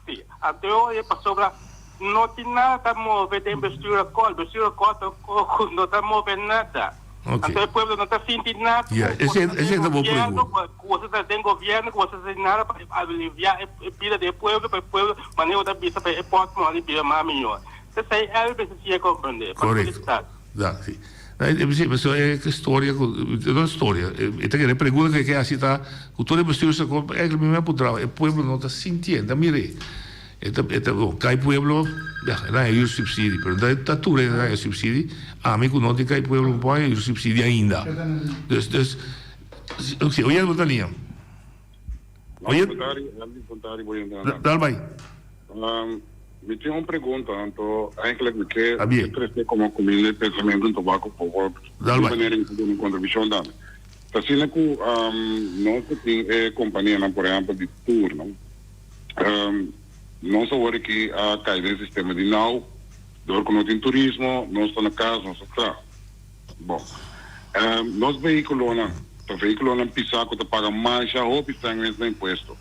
K: Si, anto e pasobra no tin nada ta move den bestuurakkoord, bestuurakkoord ta cu no ta move nada.
H: Ok.
K: Anto e pueblo no ta sinti nada
H: Ja,
K: cu
H: esey,
K: boso ta
H: esey
K: den
H: ta bo
K: gobierno,
H: pregunta.
K: cu boso ta den gobierno, cu boso ta haci nada pa alivia e bida di e pueblo, pa e pueblo, manera bo ta bisa pa e portmoni bira mas miyor. Esey el mester siña comprende. Pa
H: Correcto.
K: felicita.
H: Da, si. E pasobra e historia ku, no historia, e ta kere e pregunta ku e ke hasi ta ku tur e bestuursakkoord eigenlijk mi me a puntra e pueblo no ta sintié, ta mir'é. E ta e ta bon kai pueblo ya e nan a hür subsidie pero ta ta tur hende nan a subsidie ami ku no tin kai pueblo no por haña hür subsidie ainda. Dus dus si oye bo ta liña. Oye. Dal bai.
L: Mi tin un pregunta, anto eigenlijk mi ke trese komo kuminda e pensamentu en tobako por di manera mi por duna un kontribushon tambe. Ta asina ku nos ta tin e kompanianan por ehèmpel di tour no, nos awor aki a kai den sistema di now dor ku no tin turismo nos ta na kas nos ta traha. Bon, nos vehíkulonan ta vehíkulonan pisá ku ta paga masha hopi sèn mes na impuesto.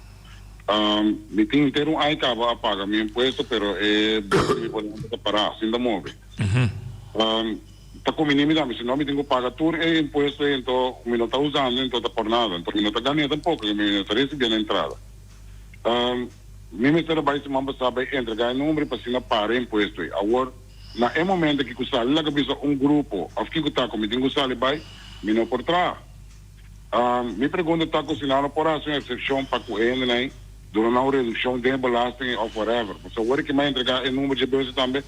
L: Mi tin henter un ai kaba a paga mi impuesto pero e bus di mi por ta pará sin ta move. Ta kumbiní mi tambe, si no mi tin ku paga tur e impuesto ei anto mi no ta usando anto ta por nada, anto mi no ta gan'é tampoko, mi no ta risibiendo entrada. Mi mester a bai siman pasá bai entregá e number pa asina para e impuesto ei. Awor na e momento aki ku sali laga bisa un grupo òf kiko ta ku mi tin ku sali bai, mi no por traha. Mi pregunta ta ku si nan no por hasi un eksepshon pa ku e hendenan ei duna nan un redukshon den e belasting ei òf whatever. Pasobra awor ki mi a entregá e number dje bus tambe,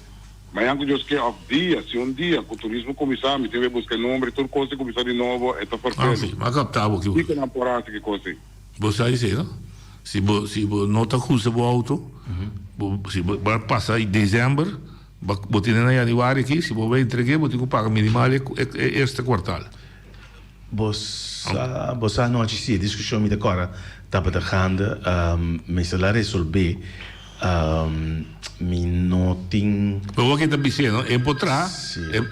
L: mañan ku Dios ke òf dia, si un dia ku turismo kuminsá mi tin be buska e number i tur kos ta kuminsá di nobo, e ta
H: Ah,
L: ferfelu.
H: si, mi a kaptá bo ki.
L: Kiko nan por hasi ki kos ei?
H: Bo sa esei, no? Si bo, si bo no ta usa bo auto, bo, si bo a pasa desèmber, bo, bo tene na yanüari aki, si bo bai entreg'é, bo tin ku paga minimal e, e eerste kwartal.
I: Bo sa, bo sa anochi si e diskushon mi ta kòrda tabata gaande, mester la resolbé, mi no tin.
H: Pero wak e ta bis'é no, e por traha,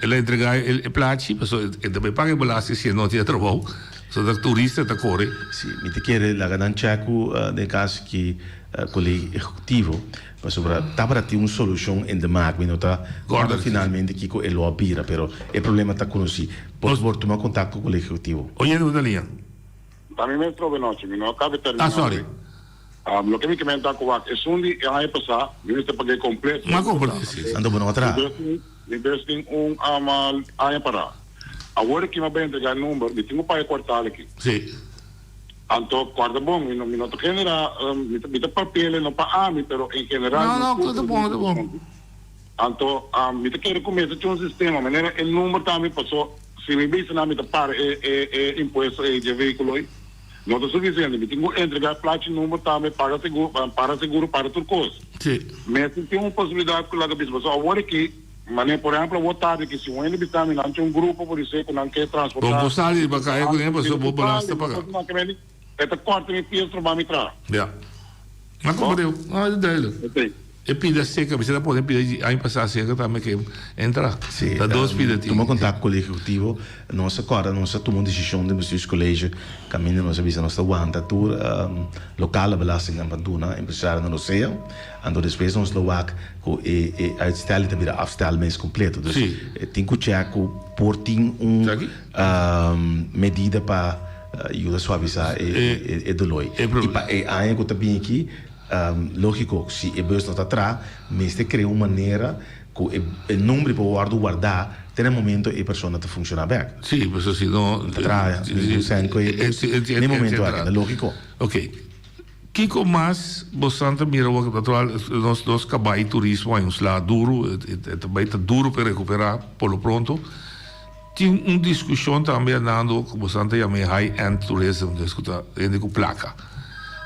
H: el a entregá e plachi, pasobra e ta bai paga e belasting si e no tin e trabou, pasobra ta turista ta kore.
I: Si, mi ta kere laga nan chèk ku den e kaso aki Kolegio Ehekutivo, pasobra tabata tin un solushon en de maak, mi no ta kòrda finalmente kiko e lo a bira, pero e problema ta konosí. Por fabor tuma kontakto ku Kolegio Ehekutivo.
H: Oye no ta liña.
L: Ta mi mes trobe nochi, mi no a kabe terminá
H: Ah, sorry.
L: hoy. Loke mi ke menta ku wak, esun di e aña pasá mi mester pag'é kompleto.
H: Ma kompleto, si.
I: Anto bo no a traha.
L: Mi bes tin un aña pará. Awor aki mi a bai entregá e number, mi tin ku paga e kuartal aki.
H: Si.
L: Anto, kòrda bon, mi no mi no ta generá, mi ta mi ta papia no pa ami, pero en general
H: No,
L: nos
H: no,
L: tur
H: ta bon, ta bon.
L: Anto, mi ta kere ku mester tin un sistema manera e number tambe paso si mi bisa nan mi ta para e e e impuesto ei dje vehíkulo ei, no ta sufisiente. Mi tin ku entregá e plachi number tambe, paga seguro, para seguro, para tur kos.
H: Si.
L: Mester tin un posibilidat ku laga bisa paso awor aki, manera por ehèmpel awor tardi aki si un hende bisa mi nan tin un grupo por disé ku nan ke transportá
H: Bo bo sali riba kaya kuné paso bo belasting ta paga.
L: E ta kòrta mi pies troba mi traha.
H: Ja. Ma komprendé. Ah, duidelijk.
L: Oké.
H: E pida seca, mi ta pone pida di aña pasá seca tambe ke entra.
I: Sí,
H: Ta dos pida tin.
I: Tuma kontakto ku Kolegio Ejekutivo, nos a kòrda nos a tuma un desishon den Bestuurscollege kaminda nos a bisa nos ta wanta tur lokale belastingnan pa duna empresarionan rosea, anto despues nos lo wak ku e e uitstel ta bira afstel mes kompleto. Dus tin ku chèk ku por tin un medida pa yuda suavisá e e doloi. I pa e aña ku ta bini aki. Lógiko, si e bus no ta tra, mester krea un manera ku e nomber por wòrdu wardá te na e momento e persona ta funshoná bèk.
H: Sí, pasobra si no.
I: No ta traha ningun sèn ku e bus na e momento aki, ta lógiko.
H: Oké. Kiko mas bosan ta mira awor? Natural, nos nos kabai turismo a un sla duru, e ta bai ta duru pa e rekuperá por lo pronto. Tin un diskushon tambe andando ku bosan ta yama e high end tourism, des ku ta hende ku plaka.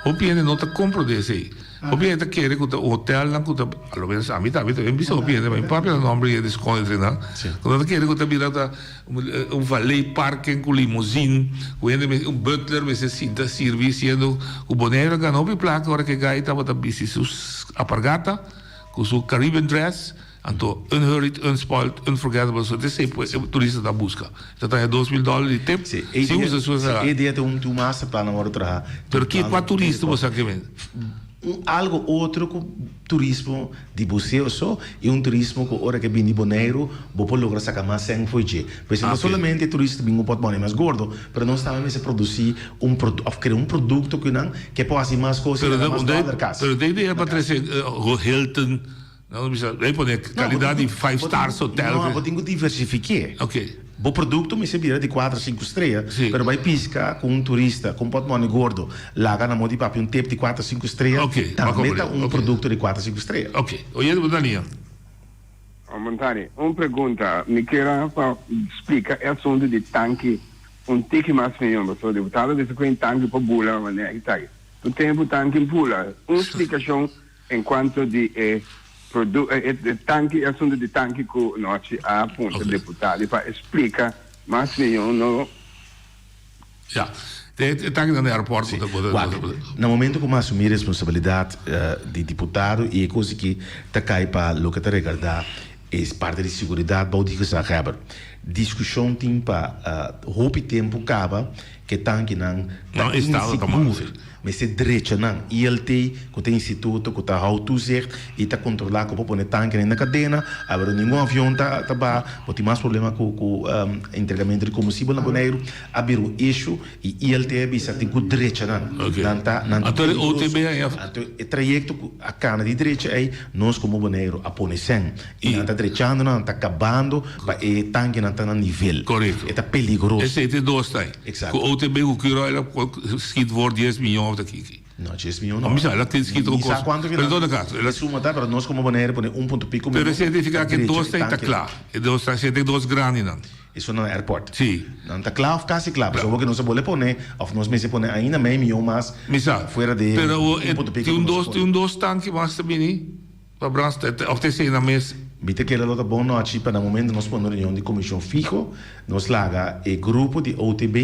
H: Hopi hende no ta komprondé esei. Hopi hende ta kere ku ta hotelnan ku ta, a lo menos ami tambe ta bisa hopi hende, ma mi papia na nomber di hende skonde entre nan, ku nan ta kere ku ta bira ta un valet parking ku limousine, ku hende mester, un butler mester sinta sirbi siendo ku Boneiru a gana hopi plaka ora ku e gai tabata bisti su apargata ku su Caribbean dress. Anto unhurried, unspoiled, unforgettable, so esei e turista ta buska. E ta traha 2000 dollar di tip,
I: Si,
H: si usa su
I: e idea ta un masterplan a wòrdu traha.
H: Pero ki kua turista bo sa ke men?
I: Un algo otro ku turismo di buseo so i un turismo ku ora ke bini Boneiru bo por logra saka mas sèn fo'i dje. Pues no solamente e turista bin ku pòtmòne mas gordo, pero nos tambe mester produsí un òf krea un produkto ku nan ke por hasi mas kos i gana mas dòler kas.
H: Pero de idea pa trese Hilton. Nan bisa, ei pone calidad di five stars hotel.
I: No, bo tin cu diversifique.
H: Ok.
I: Bo producto mester bira di cuatro, cinco strea,
H: Si.
I: pero bay pisca cu un turista cu un portmone gordo, laga na modo di papia un tip di cuatro, cinco strea,
H: Ok,
I: tambe ta un producto di cuatro, cinco strea.
H: Ok. Oyente bo ta nia.
M: Montani, un pregunta. Mi kier a pa splica e asunto di tanki un tiki mas miyon, pasobra diputado a bisa cu e tanki por bula manera aki taki. Tur tempo tanki bula. Un splicacion En cuanto di e produ e tanki e asunto di tanki cu nochi a puntra deputado pa e splica mas miyo no.
H: Ya, e tanki nan di aeroport bo ta bo ta.
I: Wak, na momento cu mi asumi responsabilidad di diputado y e cos aki ta cay pa loke ta regarda e parti di siguridad bou di gezaghebber, discusion tin pa hopi tempo caba cu e tankinan ta insegur. Mester drecha nan. ILT, ku ta instituto ku ta hou toezicht i ta kontrolá ku por pone tankenan na kadena, awe ningun avion ta ta baha, bo tin mas problema ku ku entregamentu di kombustibel na Boneiru, a bira un issue i ILT a bisa tin ku drecha nan. Nan ta nan ta peligroso. Anto e trayekto ku a kana di drecha ei, nos komo Boneiru a pone sèn i nan ta drechando nan, nan ta kabando pa e tankenan ta na nivel. E ta peligroso.
H: Esei ta e dos ta ei.
I: Exacto.
H: Ku OTB ku Curoil a schiet voor dies miyon of ta kiki.
I: No, dies miyon no.
H: Mi sa, el a schiet
I: Mi sa cuanto
H: Pero en todo caso, el a
I: E suma ta, pero nos como Bonaire pone un punto pico miyon.
H: Pero esei significa
I: pa
H: ke
I: drecha
H: dos
I: e
H: ta ta
I: tanke.
H: kla. E dos ta, esei ta e dos grandinan.
I: Esun na airport.
H: Si.
I: Nan ta kla of kasi kla. Pasobra bo ke nos a bole pone of nos mester pone ainda mei miyon mas
H: Mi sa.
I: fuera de
H: Pero awor
I: un
H: e
I: punto pico
H: tin
I: ku
H: un
I: nos a
H: dos,
I: pone.
H: tin un dos tanki mas ta bini. Pa brandstof of ta esei na mes.
I: Mi ta kere lo ta bon nochi pa na momento nos pone reunion di comision fiho nos laga e grupo di OTB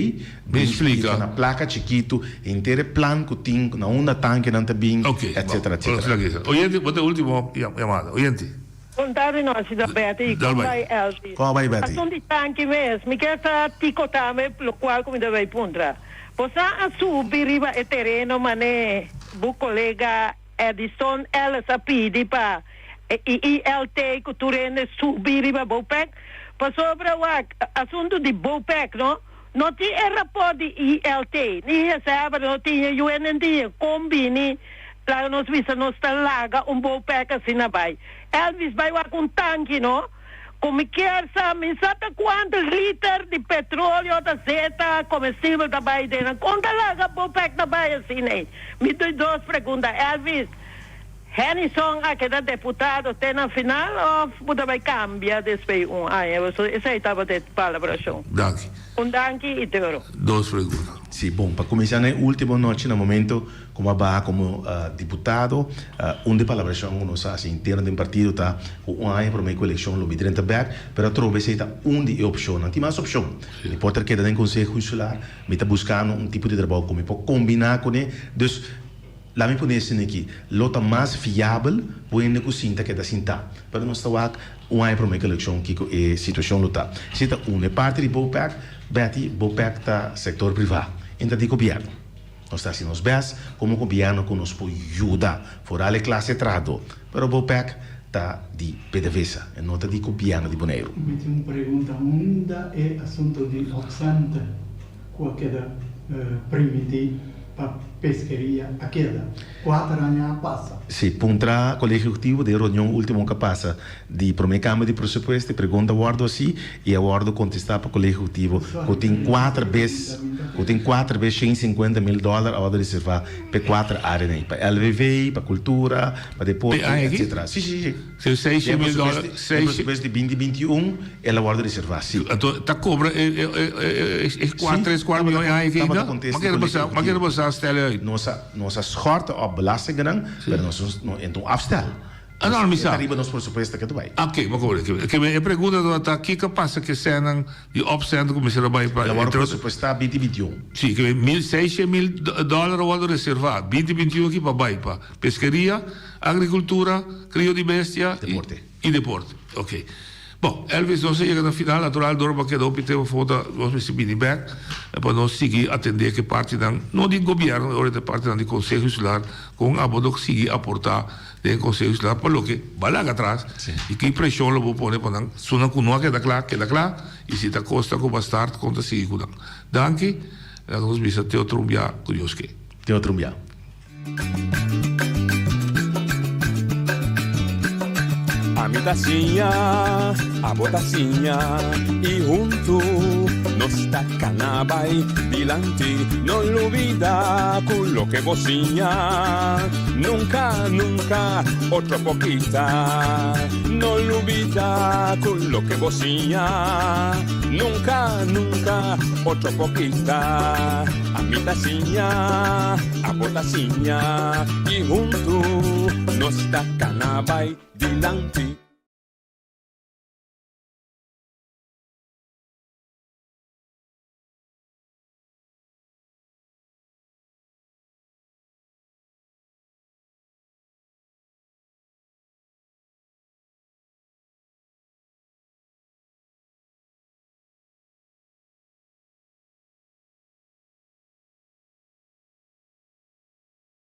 I: bin splica na placa chikitu henter e plan cu tin na unda tankenan ta bin etcetera etcetera.
H: Oyente bo ta e ultimo yamada oyente.
N: Bon tardi nochi da Betty
H: Dal
N: con
H: bai.
N: bai Elvis.
I: Con bai Betty.
N: Asun di tanki mes mi kier sa tico tambe locual cu mi ta bay puntra. Bo sa a subi riba e tereno mane bo colega Edison Ellis a pidi pa e ILT ku tur hende subi riba Bopec pasobra wak asuntu di Bopec no no tin e raport di ILT ni Gezaghebber no tin e UN no tin e kon bini laga nos bisa nos ta laga un Bopec asina bai Elvis bai wak un tanki no ku mi kier sa mi sa ta kuantu liter di petroleo ta zeta comestibel ta bai den nan kon ta laga Bopec ta bai asina ei mi di dos pregunta Elvis Hennyson a keda deputado te na final of bo ta bai cambia despues un aña pasobra esei tabata e palabracion
H: Danki.
N: Un danki y te oro.
H: Dos pregunta.
I: Si, bon, pa cuminsa na e ultimo nochi na momento cu mi a baha como diputado, un di palabracion cu nos a haci interno den partido ta cu un aña prome cu eleccion lo mi drenta bek, pero atrobe esey ta un di e opcionnan. Tin mas opcion. Mi por ter keda den Conseho Insular, mi ta buscando un tipo di trabao cu mi por combina cune. Dus. Laat mi pone esei aki, lo ta mas viabel bo hende ku sinta keda sintá. Pero nos ta wak un aña promé ku elekshon kiko e situashon lo ta. Esei ta unu. E parti di Bopec, Betty, Bopec ta sektor privá, e no ta di gobièrnu. Nos ta hasi nos bèst komo gobièrnu ku nos por yuda, foral e klase trahadó. Pero Bopec ta di PDVSA, e no ta di gobièrnu di Boneiru.
B: Mi tin un pregunta, unda e asunto di opcenten ku a keda primintí pa peskeria a keda? Kuater aña a pasa.
I: Si, puntra Kolegio Ejecutivo den reunion ultimo ku a pasa di prome kambio di presupuesto e pregunta a wordo hasi y a wordo contesta pa Kolegio Ejecutivo ku tin kuater bes ku tin kuater bes 150 mil dollar a wordo reserva pa e kuater areanan ei, pa LVV, pa kultura, pa deporte,
H: Pe aña aki?
I: etcetera. Si, si, si.
H: Si, seiscientos mil dollar,
I: Den presupuesto di binti binti i un el a wordo reserva, si.
H: Anto ta cobra e e e e e tres cuatro miljoen e aña aki
I: Tabata
H: ainda?
I: contesta
H: Ma kere
I: di
H: basa
I: Kolegio
H: ma kere
I: Ejecutivo.
H: basa stelle uit.
I: Nos a nos a schorten op belastingennan, pero nos no entra un afstel.
H: Ah, no, mi
I: E
H: sa.
I: ta riba nos presupuesto ke ta bai.
H: Oké, ma kobre. Ke e pregunta tabata kiko pasa ke sènnan di opcenten ku mester a bai pa
I: El a wòrdu
H: entre otro.
I: presupuestá binti binti un.
H: Si, ke mil seishent mil dòler a wòrdu reservá binti binti un aki pa bai pa peskeria, agrikultura, krio di bestia i
I: Deporte.
H: i deporte. Oké. Bon, Elvis, nos a yega na final. Natural dor bo a keda hopi tempu afó ta nos mester bini bèk pa nos sigui atendé ku e partinan, no di gobièrnu, ora ta e partinan di Konseho Insular, kon abo lo sigui aportá den e Konseho Insular pa loke bo a laga atras i ki preshon lo bo pone pa nan sunan ku no a keda kla, keda kla i si ta kosta ku bo a start kon ta sigui ku nan. Danki, laga nos bisa te otro un bia ku Dios ke.
I: Te otro un bia.
G: Ami ta siña, abo ta siña y huntu nos ta cana bay dilanti. No lubida cu loke bo siña nunca, nunca otro por kita. No lubida cu loke bo siña nunca, nunca otro por kita. Ami ta siña, abo ta siña y huntu nos ta cana bay dilanti.